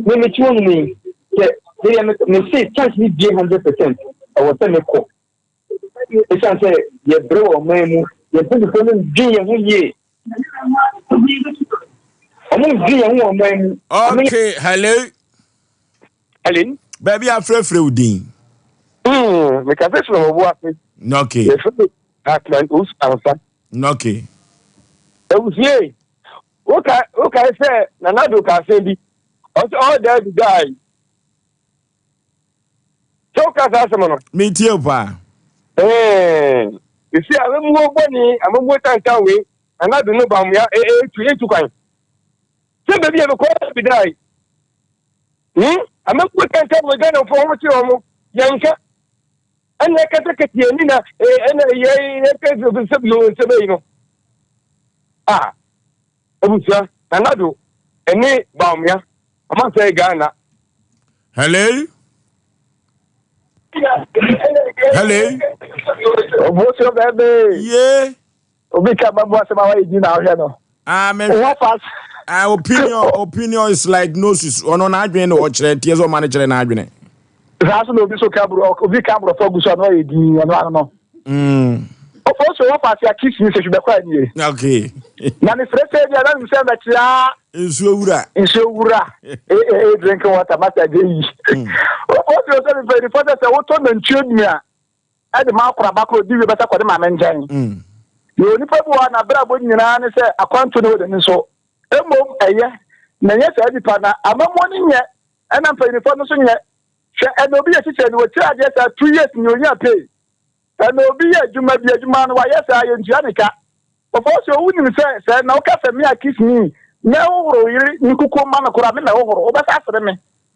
Me mete hɔ nom yi sɛ deɛ mese chance ne bie 100% ɛwɔ sɛ mekɔ. Ɛsiane sɛ yɛbrɛ wɔ ɔman mu, yɛn mpanimfoɔ no ndwen yɛn ho yie. Wɔn ndwen yɛn ho wɔ ɔman mu. Okay, hello. Hello. Baabi afrɛfrɛ wo din. Mekasa firi ɔbo ase. Okay. Yɛfrɛ me Hartman Owusu Ansa. Okay. Ewusie, woka wokae sɛ Nana Addo ka asɛm bi. Ɔsɛ all die to die. Sɛ woka saa asɛm no. Metie wo paa. Ɛɛ, esi amammuo bɔne, amammuo tantan wei, Nana Addo no bammua etu etu kwan. Sɛ baabi a mekɔ bi die. Hmm, amammuo tantan wei Ghanafoɔ ho kyerɛ wɔn, yɛnka. Ɛna ɛkasa kɛseɛ ni na ɛna yɛ yɛka sɛ bi sɛ bɛyi no. Ah, abusua, Nana Addo ɛne Bawumia, ɔma sɛ Ghana. Hello? Hello? Obosuo bɛɛbee. Ye. Obi ka babu asɛm a wayɛ din na ahwɛ no. Ah, me. Wɔ fast. Ah, opinion, opinion is like noses. Ɔno n'adwene na ɔkyerɛ nti ɛsɛ ɔma no kyerɛ n'adwene. Saa so na obi so ka bro, obi ka aborɔfo agu so a na ɔyɛ din ɔno ano no. Ofosu wɔ fast ya kiss ni sɛ hwibɛkɔ anie. Okay. Na ne frɛ sɛ bi a na nim sɛ mɛkyea. Nsuo wura. Nsuo wura. Ee ee drinking water master gye yi. Ofosu sɛ mepɛ nipa sɛ sɛ wotɔ nantwie nua de ma akoraba koro di wie bɛsɛ kɔde maame nkyɛn. Yɛ onipa bi wɔ hɔ a n'abrabɔ nyinaa ne sɛ akwantu ne wɔ n'ani so. Mmom ɛyɛ na ɛnyɛ saa nipa na amammuo no nyɛ ɛna mpanyinfoɔ no nso nyɛ. Hwɛ ɛna obi yɛ kyikyɛ no wɔkyerɛ adeɛ saa 2 years ni onya pay. Ɛna obi yɛ adwuma bi adwuma no wayɛ saa yɛntua ne ka. Ɔfɔ sɛ owu nim sɛ sɛ na woka sɛ me a kiss me mɛhohoro yere nkukuo ma no koraa me mɛhohoro wobɛsa asere me.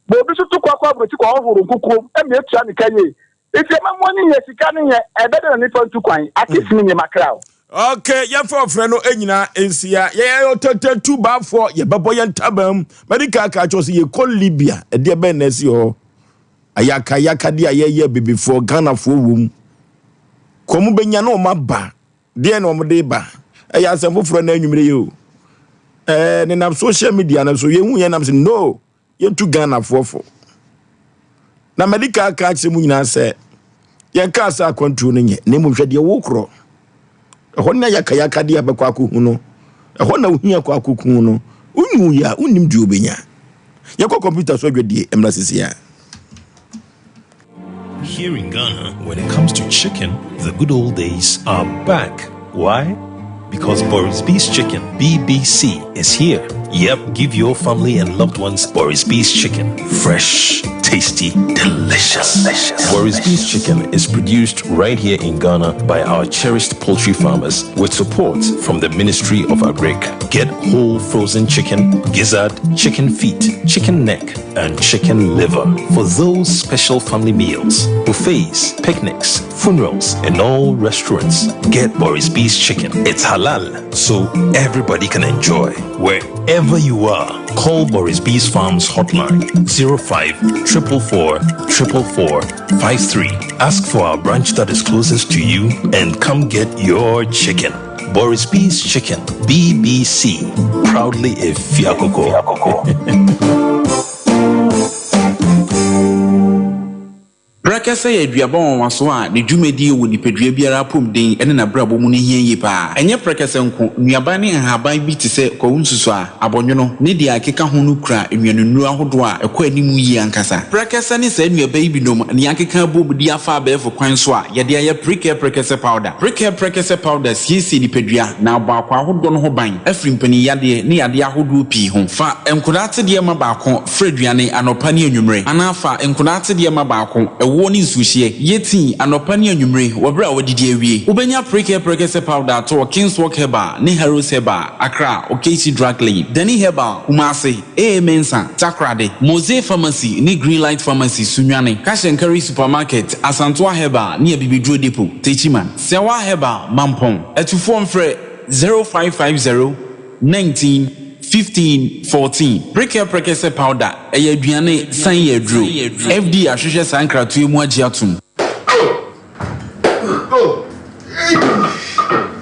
Bɔ obi so to kɔ akɔ aburokyi kɔ hohoro nkukuo ɛma etua ne ka yie. Nti ɛma mo ani nyɛ sika no nyɛ ɛbɛ dɛ na nipa ntu kwan akisi mi nyɛ makra o. Ok yɛmfa ɔfrɛ no nyinaa nsia yɛyɛ ɔtɛtɛ tu baafoɔ yɛbɛbɔ yɛn ntaban mu mɛde kaa kaa kyɛw sɛ yɛkɔ Libya ɛdeɛ bɛn na asi hɔ ayakayakadeɛ a yɛyɛ abibifoɔ Ghanafoɔ wom kɔ mu bɛnya na wɔn aba deɛ na wɔn de ba ɛyɛ asɛm foforɔ na anwummerɛ yi o ɛɛ nenam social media no so yɛhu yɛn nam sɛ no Yɛntu Ghanafoɔ fo. Na madi kan aka akyerɛ mu nyinaa sɛ yɛnkaa sɛ akwantuo no nyɛ, na mmom hwɛ deɛ wokorɔ. Ɛhɔ ne ayakayakadeɛ a bɛkɔ akɔhu no. Ɛhɔ na wohia kɔ akɔku no. Wonwuiɛ a, wonnim deɛ wobɛnya. Yɛkɔ kɔmputa so adwadie mmra sisi a. Here in Ghana, when it comes to chicken, the good old days are back. Why? Because Boris B's Chicken, BBC, is here. Yep, give your family and loved ones Boris B's Chicken. Fresh, tasty, delicious. delicious. Boris B's Chicken is produced right here in Ghana by our cherished poultry farmers with support from the Ministry of Agric. Get whole frozen chicken, gizzard, chicken feet, chicken neck, and chicken liver for those special family meals, buffets, picnics, funerals, and all restaurants. Get Boris B's chicken. It's halal, so everybody can enjoy. Wherever you are, call Boris B's Farms hotline 05 444 444 53. Ask for our branch that is closest to you and come get your chicken. Boris B's Chicken, BBC, proudly a Fiakoko. Prɛkɛsɛ yɛ aduaba nwanwaso a ne dwumadie wɔ nipadua biara apɔmuden ne n'abrabɔ mu no hia yie pa ara. Ɛnyɛ prɛkɛsɛ nko, nnuaba ne nhaban bi te sɛ kwawu nsusuaa, abɔnwono, ne deɛ ɛkeka ho no kura nnuanennuro ahodoɔ a ɛkɔ anim yie ankasa. Prɛkɛsɛ ne saa nnuaba yi binom na yɛakeka abom de afa abɛɛfo kwan so a yɛde ayɛ Prekɛ Prɛkɛsɛ Powder. Prekɛ Prɛkɛsɛ Powder siesie nipadua na abɔ akwaa ahodoɔ no ho ban afiri mpaninyadeɛ ne yadeɛ ahodoɔ pii ho. Fa nkwadaa atedeɛ ma baako Fra aduane anɔpa ne anwummere, anaa fa nkwadaa atedeɛ ma baako, ɛwoɔ ne nsuohyeɛ. Yɛ tii anɔpa ne anwummere wɔ berɛ a woadidi awie. Wobɛnya Prekɛ Prɛkɛsɛ Powder atɔ wɔ Kingswalk Herbal ne Harrows Herbal, Accra, Okaishie Drug Lane, Dani Herbal, Kumasi, AA Mensah, Takoradi, Mose Pharmacy ne Greenlight Pharmacy, Sunyani, Cash and Carry Supermarket, Asantoa Herbal ne Abibiduro Depot, Techiman, Sɛwa Herbal, Mampong. Atufoɔ mfrɛ 0550 19 15 14 Prekɛ Prɛkɛsɛ Powder ɛyɛ aduane san yɛ aduro. FDA ahwehwɛ saa nkratoɔ yi mu agye atom.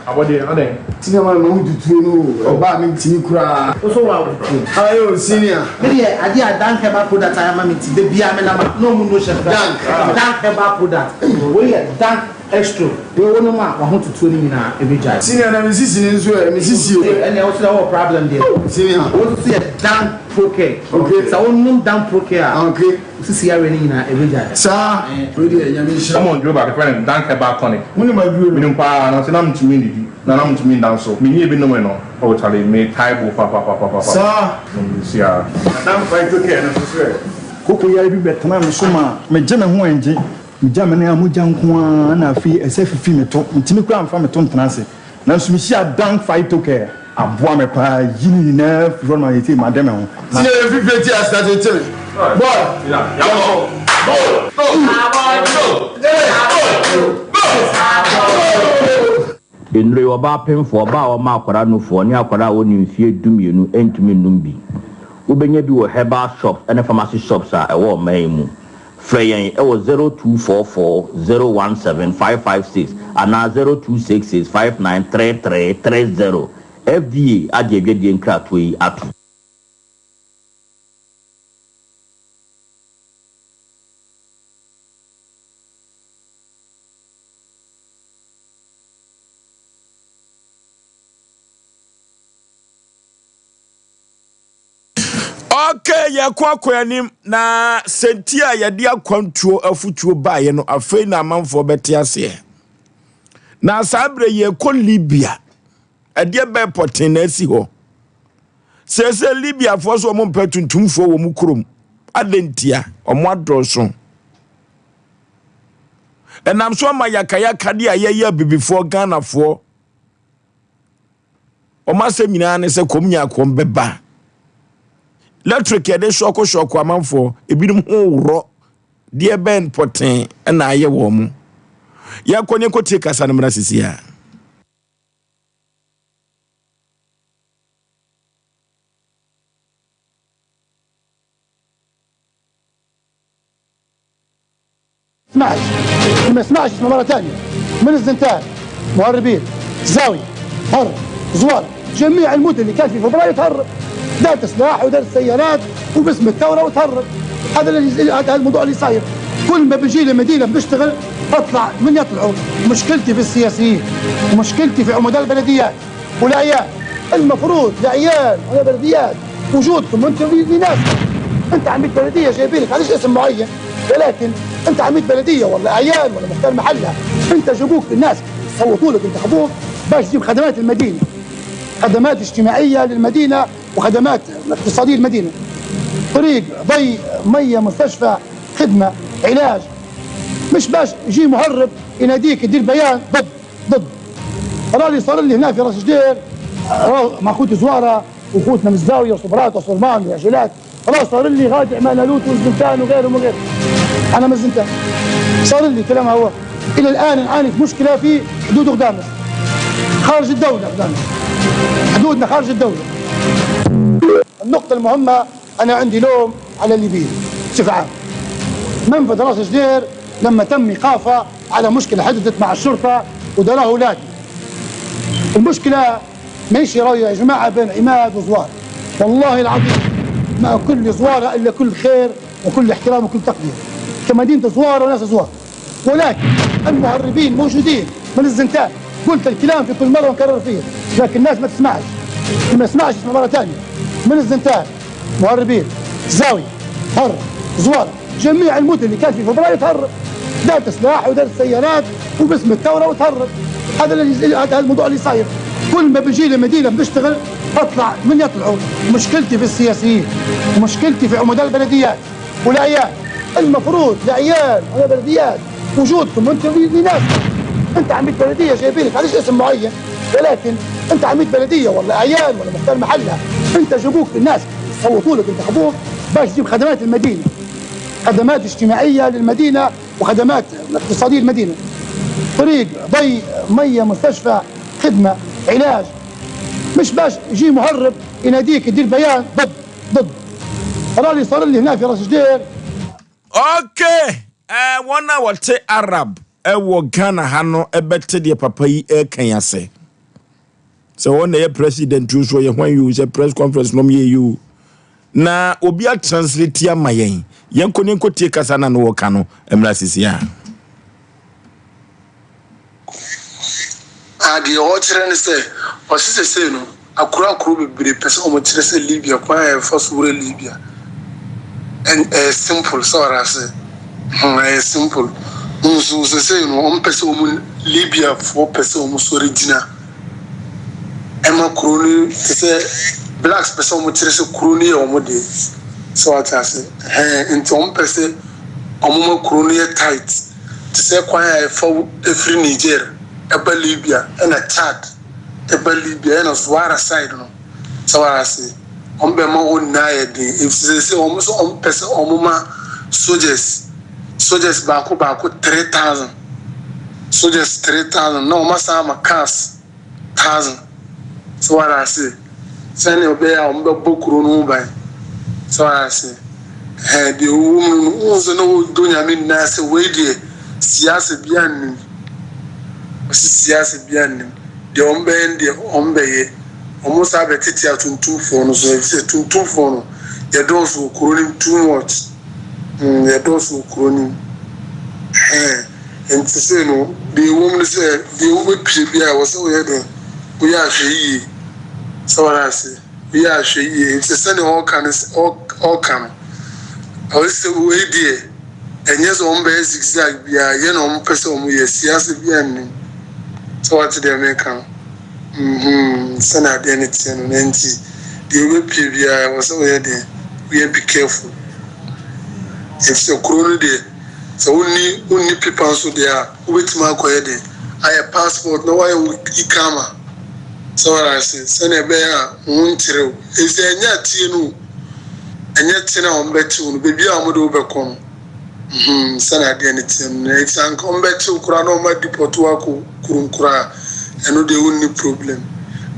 Abɔdeɛ, adɛn? Senior man ma wo tutuo no o, ɔbaa me ntimi koraa. Wo so wa wo. Ayo senior. Me deɛ adeɛ a Dank herbal product ayɛ ama me nti da biara me nam a na ɔmo no hyɛ me Dank. Dank herbal product wei yɛ Dank Estro deɛ wo nom a wahototoɔ no nyinaa ɛbɛgyae. Senior na me sisi no nso ɛ, me sisi o. Ɛnneɛ wo so deɛ wowɔ problem deɛ. Senior. Wo nso so yɛ Dan Procare. Okay. Sɛ wo nom Dan Procare a. Okay. Wo sisi yareɛ no nyinaa ɛbɛgyae. Saa. Wei deɛ Nyame nhyira. Wɔn duro baako yɛfrɛ no Dank Herbal Tonic. Wonim aduro no? Menim paa nanso na mentumi nnidi na na mentumi nda nso. Menyɛɛ bi nomee no oh charlie metae bo papapapapa. Saa. Seesei ara. Na Dan Phytocare no nso so ɛ? Koko yare bi bɛtenaa me so maa megye me ho ɛngye. Megya me nan a mogya nko ara na afei ɛsɛ fifi me to. Mentumi koraa mfa me to ntena ase. Nanso mehyia Dank Phytocare aboa me paa yi ne nyinaa firi hɔ no ma seesei made me ho. Na. Senior yɛ fifire ti ase tete me boy yɛnkɔ go go go go go. Nnuro yi, ɔbaa pemfoɔ, ɔbaa a ɔma akwadaa nufoɔ, ne akwadaa a ɔnni mfeɛ dumienu ntumi nnom bi. Wobɛnya bi wɔ herbal shops ne pharmacy shops a ɛwɔ ɔman yi mu. Frɛ yɛn wɔ 0244 017 556 anaa 0266 5933 30. FDA agye adwadie nkratoɔ yi atom. Okay, yɛkɔ akɔ anim na sɛnti a yɛde akwantuo afutuo baeɛ no afei na amanfoɔ bɛte aseɛ. Na saa berɛ yɛkɔ Libya. Ɛdeɛ bɛɛ pɔten na asi hɔ. Seesei Libyafoɔ so wɔn mpɛ tuntumfoɔ wɔ mu kurom. Adɛn ntia? Wɔn adɔɔso. Ɛnam so ama yakayakadeɛ a yɛyɛ abibifoɔ Ghanafoɔ Wɔn asɛm nyinaa ne sɛ kɔm nya kɔm bɛba. Electric yɛde sɔko sɔko amanfoɔ, ebinom ho worɔ. Deɛ bɛn pɔtee na ayɛ wɔn mo. Yɛnkɔ ne yɛnkɔtie kasa no mmra sisi a. سمعش ما سمعش اسمه مرة ثانية من الزنتان مهربين زاوية هرب زوال جميع المدن اللي كانت في فبراير تهرب دارت سلاح ودارت سيارات وباسم الثورة وتهرب هذا اللي هذا الموضوع اللي صاير كل ما بنجي لمدينة بنشتغل بطلع من يطلعوا مشكلتي في السياسيين ومشكلتي في عمداء البلديات والاعيان المفروض العيال ولا بلديات وجودكم انتم لناس. انت عميد بلديه جايبينك علاش اسم معين، ولكن انت عميد بلديه ولا اعيان ولا مختار محله، انت جابوك الناس صوتوا لك انتخبوك باش تجيب خدمات المدينه، خدمات اجتماعيه للمدينه وخدمات اقتصاديه للمدينه، طريق، ضي، ميه، مستشفى، خدمه، علاج. مش باش يجي مهرب يناديك يدير بيان ضد ضد. رالي صار لي هنا في راس جدير مع خوتي زواره وخوتنا من الزاويه وصبرات وصرمان وعجلات، راه صار لي غادي عمانالوت والزنتان وغيرهم وغيرهم. انا من الزنتان صار لي كلام هو. الى الان نعاني في مشكله في حدود غدامس، خارج الدوله، غدامس حدودنا خارج الدوله. النقطه المهمه، انا عندي لوم على الليبيين بصفه عامه. منفذ راس جدير لما تم ايقافه على مشكله حدثت مع الشرطه ودراه اولادي. المشكله ماشي راي يا جماعه بين عماد وزوار، والله العظيم ما كل زواره الا كل خير وكل احترام وكل تقدير كمدينه زواره وناس زوار، ولكن المهربين موجودين من الزنتان. قلت الكلام في كل مره ونكرر فيه، لكن الناس ما تسمعش، ما تسمعش. اسمع مره ثانيه، من الزنتان مهربين، زاويه، هرب، زواره، جميع المدن اللي كانت في فبراير تهرب، دارت سلاح ودارت سيارات وباسم الثوره وتهرب. هذا هذا الموضوع اللي صاير. كل ما بنجي لمدينه بنشتغل اطلع من يطلعوا. مشكلتي في السياسيين، ومشكلتي في عمداء البلديات والاعيان. المفروض الاعيان ولا بلديات وجودكم انتم لناس. انت عميد بلديه جايبينك علاش اسم معين، ولكن انت عميد بلديه ولا اعيان ولا مختار محله، انت جابوك الناس صوتوا لك انتخبوك باش تجيب خدمات المدينه، خدمات اجتماعيه للمدينه وخدمات اقتصاديه للمدينه، طريق، ضي، ميه، مستشفى، خدمه، علاج. مش باش يجي مهرب يناديك يدير بيان ضد ضد. رالي صار لي هنا في راس جدير. Okay, eh, wɔn a wɔte Arab wɔ Ghana ha no bɛte deɛ papa yi reka yi ase. Sɛ wɔn na ɛyɛ president o, so ɔyɛ hwan yi o, sɛ press conference nom yɛ yi o. Na obi atranslate ama yɛn. Yɛnkɔ ne nkɔtie kasa na no wɔka no mmra sisi a. Na deɛ ɔrekyerɛ ne sɛ, ɔse sesei no akuro akuro bebree pɛ sɛ wɔn kyerɛ sɛ Libya kwan a yɛfa so wura Libya ɛn ɛyɛ simple sɛ ɔre ase hmm ɛyɛ simple nso sesei no wɔn pɛ sɛ wɔn Libya foɔ pɛ sɛ wɔn sɔre gyina ɛma kuro no te sɛ blacks pɛ sɛ wɔn kyerɛ sɛ kuro no yɛ wɔn deɛ sɛ wate ase ɛhɛn nti wɔn pɛ sɛ wɔn ma kuro no yɛ tight. te sɛ kwan a ɛfa firi Niger ba Libya ɛna Chad ba Libya ɛna Zuwara side no sɛ wara ase wɔn bɛ ma hɔ nyinaa yɛ den efisɛ sɛ wɔn nso wɔn pɛ sɛ wɔn ma soldiers soldiers baako baako 3000 soldiers 3000 na wɔn asan ama cars thousand. So wate ase? Sɛnea ɛbɛyɛ a wɔbɛbɔ kuro no ho ban. So wate ase? Ɛhɛn, deɛ ɔwɔ mu no, wohu sɛ na wɔdɔ Nyame nyinaa sɛ wei deɛ siase biara nnim. Ɔsi siase biara nnim. Deɛ wɔbɛyɛ no deɛ wɔbɛyɛ. Wɔn saa bɛtete atuntumfoɔ no so, efisɛ tuntumfoɔ no, yɛdɔɔso wɔ kuro no mu too much. Mm, yɛdɔɔso wɔ kuro no mu. Ɛhɛn. Enti sei no, deɛ ɛwɔ mu ne sɛ, deɛ wobɛpie biara ɛwɔ sɛ woyɛ dɛn? Woyɛ ahwɛyie. Sɛ wate ase? Woyɛ ahwɛyie. Enti sɛdeɛ ɔreka no, ɔreka no, ɔse sɛ wei deɛ, ɛnyɛ sɛ wɔbɛyɛ zigzag biara, yɛ na wɔpɛ sɛ wɔyɛ, siase biara nnim. Sɛ wate deɛ meka no? Mm-hmm, sɛdeɛ adeɛ no teɛ no, na enti deɛ wobɛpie biara ɛwɔ sɛ woyɛ dɛn? Woyɛ be careful. Efisɛ kuro no deɛ, Sɛ wonni wonni paper nso deɛ a, wobɛtumi akɔyɛ den ayɛ passport na woayɛ wo iqama. Sɛ wate ase? Sɛdeɛ ɛbɛyɛ a wo ho nkyere wo. Efisɛ ɛnyɛ atie no o, ɛnyɛ te no a wɔbɛte wo no, baabi a wɔde wo bɛkɔ no, mm-hmm, sɛdeɛ adeɛ no teɛ no. Na efisɛ anka wɔbɛte wo koraa na wɔadeport wo akɔ kurom koraa a, ɛno deɛ wonni problem.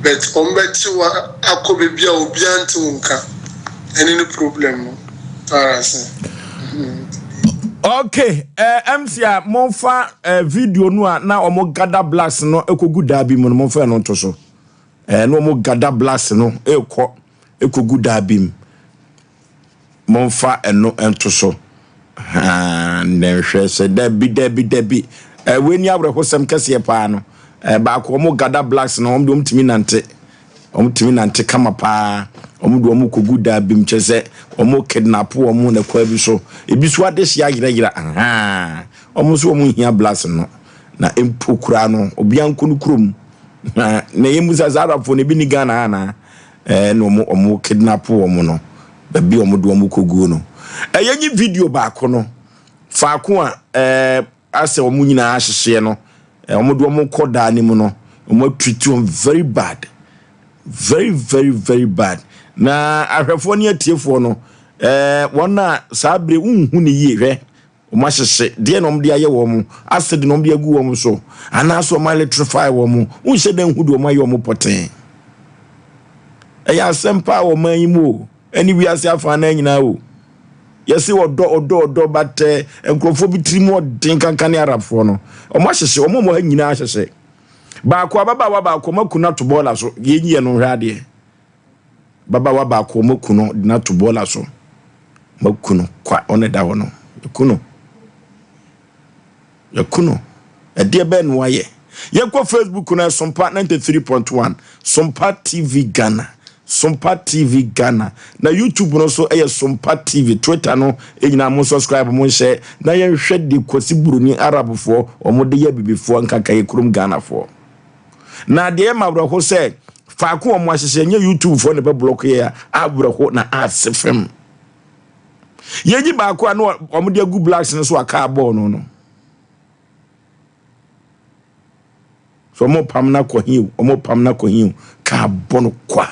But wɔbɛte wo akɔ baabi a obiara nte wo nka, ɛno ne problem no. Okay, eh, MC a momfa eh, video no a na wɔn gada blacks no ekogu daa bi mu no momfa ɛno nto so. Eh, na wɔn gada blacks no ekɔ ekogu daa bi mu. Momfa ɛno nto so. Ha, na nhwɛ sɛ dabi dabi dabi. Eh, wei ni awerɛhosɛm kɛseɛ paa no. Eh, baako wɔn gada blacks no wɔn de wɔn tumi nante. Wɔn tumi nante kama paa. Wɔn de wɔn kɔgu daa bi mu kyerɛ sɛ wɔn kidnap wɔn na kwan bi so. Ebi so adehye ayerayera ahaa. Wɔn nso wɔn nhia blast no. Na mpo koraa no obiara nkɔ ne kurom. Na na yɛn mu sɛ saa Arabfoɔ no ebi ni Ghana ha anaa? Ɛɛ na wɔn wɔn kidnap wɔn no. Baabi a wɔn de wɔn kɔguo no. Ɛyɛ nye video baako no. Faako a ɛɛ asɛ wɔn nyinaa ahyehyeɛ no, wɔn de wɔn kɔ daa no mu no, wɔn atreat wɔn very bad, very very very bad. Na ahwɛfoɔ ne atiefoɔ no, ɛɛ wɔn a saa bere nhu ne yie hwɛ, wɔn ahyehye deɛ na wɔn de ayɛ wɔn, acid na wɔn de agu wɔn so, anaasɛ wɔn electrify wɔn, nhyɛ dɛ nhu deɛ wɔn ayɛ wɔn pɔtee. Ɛyɛ asɛm paa wɔ ɔman yi mu o. Ɛne wiase afanan nyinaa o. Yɛse ɔdɔ ɔdɔ ɔdɔ but eh, nkurɔfoɔ bi tiri mu ɔden kankan ne Arabfoɔ no. Wɔn ahyehye, wɔn a wɔn ha nyinaa ahyehye. Baako ababaawa baako wɔn aku no ato bɔɔla so. Yɛnyi yɛn no nhwɛ adeɛ. Ababaawa baako wɔn aku no de no ato bɔɔla so. Wɔn aku no kwa ɔno ɛda hɔ no. Aku no. Yɛku no. Ɛdeɛ bɛn na wayɛ? Yɛnkɔ Facebook no Sompa 93.1, Sompa TV Ghana, Sompa TV Ghana. Na YouTube no nso yɛ Sompa TV. Twitter no nyinaa mo subscribe mo nhyɛ na yɛnhwɛ de Kwasi Buroni Arabfoɔ wɔn de yɛ abibifoɔ nkanka yɛ kurom Ghanafoɔ. Na deɛ ɛma awerɛho sɛ faako wɔn ahyehyɛ nyɛ YouTube foɔ na ɛbɛ block yɛ a awerɛho na ase fam. Yɛnyi baako a na wɔde agu blacks no so a kaa bɔɔl no no. So wɔn pam no akɔ he o, wɔn pam no akɔ he o, kaa bɔ no kwa.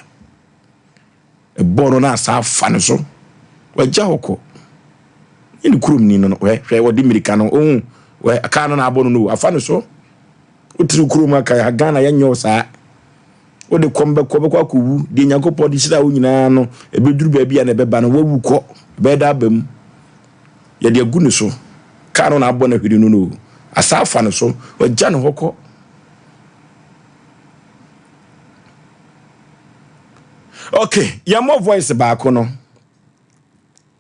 Ɛbɔɔ no na asa afa no so. Wagya hɔ kɔ. Ne ne kurom ni no no, hwɛ hwɛ wɔde mmirika no, ohun wɛ kaa no na abɔ no no, afa no so. Wotiri kurom aka Ghana yɛnyɛ wo saa. Wode kɔm bɛkɔ, wobɛkɔ akɔwu. Deɛ Nyankopɔn de hyiraa wo nyinaa no, ɛbɛduru baabi a na ɛbɛba no, woawu kɔ. Ɛbɛyɛ dɛ aba mu. Yɛde agu ne so. Kaa no na abɔ no ahwiri no no o. Asa afa ne so. Wagya ne hɔ kɔ. Okay, yɛmmɔ voice baako no.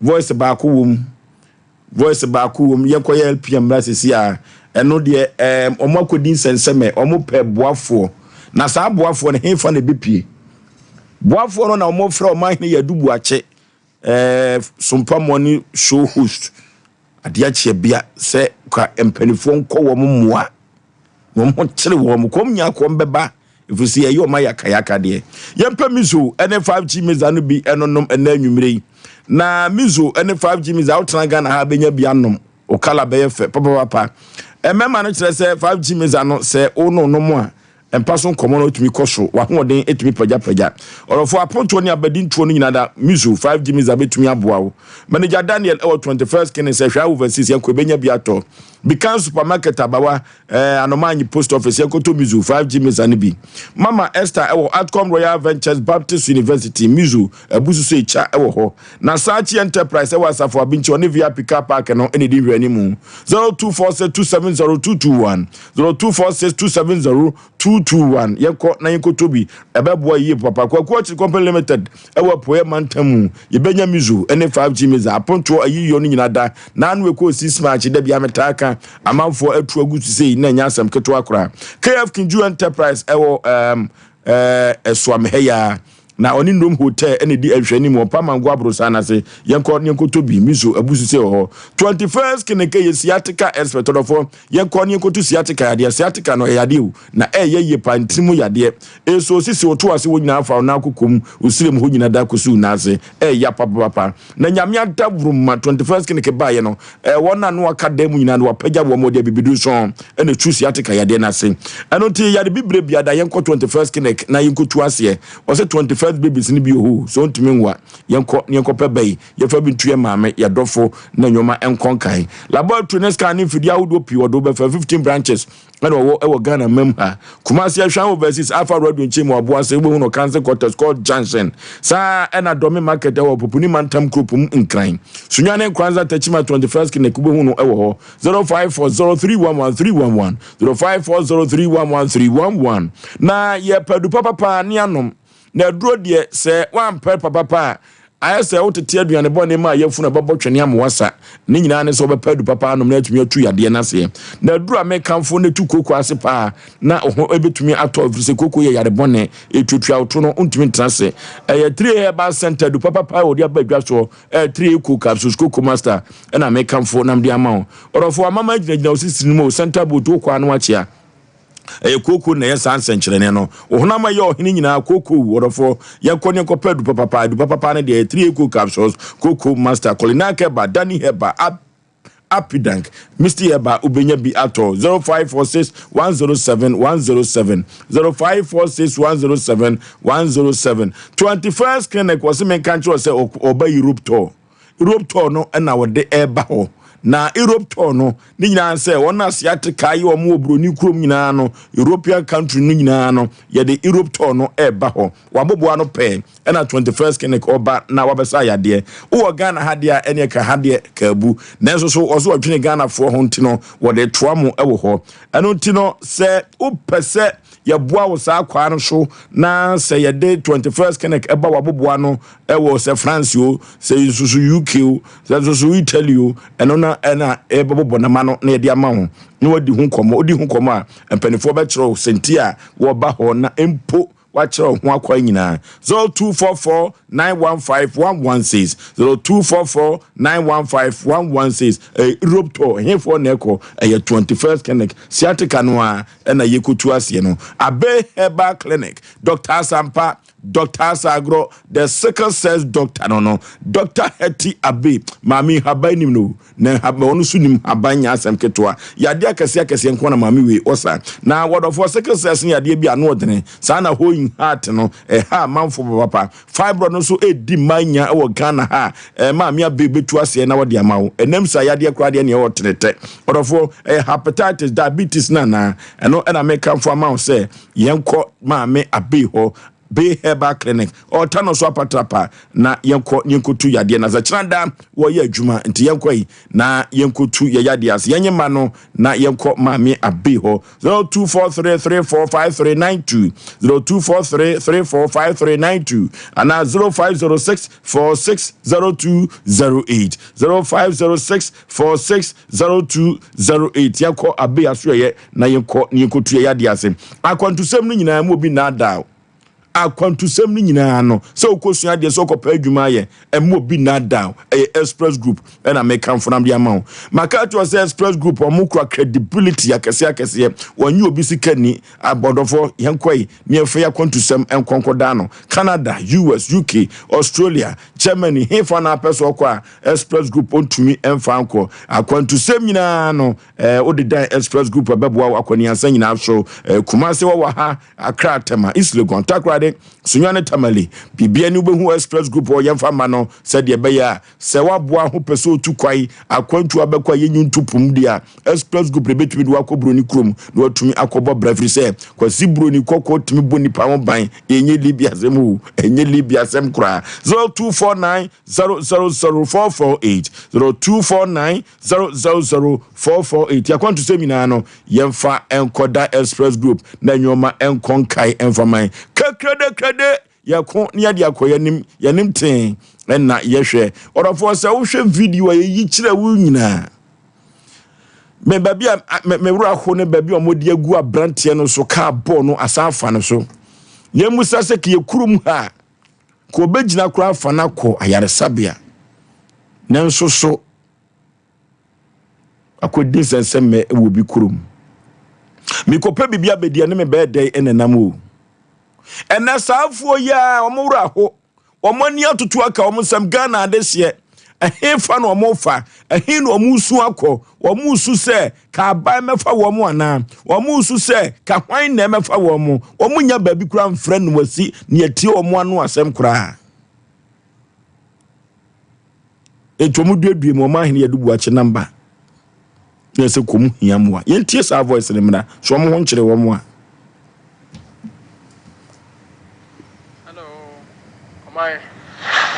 Voice baako wɔ mu. Voice baako wɔ mu. Yɛnkɔyɛ LPM mmra sisi a. Ɛno deɛ ɛɛm wɔn akɔdi nsɛnsɛmɛ. Wɔn pɛ boafoɔ. Na saa boafoɔ no hefa na ɛbɛpie? Boafoɔ no na wɔn frɛ wɔn ahene yɛ Adubuakye ɛɛ Sompa Morning Show host. Adeɛ akyeɛ bia sɛ ka mpanimfoɔ nkɔ wɔn mmoa. Na wɔn ho kyere wɔn. Kɔm nya kɔm bɛba. Ɛfiri sɛ yɛyɛ ɔma yakayaka deɛ. Yɛmpɛ Mizo ne 5G Miza no bi ɛnonom ɛnɛ anwummere yi. Na Mizo ne 5G Miza wotena Ghana ha bɛnya bi anom. Wo kala bɛyɛ fɛ papapapa. Mmarima no kyerɛ sɛ 5G Miza no sɛ wo no nom a mpa so nkɔmmɔ no tumi kɔ so, w'ahoɔden tumi pagyapagya. Ɔdɔfoɔ apontoɔ ne abadintoɔ no nyinaa da Mizo 5G Miza bɛtumi aboa wo. Manager Daniel ɛwɔ 21st Kene sɛ hwɛ overseas yɛnkɔ yɛbɛnya bi atɔ. Bikan Supermarket abawa Eh, Anomanyi Post Office, yɛnkɔtɔ Mizu 5G Mesa no bi. Mama Esther ɛwɔ Atcom Royal Ventures Baptist University, Mizu, Abususo Ekya ɛwɔ hɔ. Na Sachi Enterprise ɛwɔ Asafo Abinkyi, ɔne VIP Car Park no ɛna ɛdi nhwɛanimu. 0246 270 221, 0246 270 221. Yɛnkɔ na yɛnkɔtɔ bi, ɛbɛboa yie papa. Kwaku Akyiri Company Limited ɛwɔ Apueɛ Mantam mu, yɛbɛnya Mizu ɛne 5G Mesa. Apontoɔ, ayiyɔ no nyina da. N'ano ɛkɔɔ 6 March, da biara metaa ka. Amanfoɔ atu agu so sei na ɛnyɛ asɛm ketewa koraa. KF Kinju Enterprise ɛwɔ um, eh, Ɛsoame ha yi ara. Na ɔne Nrom Hotel ɛna ɛdi nhwɛanim wɔ Pamango aborosan no ase. Yɛnkɔ ne yɛnkɔtɔ bi. Miso abusu sei wɔ hɔ. 21st Keneke yɛ sciatica expert ɔdɔfoɔ. Yɛnkɔ ne yɛnkɔtu sciatica yadeɛ. Sciatica no ɛyɛ yadeɛ o. Na ɛyɛ yie paa ntini mu yadeɛ. Eso sisi wo to ase hɔ nyinaa fa wo nan kɔ kɔm, wo srem hɔ nyina da kɔsi wo nan ase. Ɛyɛ papapapa. Na Nyame adaworoma 21st Keneke baeɛ no, eh, wɔn a na wɔaka dan mu nyinaa no wapagya wɔn, wɔde abibiduro sɔn ɛna ɛtu sciatica yadeɛ no ase. Ɛno nti yare bibire bia da yɛnkɔ 21st Clinic na yɛnkɔtu aseɛ. Wɔsɛ 21st babies no bi wɔ hɔ o, sɛ ɔntumi nwo a, yɛnkɔ na yɛnkɔpɛ ba yi, yɛfa bi ntu yɛn maame, yɛn dɔfo na nneɛma nkɔ nkan. Laboratory ne scan ne mfidie ahodoɔ pii wɔde wobɛfa 15 branches ɛna ɔwɔ ɛwɔ Ghana mam ha. Kumasi Ahwan Overseas Alpha Radio nkyɛn mu Aboase wobɛhu no Council Quarters called Junction. Saa ɛna Dɔme Market ɛwɔ Popuni Mantam Kuropom Nkran. Sunyani Nkranza Techiman 21st Clinic wobɛhu no ɛwɔ hɔ 0540311311 0540311311. Na yɛpɛ adu papapa ne anom. Na aduro deɛ sɛ woampɛ papapa a Ayɛ sɛ wotete aduane bɔne ma yafunu a ɛbɛbɔ twene ama woasa. Ne nyinaa ne sɛ wobɛpɛ adu papa anom na atumi atu yadeɛ no aseɛ. Na aduru a mekamfo no tu kooko ase paa na wo ho bɛtumi atɔ ɛfiri sɛ kooko yɛ yare bɔne. Ɛtuatua wo to no, wontumi ntena ase. Ɛyɛ 3A Herbal Centre adu papa paa a wɔde aba adwa soɔ. Ɛyɛ 3A Coco Capsules, Coco Master ɛna mekamfo na mede ama wo. Ɔdɔfoɔ, amama gyinagyina wo sisiri no mu o, Centre Boot, wokɔ a na woakyea. Ɛyɛ kooko na ɛyɛ saa nsɛnkyerɛnne no. Wo honam a ɛyɛ ɔhene nyinaa, kooko wu. Ɔdɔfoɔ, yɛnkɔ ne yɛnkɔpɛ adu papapa. Adu papapa no deɛ, ɛyɛ 3 Eco Capsules, Kooko Master, Culinary Herbal, Danny Herbal, Ap Apidank, Misty Herbal, wobɛnya bi atɔ. 0546 107 107, 0546 107 107. 21st Clinic, wɔse menka nkyerɛ wo sɛ ɔba Europe tour. Europe tour no na wɔde ɛreba hɔ. Na Europe tour no, ne nyinaa sɛ wɔn a sciatica yɛ wɔn wɔ buroni kurom nyinaa no, European country no nyinaa no, yɛde Europe tour no ɛreba hɔ. Waboboa no pɛɛ, ɛna 21st clinic ɔba na wabɛsa yadeɛ. Wowɔ Ghana ha deɛ a, ɛneɛ ka ha deɛ kaabu. Nanso so wɔso wɔdwene Ghanafoɔ ho nti no, wɔde toa mo wɔ hɔ. Ɛno nti no, sɛ wopɛ sɛ yɛboa wo saa kwaa no so na sɛ yɛde 21st clinic ɛba waboboa no ɛwɔ sɛ France o, sɛ nso so UK o, sɛ nso so Italy o, ɛno na ɛna ɛbɛbobɔ nama no na yɛde ama wo na wadi ho nkɔmmɔ. Wodi ho nkɔmmɔ a, mpanimfoɔ bɛkyerɛ wo sɛnti a wɔba hɔ na mpo wakyerɛ wo ho akwan nyinaa. 0244 915 116 0244 915 116 ɛyɛ Europe tour ɛhefoɔ na ɛkɔ ɛyɛ 21st clinic sciatica no a ɛna yɛkɔtu aseɛ no Abe Herbal Clinic Dr. Asampa Doctor Asagorɔ, the sickle cells doctor no no, Doctor Hetty Abe, maame nhaban nim no, na nhaban ɔno nso nim haban nyɛ asɛm ketewa. Yadeɛ akɛseɛ akɛseɛ nko na maame wei ɔsa. Na wɔdɔfoɔ sickle cells no yadeɛ bi ano ɔdene, saa na holding heart no ɛha amanfoɔ papapa. Fibroid no nso ɛdi mmaa nya wɔ Ghana ha a, maame Abe bɛtu aseɛ na wɔde ama wo. Ɛnam saa yadeɛ koraa deɛ neɛ ɛwɔ tenetɛ. Ɔdɔfoɔ, ɛyɛ hepatitis, diabetes no anaa? Ɛno ɛna mekamfo ama wo sɛ Yɛnkɔ Maame Abey hɔ, Bay Herbal Clinic, ɔɔta no so apatrapa na yɛnkɔ na yɛnkɔtu yadeɛ na sɛ kyena da wɔyɛ adwuma nti yɛnkɔ yi na yɛnkɔtu yɛ yadeɛ ase yɛnye ma no na yɛnkɔ Maame Abey hɔ 0243345392 0243345392 anaa 0506460208 0506460208 yɛnkɔ Abey asoɛyɛ na yɛnkɔ na yɛnkɔtu yɛn yadeɛ ase. Akwantusɛm no nyinaa mu obi nnaadaa wo. Akwantusɛm no nyinaa no, sɛ wokɔsua adeɛ, sɛ wokɔpɛ adwuma ayɛ, ɛmma obi nnaadaa wo. Ɛyɛ Express Group ɛna mekamfo no de ama wo. Maka akyerɛ wo sɛ Express Group wɔn kura credibility akɛseɛ akɛseɛ. Wɔnnye obi sika nni. Abɔdɔfoɔ, yɛnkɔ yi na yɛmfa yɛn akwantusɛm nkɔ nkɔdaa no. Canada, US, UK, Australia, Germany, hefa na apɛ sɛ ɔkɔ a Express Group ɔntumi mfa nkɔ. Akwantusɛm nyinaa no, Eh, wode dan Express Group ɛbɛboa wo akɔneasa nyinaa so. Eh, Kumase wɔwɔ ha, Accra, Tema, East Legon, Takoradi, Sunyani ne Tamale. Biribia ni wobɛhu Express Group hɔ, yɛmfa mma no sɛdeɛ ɛbɛyɛ a sɛ woaboa ho pɛ sɛ otu kwae, akwantu abɛkɔ a yɛnyi nto pom deɛ a, Express Group na ɛbɛtumi de wakɔ buroni kurom na watumi akɔbɔ bra firi sɛ Kwasi buroni kɔkɔɔ tumi bɔ nipa ho ban. Ɛnyɛ Libya asɛm o, ɛnyɛ Libya asɛm koraa. 0249 000 448 0249 000 448 Yɛakwantusɛm nyinaa no, yɛmfa nkɔda Express Group na nneɛma nkɔ nkae mfa man. Kakradekrade yɛko na yɛde akɔ yɛnim yɛnim tee ɛna yɛhwɛ. Ɔdɔfoɔ sɛ wohwɛ video a yɛyi kyerɛ wo nyinaa me baabi a me me werɛ aho ne baabi a wɔde agu aberanteɛ no so kaa bɔɔl no asan afa no so. Yɛn mu sa sɛ kiyɛ kurom ha ka ɔbɛgyina koraa afa no akɔ ayaresabea nanso so akɔdi nsɛnsɛmmɛ wɔ obi kurom. Mekɔpɛ biribi abɛdi ɛne me bɛyɛ dɛn ɛna nam o. Ɛnɛ saafoɔ yi a wɔn werɛ aho, wɔn ani atoto aka wɔn nsɛm Ghana adehyeɛ. Ɛhe fa na wɔn fa? Ɛhe na wɔn su akɔ? Wɔn su sɛ ka aban mɛfa wɔn anaa? Wɔn su sɛ ka hwan na ɛmɛfa wɔn? Wɔn nya baabi koraa mfrɛ no wasi na yɛtie wɔn ano asɛm koraa. Enti wɔn duadua mu wɔn ahene yɛde bu akye namba na ɛsɛ kɔm hia mmoa. Yɛntie saa voice no mmra so wɔn ho nkyere wɔn a. Hello, ɔman.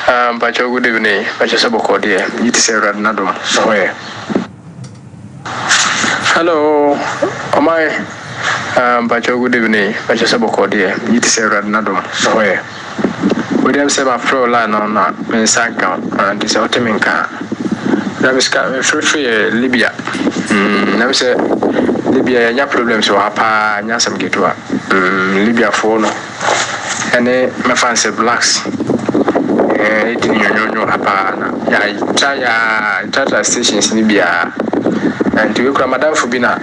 Ah, mpakyɛw good evening. Mpakyɛw sɛ bɔkɔɔ deɛ, megye ti sɛ Awurade n'adom na hɔ yɛ. Hello, ɔman. Ah, mpakyɛw good evening. Mpakyɛw sɛ bɔkɔɔ deɛ, megye ti sɛ Awurade n'adom na hɔ yɛ. Wei deɛ sɛ mafrɛ wo line no na me nsa nka wo ah, nti sɛ wote me nka a. Na me sika mefrɛfrɛ yɛ Libya mm, na me sɛ Libya yɛnya problems wɔ ha paa, nyɛ asɛm ketewa mm, Libyafoɔ no ɛne mɛfa no sɛ blacks eh, ɛdi no nwonwonwo ha paa na yɛatra yɛa yɛtratra stations no biara nti wei kora madamfo bi na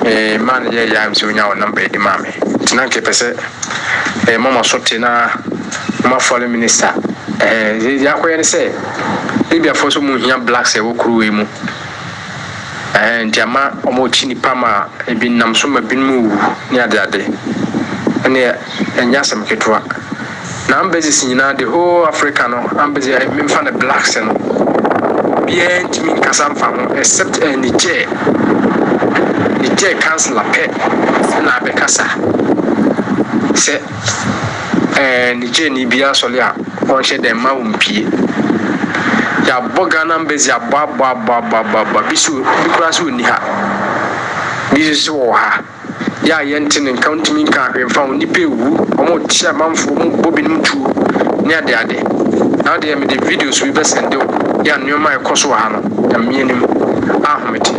eh, maa no yɛ yɛ a sɛ onya wo number yi de maa me nti na nka ɛpɛ sɛ eh, mama so te na mama foreign minister eh, deɛ akɔyɛ ne sɛ Libyafoɔ nso mu hia blacks ɛwɔ kuro wei mu. Ɛɛ nti ama wɔrekyi nnipa ma ebi nam so ma binom rewu ne adeade. Ɛnneɛ ɛnyɛ asɛm ketewa. Na embassies nyinaa, the whole Africa no, embassy a memfa no blacks no, obiara ntumi nkasa mfa ho except eh, Niger. Niger councillor pɛ na abɛkasa sɛ Eh Nigerni biara sɔre a ɔnhyɛ dɛn mma wo mpie. Yɛabɔ Ghana mbedzi abɔ abɔ abɔ abɔ abɔ abɔ bi so bi koraa so onni ha. Bi nso so wɔwɔ ha. Yɛ a yɛnte ne nka wontumi nka hwee mfa ho nnipa ewu wɔn kye amanfoɔ wɔn bɔ binom tuo ne ade ade. Na wo deɛ mede videos bi bɛ sɛnde wo yɛ a nnoɔma a ɛkɔ so wɔ ha no Nyame anim ahomete.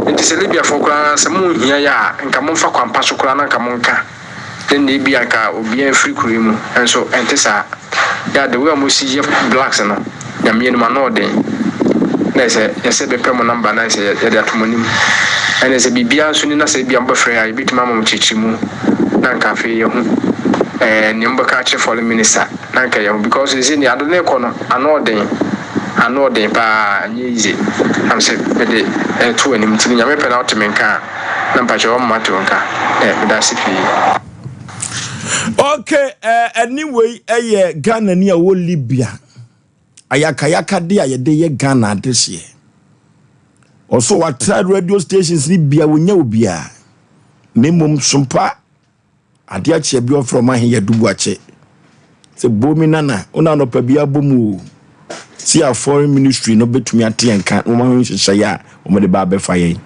Nti sɛ Libyafoɔ koraa sɛ mo nhia yɛ a nka momfa kwampa so koraa na nka monka. Ɛnna ebia anka obiara mfiri kuro yi mu, nso ɛnte saa. Yeah, the way a wɔsi yɛ blacks no, Nyame anim ano ɔden. Na ɛsɛ yɛsɛ bɛpɛ mo number na ɛsɛ yɛde ato mo anim. Ɛna sɛ biribiara nso ni na sɛ ebia mobɛfrɛ a, yɛbɛtumi ama mo kyerɛkyerɛmu na anka afei yɛahu ɛɛ nea mobɛka akyerɛ foreign minister na anka yɛahu because sɛ nea ade no rekɔ no ano ɔden, ano ɔden paa, ɛnyɛ easy. Na mesɛ mede ɛreto anim nti no Nyame pɛ na wote me nka a. Na mpakyɛw ɔmma to nka eh medase pii. Ok eh, ɛne wei ɛyɛ Ghana ni a ɔwɔ Libya ayakayakade a yɛde yɛ Ghana adehyeɛ. Ɔso watra radio stations ni bia wɔnya obiara na mmom sompa Adeɛ akye a bi ɔfrɛ ɔma he yɛ Dubuakye sɛ bomi nana wo na anɔpa bi abɔ mu o si a foreign ministry no bɛtumi ate yɛn nka na wɔn ho nhyehyɛeɛ a wɔn de ba abɛfa yɛn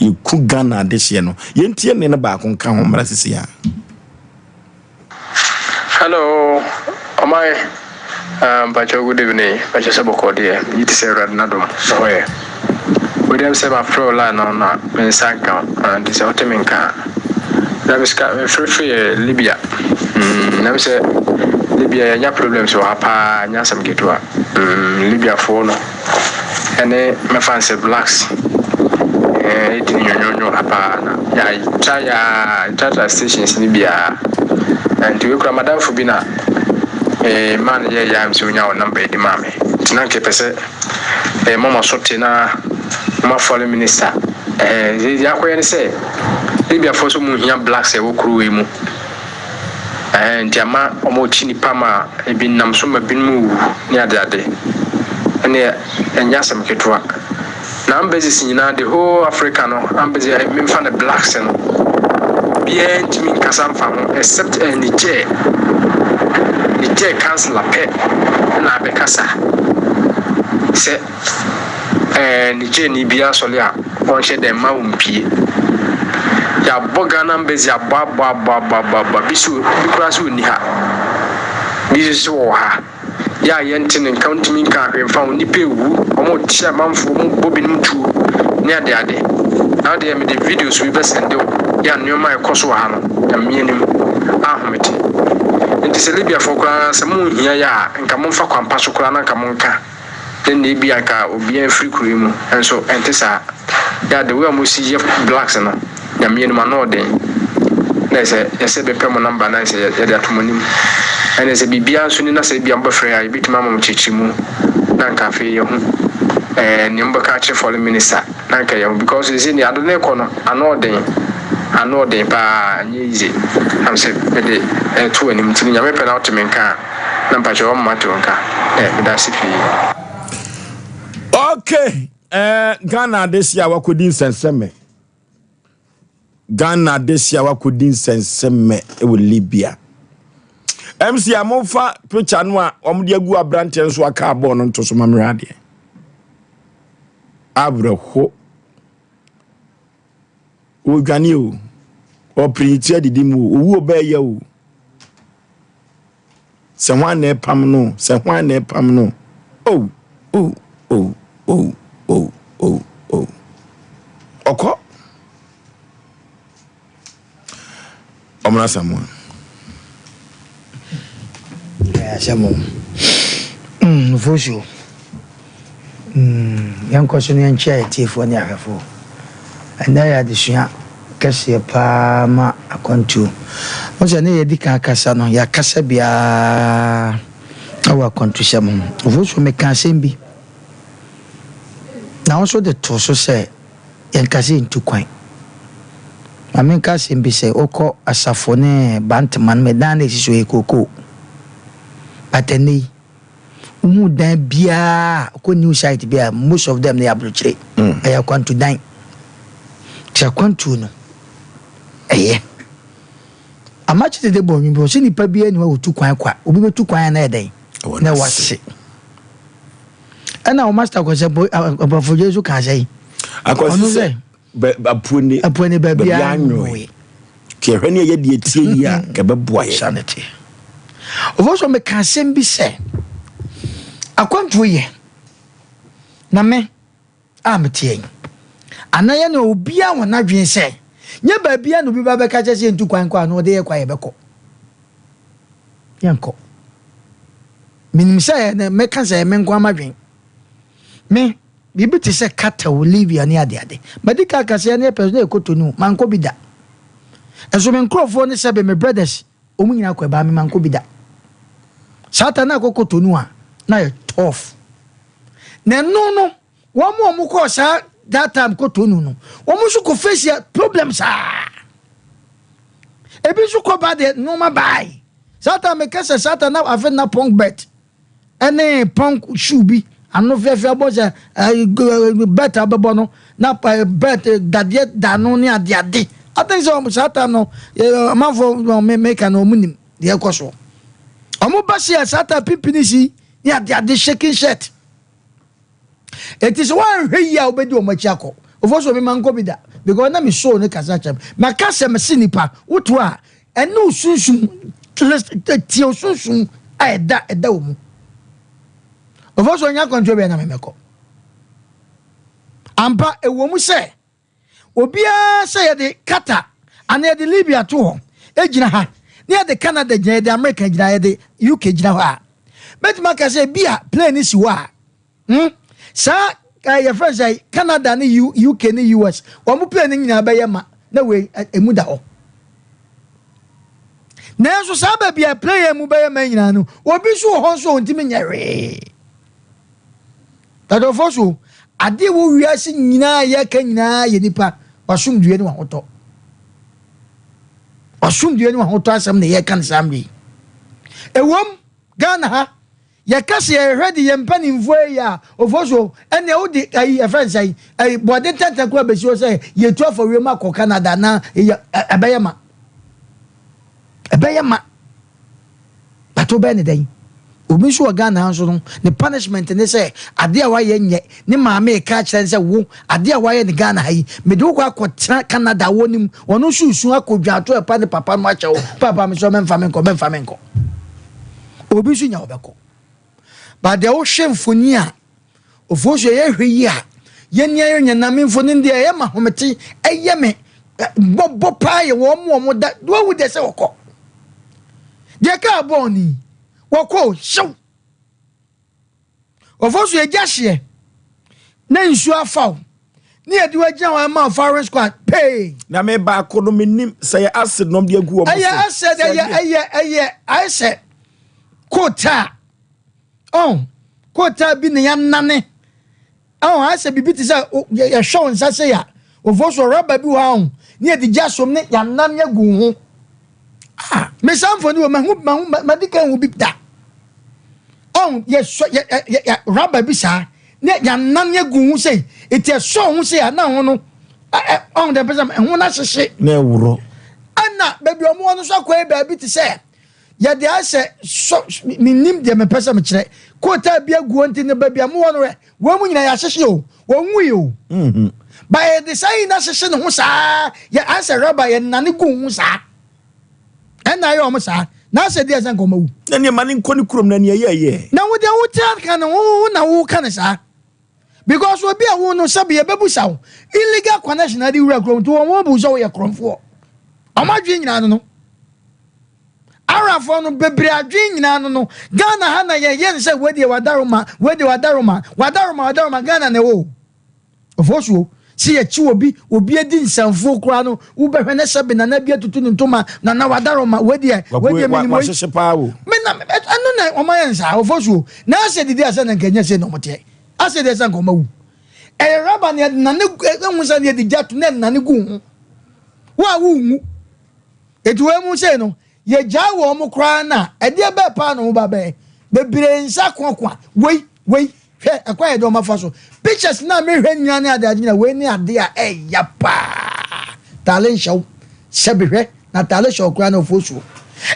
yɛku Ghana adehyeɛ no yɛntie nne no baako nka ho mmra sisi a. Hello ɔman Ah mpakyɛw good evening mpakyɛw sɛ bɔkɔɔ deɛ megye di sɛ awurade nadom me ho yɛ wei deɛ sɛ mafrɛ wo line no na me nsa nka wo ah nti sɛ wote me nka a na me sika mefrɛfrɛ yɛ Libya mm na me sɛ Libya yɛnya problems wɔ ha paa nyɛ asɛm ketewa mm Libyafoɔ no ɛne mɛfa no sɛ blacks ɛɛ ɛdi no nwonwonwo ha paa na yɛatra yɛa yɛtratra stations no biara nti wei kora madamfo bi na me maa no yɛɛ yam sɛ onya wo number yi de maa me nti na nka ɛpɛ sɛ ɛɛ mama so te na mama foreign minister ɛɛ deɛ akɔyɛ ne sɛ Libyafoɔ nso mu hia blacks ɛwɔ kuro wei mu ɛɛ nti ama wɔn rekyi nipa ma ebi nam so ma binom wu ne adeade ɛne ɛnyɛ asɛm ketewa. Na embassies nyinaa the whole Africa no embassy a memfa no blacks no obiara ntumi nkasa mfa ho except eh, Niger Niger councillor pɛ na abɛkasa sɛ eh, Niger ni biara sɔre a ɔnhyɛ dɛn mma wɔmpie. Yɛabɔ Ghana embassy abɔ abɔ abɔ abɔ abɔ abɔ bi so bi koraa so ɔnni ha bi nso so wɔ ha. Yɛ a yɛnte ne nka, wontumi nka hwee mfa ho, nnipa rewu, wɔrekye amanfoɔ, wɔrebɔ binom tuo ne adeade. Na wo deɛ mede videos bi bɛsɛnde wo, yɛ a nnoɔma a ɛkɔ so wɔ ha no, Nyame anim, ahomete. Nti sɛ Libyafoɔ koraa sɛ monhia yɛ a, nka momfa kwampa so koraa na nka monka. Ne nnɛ ebia nka obiara mfiri kuro yi mu nso ɛnte saa. Yeah the way a wɔsi yɛ blacks no Nyame anim ano ɔden na ɛsɛ yɛsɛ bɛpɛ mo number na ɛsɛ yɛde ato mo anim ɛne sɛ biribiara nso ni na sɛ ebia mobɛfrɛ a yɛbɛtumi ama mo kyerɛkyerɛmu na nka afei yɛhu ɛɛ nea mobɛka akyerɛ foreign minister na nka yɛhu because sɛ nea ade no rekɔ no ano ɔden ano ɔden paa ɛnyɛ easy na sɛ mede ɛto anim nti no Nyame pɛ na wote me nka a Na mpakyɛw ɔmma to nka ɛ medase pii. Okay, eh, Ghana adehye a wakɔdi nsɛnsɛmɛ. Ghana adehye a wakɔdi nsɛnsɛmɛ wɔ Libya. MC a momfa picture no a wɔde agu aberanteɛ nso aka abɔɔ no nto so ma mehwɛ adeɛ. Awerɛho. Wɔdwane o. Ɔpere ti adidi mu o. Owuo bɛɛyɛ o. Sɛ hwan na ɛpam no, sɛ hwan na ɛpam no. Oh, oh, oh, oh, oh, oh, oh. Ɔkɔ. Ɔmena Asamoah. Ɛyɛ asɛm o. Mm, Fosuo. Mm, yɛnkɔ so na yɛnkyia yɛn atiefoɔ ne ahwɛfoɔ. Ɛnnɛ yɛ adesua kɛseɛ paa ma akwantuo. Wo sɛ ne yɛdi kan akasa no, yɛakasa biara wɔ akwantusɛm ho. Fosuo, meka asɛm bi, na wo nso de too so sɛ yɛnka sɛ yɛntu kwan. Ma menka asɛm bi sɛ wokɔ asafo ne Bantama no, me dan na ɛsi so yɛ kookoo. But ɛnnɛ yi, wohu dan biara a wokɔ new site bi a most of them no yɛ abrokyire. Ɛyɛ akwantu dan. Nti akwantuo no, ɛyɛ. Amakye dede bɔ nnwom bi, ɔse nipa biara nni hɔ a ɔtu kwan kwa. Obi bɛtu kwan a na ɛyɛ dɛn? Na ɛwɔ ase. Ɛna wo master kɔsɛ bo abrɔfo nso kaa sɛ. Akɔsi sɛ apuene apuene baabi anwoe. Ti ɛhwɛ ne ɛyɛ deɛ tie yi a kɛbɛboa yɛ. Sanity. Ɔfɔ so meka asɛm bi sɛ akwantuo yɛ na me a meteɛ yi anaa yɛ ne obiara wɔ n'adwene sɛ nyɛ baabi a na obi ba bɛka kyɛ sɛ yɛntu kwan kɔ a na ɔde yɛ kwan yɛbɛkɔ yɛnkɔ. Menim sɛ ɛnɛ mɛka sɛ ɛyɛ me nko ara m'adwene. Me, biribi te sɛ Qatar, Libya ne adeade. Madi kan aka sɛ yɛne yɛpɛ so na yɛ Cotonou, mankɔ bi da. Nso me nkurɔfoɔ ne sɛbe me brothers, wɔn nyinaa kɔ ɛbaa me mankɔ bi da. Saa ta na akɔ Cotonou a, na yɛ tough. Na ɛno no, wɔn a wɔn kɔɔ saa that time Cotonou no, wɔn nso kɔ face problem saa. Ebi nso kɔ ba deɛ nneɛma baae. Satan meka sɛ Satan na afe na punk bet ɛne punk shoe bi ano fiafia bɔ sɛ bet a bɛbɔ no na bet dadeɛ da no ne ade ade. I think sɛ saa time no amanfoɔ me meka no ɔmo nim deɛ ɛkɔ so. Ɔmo ba si a saa time pimpini si ne ade ade shaking shirt. Eti sɛ woanhwɛ yie a wobɛdi wɔn akyi akɔ. Ofo so mema nkɔ bi da because na me soul no kasa kyerɛ me. Maka sɛ mese nipa woto a ɛne wo sunsum tie wo sunsum a ɛda ɛda wɔ mu. Ofo so ɔnya akwantuo bɛyɛ na memɛkɔ. Ampa ɛwɔ mu sɛ Obiara sɛ yɛde Qatar anaa yɛde Libya to hɔ gyina ha na yɛde Canada gyina yɛde America gyina yɛde UK gyina hɔ a, mɛtumi aka sɛ bi a plane no si hɔ a, hmm, saa eh, yɛfrɛ sɛ Canada ne U, UK ne US wɔn plane no nyinaa bɛyɛ ma na wei emu da hɔ. Nanso saa baabi a plane mu bɛyɛ ma nyinaa no, obi nso wɔ hɔ nso a ɔntumi nyɛ hwee. Adɔfoɔ so, adeɛ wɔ wiase nyinaa a yɛka nyinaa yɛ nipa w'asomdwoeɛ ne w'ahotɔ. W'asomdwoeɛ ne w'ahotɔ asɛm na yɛka no saa mmerɛ yi. Ɛwom, Ghana ha, yɛka sɛ yɛhwɛ de yɛn mpanimfoɔ yi a, ofoɔ so, ɛnna wode ayi ɛfɛ nsa yi, ayi bɔde ntɛntɛn koraa bɛsi hɔ sɛ yɛtu afa wiem akɔ Canada na ɛbɛyɛ ma. Ɛbɛyɛ ma. But wobɛyɛ ne dɛn? Obi nso wɔ Ghana ha nso no, ne punishment ne sɛ adeɛ a wayɛ nyɛ, ne maame reka akyerɛ no sɛ wo, adeɛ a wayɛ no Ghana ha yi, mede wo kɔ akɔtena Canada wɔ ne mu, ɔno nso resu akɔ dwaato ɛpa ne papa no akyɛ wo, papa me sɛ mɛmfa me nkɔ, mɛmfa me nkɔ. Obi nso nya ɔbɛkɔ. But deɛ wohwɛ mfoni a Ofosu ɛyɛ hwɛ yi a yɛn ni ayɛ nyɛ na me mfoni deɛ ɛyɛ ma homete ɛyɛ me bɔbɔ paa yɛ wɔn mu wɔn da wɔn deɛ sɛ wɔkɔ deɛ kaa bɔɔ ni wɔkɔ hyew Ofosu egya hyeɛ na nsuo afaw ne yɛde wagyina hɔ ama firing squad pay. Na me baako no menim sɛ yɛ acid nom de agu wɔn so. Ɛyɛ acid ɛyɛ ɛyɛ ɛyɛ ayɛ sɛ kootaa. Ɔn, kootaa bi na yɛanane. Ɔn, ayɛ sɛ biribi te sɛ yɛhwɛ wo nsa sei a, ofo so rɔba bi wɔ ha ɔn, ne yɛde gya som ne yɛanane agu wo ho. Ah, me saa mfoni wɔ mahu mahu madi kan hu bi da. Ɔn, yɛsɔ yɛ yɛ yɛ rɔba bi saa ne yɛanane agu ho sei, eti ɛsɔ ho sei a na ho no ɔn dɛ mpɛ sɛ ɛho no ahyehye. Na ɛworɔ. Ɛna baabi a wɔwɔ no nso akɔyɛ baabi te sɛ yɛde ayɛ sɛ sɔ menim deɛ mepɛ sɛ mekyerɛ kootaa bi aguo nti no baabi a mowɔ no ɛ wɔn mu nyinaa yɛahyehye o wɔn nwui o mhm. ba yɛde saa yi na hyehye ne ho saa yɛ ayɛ sɛ rɔba yɛnane gu ho saa ɛna ayɛ wɔn saa. Na asɛ deɛ sɛ nka ɔma wu. Na nneɛma no nkɔ ne kurom na nea ɛyɛ yɛ. Na wo deɛ wote aka no wo na woka no saa. Because obi a wo no sɛbi yɛbɛbusa wo illegal connection ade wura kurom nti wɔn wɔn bu sɛ woyɛ korɔmfoɔ. Wɔn adwene nyinaa no no. Arabfoɔ no bebree adwene nyinaa no no. Ghana ha na yɛyɛ no sɛ wei deɛ wadaroma, wei deɛ wadaroma, wadaroma, wadaroma Ghana na ɛwɔ o. Ofosuo, sɛ yɛkye obi, obi adi nsɛmfoo koraa no, wobɛhwɛ ne sɛbe nana bi atutu ne ntoma, nana wadaroma, wei deɛ, wei deɛ menim wei. Wahyehye paa o. Me na, ɛno na wɔn ayɛ no saa, Ofosuo. Na asɛ didi asɛ na nka ɛnyɛ sei na wɔn teɛ. Asɛ deɛ sɛ nka wɔn awu. Ɛyɛ raba na yɛde nane, ɛhu sɛ na yɛde gya to na ɛnane gu ho. Wo a wonwu. Eti wei mu sei no, Yɛgyae wɔn koraa no a, ɛdeɛ bɛɛ paa na wɔn ba bɛyɛ? Bebree nsa koakoa. Wei, wei, hwɛ ɛkwan a yɛde wɔn afa so. Pictures no a mehwɛ nyinaa ne adeade nyinaa, wei ne adeɛ a ɛya paa. Taale nhyɛ wo. Sɛbi hwɛ, na taale hyɛ wo koraa na ofuo suo.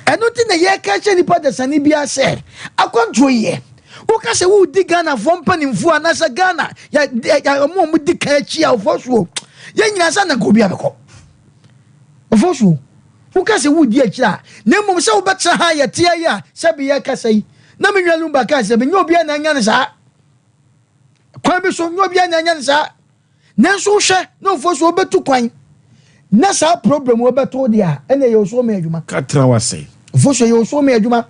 Ɛno nti na yɛka kyerɛ nipa dasani biara sɛ, akwantuo yɛ. Woka sɛ woredi Ghanafoɔ mpanimfoɔ anaasɛ Ghana, yɛ, yɛ, wɔn a wɔdi kan akyi a ofuo suo. Yɛn nyinaa sɛ na nka obi abɛkɔ. Ofuo suo. Woka sɛ woredi akyire a, na mmom sɛ wobɛtena ha a yɛte ha yi a, sɛbe yɛrekasa yi. Na me nua Lumba kaa sɛ, menyɛ obiara na anya no saa. Kwan bi so, nyɛ obiara na anya no saa. Nanso wohwɛ na ofoɔ so wobɛtu kwan na saa problem wobɛto wo deɛ a, ɛna ɛyɛ osuo me adwuma. Ka tena wase. Ofoɔ so ɛyɛ osuo me adwuma.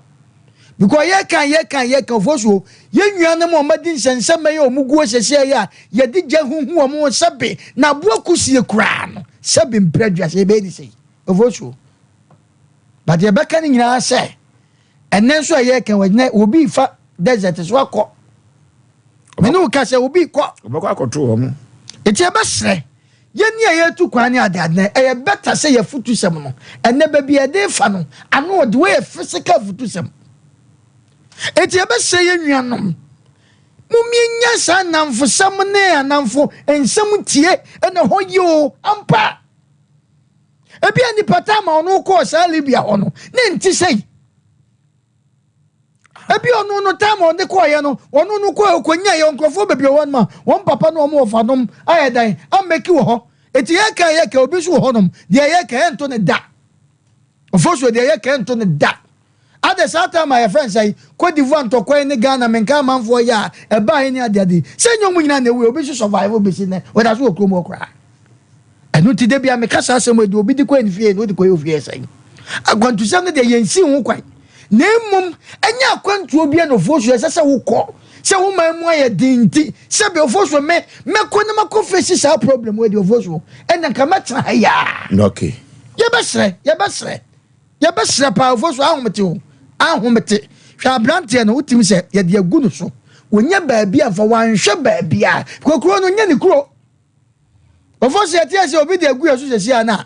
Because yɛka yɛka yɛka ofoɔ so yɛn nuanom a wɔadi nsɛnsɛmma yi a wɔn guo sɛsɛ yi a yɛde gya huhu wɔn sɛbe na aboa kusie koraa no sɛbe mpere aduasa yɛbɛyɛ ne sɛyi. Ofosuo. But deɛ ɛbɛka no nyinaa sɛ ɛnɛ nso a yɛreka wɔ ɛnɛ obi fa desert so akɔ. Me ne wo ka sɛ obi kɔ. Ɔbɛkɔ akɔto wɔn. Eti ɛbɛsrɛ yɛn ni a yɛretu kwan ne ade ade no ɛyɛ better sɛ yɛfutusɛm no ɛnɛ baabi a yɛde fa no ano ɔde wei yɛ physical futusɛm. Eti ɛbɛsrɛ yɛn nuanom momienya saa nnamfosɛm ne anamfo nsɛm tie ɛna hɔ yie o ampa. Ebia nipa taa ma ɔno kɔɔ saa Libya hɔ no ne nte sɛi. Ebi ɔno no taa ma ɔde kɔɔyɛ no ɔno no kɔɔ ɔkɔnya yɛ nkurɔfoɔ bebree wɔ nom a wɔn papa no wɔn wɔfa nom ayɛ dan amɛki wɔ hɔ. Eti yɛka yɛka obi nso wɔ hɔnom deɛ yɛka yɛnto ne da. Ofosuo deɛ yɛka yɛnto ne da. Adɛ saa time a yɛfrɛ no sɛn Cote d'Ivoire ntɔkwa yi ne Ghana menka amanfoɔ yɛ a ɛbaeɛ ne adeade yi sɛ nyɛ ɔmo nyinaa na ɛwuiɛ obi nso survive bɛsi nnɛ ɔda so wɔ kurom hɔ koraa ɛno nti da bia meka saa asɛm yi deɛ obi de kɔ ne fie no wode kɔyɛ ofie sɛn akwantusɛm no deɛ yɛnsi ho kwan na mmom ɛnyɛ akwantuo bia na ofuo so ɛsɛ sɛ wokɔ sɛ wo man mu ayɛ den nti sɛ bɛ ofuo so me mɛkɔ na makɔ fesi saa problem wɔ deɛ ofuo so ɛna nka mɛtena ha yaa okay yɛbɛsrɛ yɛbɛsrɛ Yɛbɛsrɛ paa Ofosu ahomete o ahomete hwɛ abranteɛ no wotumi sɛ yɛde agu no so wɔnya baabi a mfa wanhwɛ baabi a kɔ kuro no nyɛ ne kuro Ofosu yɛte ase obi de agu yɛ so sɛsi a na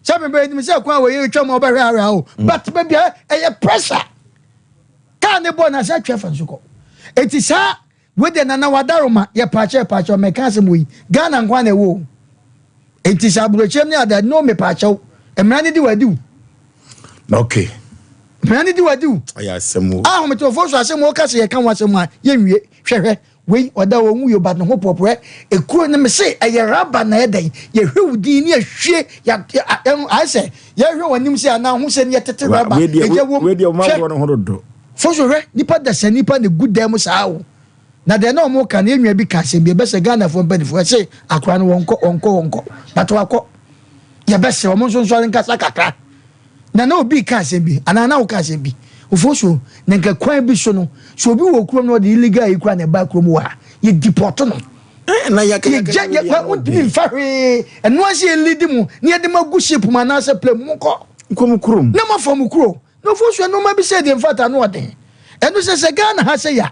sɛ mebɛ nim sɛ kwan wɔ yɛ twa mu a wobɛhwɛ ahwɛ o mm. but baabi a ɛyɛ pressure kaa ne bɔ na sɛ atwa fa nso kɔ eti saa Wei deɛ Nana Wadaroma yɛ paakyɛw paakyɛw mɛka asɛm wei Ghana nkoa na ɛwɔ o enti sɛ aburokyerɛm ne ada no me paakyɛw mmara ne di wadi wo. Okay. Mmara ne di wadi wo. Ɔyɛ asɛm o. Ahometewfoɔ so asɛm o ka sɛ yɛka ho asɛm a yɛnwie hwɛhwɛ wei ɔda wɔn wuyo but ne ho pɔpɔɛ ekuro ne me se ɛyɛ raba na ɛdɛn yɛhwɛ wo din ne yɛhwie yɛ ayɛ sɛ yɛhwɛ wɔn anim sɛ anaa ho sɛ ne yɛtete raba ɛgya wɔm hwɛ. Fo so hwɛ, nipa dasa nipa na egu dan mu saa o. Na deɛ na ɔmo ka no yɛn nua bi ka asɛm bi ɛbɛsɛ Ghana foɔ mpaninfoɔ ɛse akora no wɔnkɔ wɔnkɔ wɔnkɔ but wakɔ. Yɛbɛsrɛ ɔmo nso nsɔre nkasa kakra. Na na obi ka asɛm bi anaa na woka asɛm bi. Ofosuo, na nka kwan bi so no sɛ obi wɔ kurom na ɔde illegal yi koraa na ɛba kurom wɔ ha yɛ deport no. Na yɛka yɛgya yɛ kwan wontumi nfa hwee ɛno ase yɛ lead mu na yɛde mo agu ship mu anaasɛ plane mu monkɔ. Nkɔ mo kurom. Na moafa mo kuro. Nufosuo nnoɔma bi sɛ deɛ mfata ano ɔden. Ɛno sɛ sɛ Ghana ha sɛ ya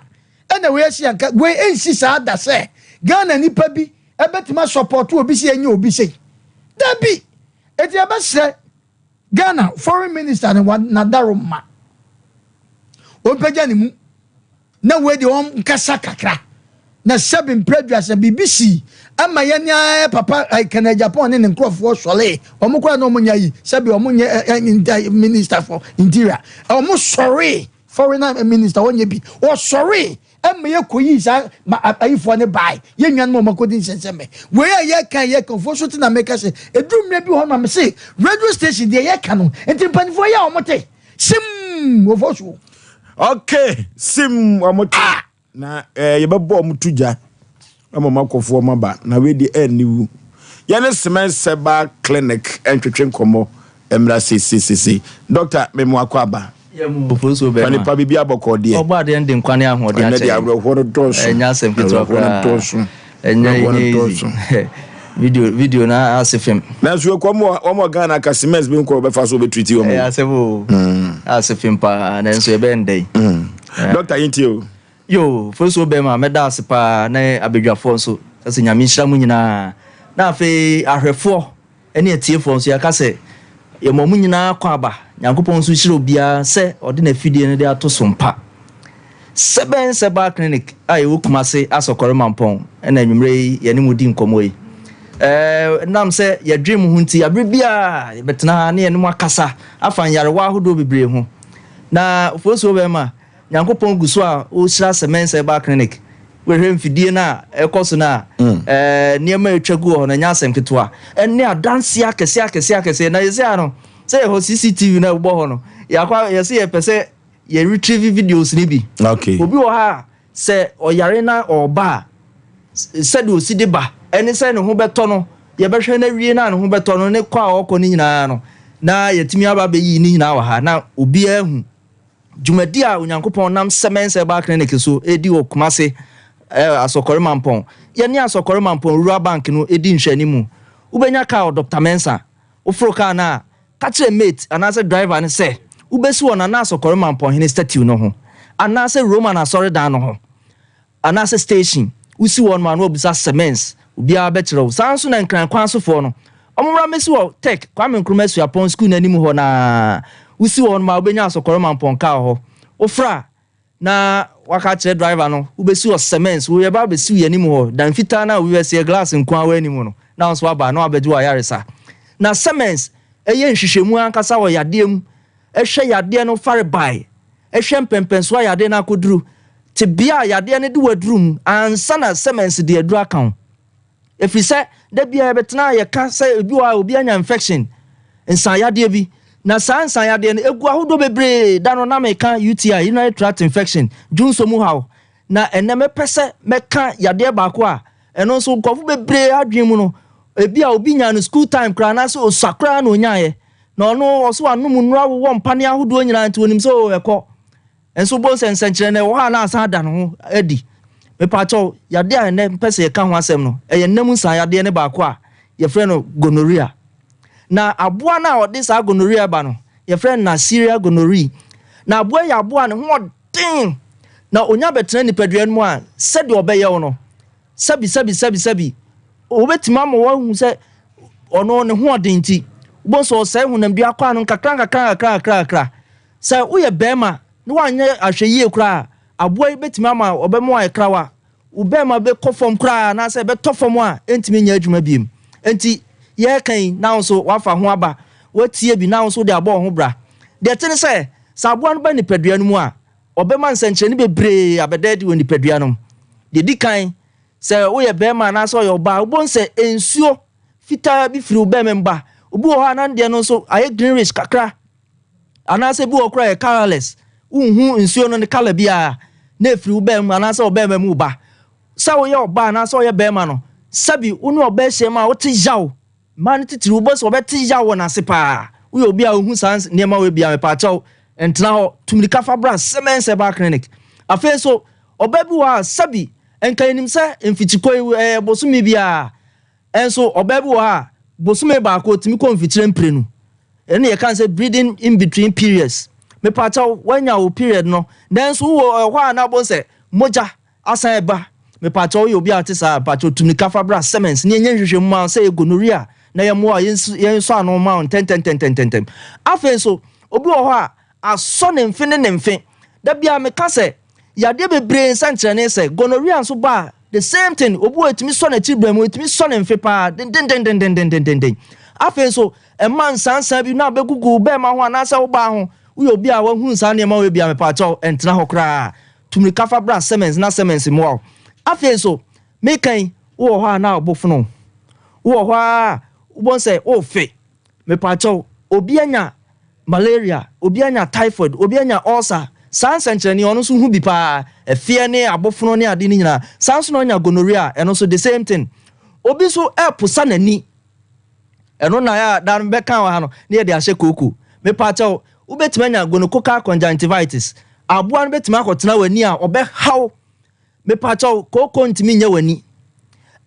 ɛna wei asi anka wei ɛnsi saa da sɛ Ghana nipa bi ɛbɛtumi asɔpɔto obi sɛ ɛnyɛ obi sei. Dabi! Eti ɛbɛsrɛ Ghana foreign minister no wa nadaro ma ɔmpagya ne mu. Na wei deɛ ɔnkasa kakra na sɛbi mprɛ aduasa biribi sii ama yɛne ara papa Kenneth Agyapong ne ne nkurɔfoɔ sɔree wɔn koraa na wɔn nyɛ ayi sɛbi wɔn nyɛ minister for interior wɔn sɔree foreign minister wɔn nyɛ bi wɔsɔree ɛma yɛ kɔyi saa ma ayifoɔ ne bae yɛ nuanom a wɔn akɔdi nsɛnsɛmɛ wei a yɛka yɛka foɔ so te na meka sɛ ɛduru mmerɛ bi hɔ ma me se radio station deɛ yɛka no nti mpanimfoɔ yɛ a wɔn te sim. Sim wɔfɔ so. Okay, sim wɔn te ah! Na eh, yɛbɛbɔ wɔn to gya ama wɔn akɔfo wɔn aba na wei deɛ ɛnni wu. Yɛne Cement Seba Clinic ntwetwe nkɔmmɔ mmra seiseiseisei. Dɔkta, mema wakɔ aba. Fa nipa biribi abɔkɔɔ deɛ. Ɔbɔ adeɛ no de nkwa ne ahoɔden Ɛnɛ akyɛ deɛ yɛn. awerɛhoɔ no dɔɔso. Ɛnyɛ asɛm ketewa Awerɛhoɔ no koraa. dɔɔso. Ɛnyɛ Awerɛhoɔ no ɛnyɛ dɔɔso. easy. Video video no ase fam. Nanso wɔn wɔ wɔn wɔ Ghana ka cement bi nkɔ wɔbɛfa so wɔbɛtiriti wɔn. Ɛyɛ asɛm o. Ase fam paa nanso yɛbɛyɛ no dɛn. Dɔkta yɛntie o. Yoo Fosuo bɛɛma mɛda ase paa ne abadwafoɔ nso sɛ Nyame nhyira mo nyinaa na afei ahwɛfoɔ ne atiefoɔ nso yɛaka sɛ yɛma ɔmo nyinaa kɔ aba Nyankopɔn nso nhyira obiara sɛ ɔde n'afidie no de ato so mpa Sɛbɛn Sɛbaa Clinic a ɛwɔ Kumase Asɔkɔre Mampɔn na anwummerɛ yi yɛne mo di nkɔmmɔ yi ɛɛ nam sɛ yɛdwen mo ho nti abere biara yɛbɛtena ha ne yɛne mo akasa afa nyarewa ahodoɔ bebree ho na Fosuo bɛɛma Nyankopɔn gu so a ɔrehyira Semens Herbal Clinic. Wohwɛ mfidie no a ɛkɔ so no a, ɛɛ nneɛma a ɛtwa gu wɔ hɔ no, ɛnyɛ asɛm ketewa. Ɛne adanseɛ akɛseɛ akɛseɛ akɛseɛ. Na yɛsɛ ano, sɛ yɛhɔ CCTV no a ɛbobɔ hɔ no, yɛakɔ yɛsɛ yɛpɛ sɛ yɛ retrieve videos no bi. Okay. Obi wɔ ha a, sɛ ɔyare na ɔreba a, sɛdeɛ ɔsi de ba, ɛne sɛ ne ho bɛtɔ no, yɛbɛhwɛ no awie na ne ho bɛtɔ no, ne kɔ a ɔkɔ no nyinaa no, na yɛatumi aba abɛyi ne nyinaa wɔ ha, na obiara ahu. Dwumadi a Onyankopɔn nam Semens Herbal Clinic so redi wɔ Kumasi, Asɔkɔre Mampɔn. Yɛne Asɔkɔre Mampɔn Rural Bank no di nhwɛanimu. Wobɛnya kaa wɔ Dɔkta Mensah. Woforo kaa no a, ka kyerɛ mate anaasɛ driver no sɛ wobɛsi wɔ Nana Asɔkɔre Mampɔnhene statue no ho anaasɛ Roman asɔredan no ho. Anaasɛ station, wosi hɔ nom a na wabisa cements, obiara bɛkyerɛ wo. Saa ara nso na Nkran kwan so foɔ no, wɔn mmra mmɛsi wɔ Tech, Kwame Nkrumah Suapɔn sukuu no anim hɔ no ara. Wosi hɔ nom a wobɛnya Asɔkɔre Mampɔn car wɔ hɔ. Wofrɛ a, na waka akyerɛ driver no, wobɛsi wɔ cements, wo yɛba abɛsi wo yɛn anim hɔ, dan fitaa no a obi bɛseɛ glass nko ara wɔ anim no, na wo nso waba na wabɛgye w'ayaresa. Na cements yɛ nhwehwɛmu ankasa wɔ yadeɛ mu, hwɛ yadeɛ no farebae, hwɛ mpɛnpɛnsoɔ a yadeɛ no akɔduru, tebea a yadeɛ no de wo aduru mu ansa na sɛmɛnse de aduru aka wo. Ɛfiri sɛ da biara yɛbɛtena a yɛka sɛ ebi wɔ hɔ a obi anya infection, nsanyadeɛ bi, na saa nsanyadeɛ no ɛgu ahodoɔ bebree. Da no na meka UTI, urinary tract infection, dwonsɔ mu haw, na ɛnnɛ mɛpɛ sɛ mɛka yadeɛ baako a ɛno nso nkurɔfo bebree adwene mu no, ebi a obi nyaa no school time koraa anaasɛ osua koraa na onyaeɛ. Na ɔno ɔso anom nnuro awowɔ mpaneɛ ahodoɔ nyinaa nti onim sɛ oo ɛkɔ. Nso wobɛhu sɛ nsɛnkyerɛnne wɔ hɔ a na asan ada ne ho adi. Mepaakyɛw, yadeɛ a ɛnnɛ mepɛ sɛ yɛka ho asɛm no, ɛyɛ nna mu nsaa yadeɛ no baako a yɛfrɛ no gonorrhea. Na aboa no a ɔde saa gonorrhea ba no, yɛfrɛ no Neisseria gonorrhoeae. Na aboa yi yɛ aboa a ne ho ɔden, na ɔnya bɛtena nipadua no mu a, sɛdeɛ ɔbɛyɛ wo no, Sɛbi, sɛbi, sɛbi, sɛbi, wobɛtumi ama wɔahu sɛ ɔno ne ho ɔden nti, wobɛhu sɛ ɔsɛe honamdua akwaa no nkakra nkakra nkakra nkakra nkakra. Sɛ woyɛ barima na woanyɛ ahwɛyie koraa a, aboa yi bɛtumi ama ɔbɛma woayɛ krawa. Wo barima bɛkɔ fam koraa anaasɛ ɛbɛtɔ fam a ɛntumi nyɛ adwuma biom. Enti yɛreka yi na wo nso woafa ho aba, woatie bi na wo nso wode abɔ wo ho bra. Deɛ ɛte ne sɛ, sɛ aboa no ba nipadua no mu a, Wɔbɛma nsɛnkyerɛnne bebree abɛda adi wɔ nipadua no mu. Deɛ ɛdi kan, sɛ woyɛ barima anaasɛ ɔyɛ ɔbaa a, wobɛhu sɛ nsuo fitaa bi firi wo barima mu ba. Obi wɔ hɔ a na ne deɛ no nso ayɛ greenish kakra anaasɛ ebi wɔ hɔ koraa yɛ colourless. Wonhu nsuo no ne colour biara na ɛfiri wo barima mu anaasɛ wo barima mu ba. Sɛ woyɛ ɔbaa anaasɛ ɔyɛ barima no, sɛbi wo ne ɔbaa hyiam a wote yaw. Mmaa no titiriw, wobɛhu sɛ wɔbɛte yaw wɔ n'ase paa. Woyɛ obi a wohu saa nneɛma wei bi a, mepaakyɛw, ntena hɔ. Tu mmirika fa bra Siemens Herbal Clinic. Afei nso, ɔbaa bi wɔ hɔ a, sɛbi, nka yɛnim sɛ mfikyikɔ yi, ɛyɛ bosome biara. Nso, ɔbaa bi wɔ hɔ a, bosome baako, otumi kɔ mfikyire mprenu. Ɛno na yɛka no sɛ breeding in between periods. Mepaakyɛw, woanya wo period no, nanso wowɔ hɔ a na wobɛhu sɛ mogya Asan ɛba, mepakyɛw woyɛ obi a ɔte saa a, mepakyɛw tu mirika fa bra Siemens na yɛnyɛ nhwehwɛmu mma wo sɛ ɛyɛ gonorrhea na yɛmmoa wo, yɛnsɔ ano mma wo ntɛntɛntɛntɛntɛm. Afei nso, obi wɔ hɔ a, asɔ ne mfe ne ne mfe. Da biara meka sɛ, yadeɛ bebree nsɛnkyerɛnne sɛ, gonorrhea nso ba a, the same thing, obi wɔ hɔ ɛtumi sɔ n'akyiri brɛ mu, ɛtumi sɔ ne mfe paa, dendendendendendenden. Afei nso, ɛma nsansan bi na abɛgugu wo bɛɛma ho anaasɛ wo baa ho. Woyɛ obi a wahunu saa nneɛma wei bi a, mepakyɛw, ɛntena hɔ koraa. Tu mmirika fa bra Siemens na Siemens mmoa wo. Afei nso, meka yi, wowɔ hɔ a na wo bo fono wo. Wowɔ hɔ ara a, wobɛhu sɛ worefe. Mepaakyɛw, obi anya malaria, obi anya typhoid, obi anya ulcer, saa nsɛnkyerɛnne yi ɔno nso hu bi paa, ɛfeɛ ne abofono ne ade no nyinaa. Saa nso na ɔnya gonorrhea, ɛno nso the same thing. Obi nso ɛreposa n'ani, ɛno na yɛ a da no bɛka wɔ ha no na yɛde ahyɛ kooko. Mepaakyɛw, wobɛtumi anya gonococcal conjunctivitis. Aboa no bɛtumi akɔtena w'ani a ɔbɛhaw. Mepakyɛw, kooko ntumi nyɛ w'ani.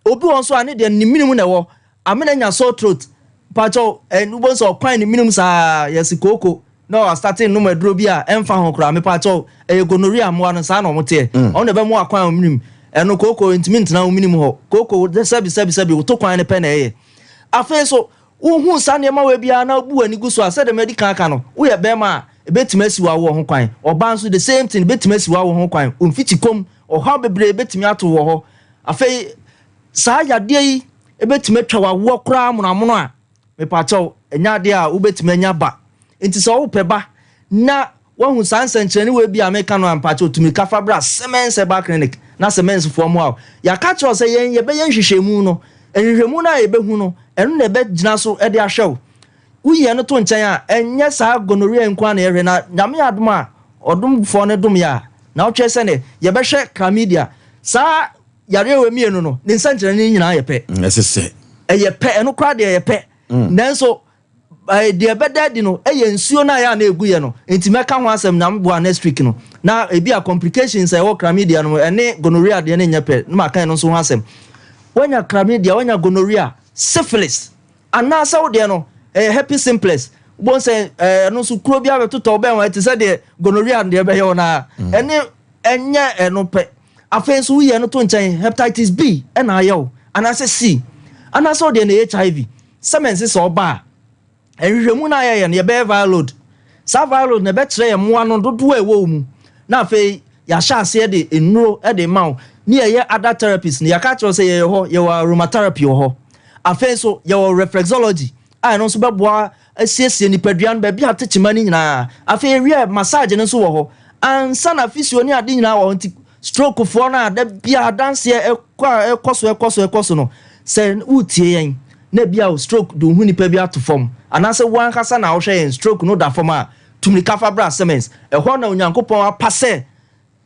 Obi wɔ hɔ nso a ne deɛ ne menem na ɛwɔ. Amena nya sore throat. Mepakyɛw, ɛn wobɛhu sɛ ɔkwan ne menem saa, yɛse kooko na wastate nnom aduro bi a ɛmfa ho koraa. Mepakyɛw, ɛyɛ gonorrhea mmoa no, saa na wɔn teɛ. Wɔn na ɛbɛmoa kwan wo menem. Ɛno kooko ntumi ntena wo menem hɔ. Kooko sɛbi sɛbi sɛbi woto kwan no pɛ na ɛyɛ. Afei nso, wohu saa nneɛma wei biara na wobu w'ani gu so a, sɛdeɛ madi kan aka no, woyɛ barima a, ɛbɛtumi asi w'awoɔ ho kwan. Ɔbaa nso, the same thing, ɛbɛtumi asi w'awoɔ ho kwan. Wo mfikyikɔm, ɔhaw bebree bɛtumi ato wɔ hɔ. Afei, saa yadeɛ yi bɛtumi atwa w'awoɔ koraa amonoamono a, mepakyɛw, ɛnyɛ adeɛ a wobɛtumi anya ba. Nti sɛ wopɛ ba na Woahu saa nsɛnkyerɛnne wei bi a meka no a, mpakyɛw tu mirika fa bra Siemens Herbal Clinic na Siemens foɔ mmoa wo. Yɛaka akyerɛ wo sɛ yɛn yɛbɛyɛ nhwehwɛmu no, nhwehwɛmu no a yɛbɛhu no, ɛno na yɛbɛgyina so de ahwɛ wo. Woyi ɛno to nkyɛn a, ɛnyɛ saa gonorrhea yi nko ara na yɛhwɛ, na Nyame adom a, ɔdomfoɔ no dom yɛ a, naawɔtwe sɛdeɛ yɛbɛhwɛ chlamydia. Saa yareɛ wei mmienu no, ne nsɛnkyerɛnne no nyinaa yɛ pɛ. Ɛsɛ sɛ. Ɛyɛ pɛ, ɛno koraa deɛ ɛyɛ pɛ. Nanso Deɛ ɛbɛda adi no yɛ nsuo no a ɛyɛ a na ɛgu yɛ no, nti mɛka ho asɛm Nyame boa next week no. Na ebi a complications a ɛwɔ chlamydia no mu ɛne gonorrhea deɛ no nyɛ pɛ na maka ɛno nso ho asɛm. Woanya chlamydia, woanya gonorrhea, syphilis, anaasɛ wo deɛ no ɛyɛ herpes simplex, wobɛhu sɛ ɛno nso kuro bi abɛtotɔ wo bɛn ho ɛte sɛ deɛ gonorrhea no deɛ ɛbɛyɛ wo no ara, ɛne ɛnyɛ ɛno pɛ. Afei nso woyi ɛno to nkyɛn, hepatitis B ɛna ayɛ wo, anaasɛ C, anaasɛ wo deɛ no ɛyɛ HIV. Sɛ mense sɛ ɔba a, nhwehwɛmu no a yɛyɛ no, yɛbɛyɛ viral load. Saa viral load no, ɛbɛkyerɛ yɛn mmoa no dodoɔ a ɛwɔ wo mu. Na afei, yɛahyɛ aseɛ de nnuro de rema wo. Ne yɛyɛ other therapies no, yɛaka akyerɛ wo sɛ yɛyɛ hɔ, yɛwɔ aromatherapy wɔ hɔ. Afei nso, yɛwɔ reflexology a ɛno nso bɛboa asiesie nipadua no, baabi a tekyema no nyinaa. Afei yɛwie a, massage no nso wɔ hɔ. Ansa na physio ne ade nyinaa wɔ hɔ nti, stroke foɔ no a da biara adanseɛ ɛkɔ a ɛkɔ so ɛkɔ so ɛkɔ so no, sɛ woretie yɛn na ebia wo stroke de wo ho nipa bi ato fam, anaasɛ wo ankasa na wohwɛ yɛn stroke no da fam a, tu mmirika fa bra Siemens. Ɛhɔ na Onyankopɔn apa sɛ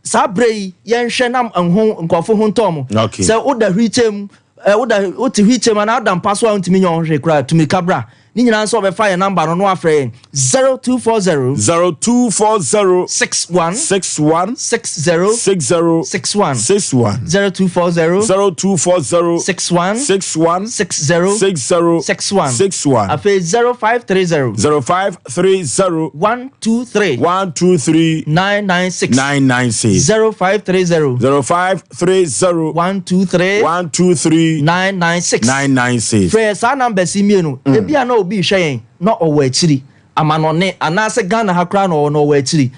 saa berɛ yi yɛnhwɛ na ho nkurɔfo ho ntɔ wɔn. Okay. Sɛ woda wheelchair mu, eh, woda wote wheelchair mu anaa woda mpa so a wontumi nyɛ wo ho hwee koraa, tu mmirika bra. Ne nyinaa nso wɔbɛfa yɛn namba no na wɔafrɛ yɛn 0240. 0240. 61. 61. 60. 60. 61. 61. 0240. 0240. 61. 61. 60. 60. 61. 61. Afei 0530. 0530. 123. 123. 996. 996. 0530. 0530. 123. 123. 996. 996. Frɛ saa numbers yi mmienu. Mm. Ebia na obi rehwɛ yɛn na ɔwɔ akyiri, amanɔne anaasɛ Ghana ha koraa na ɔwɔ na ɔwɔ akyiri.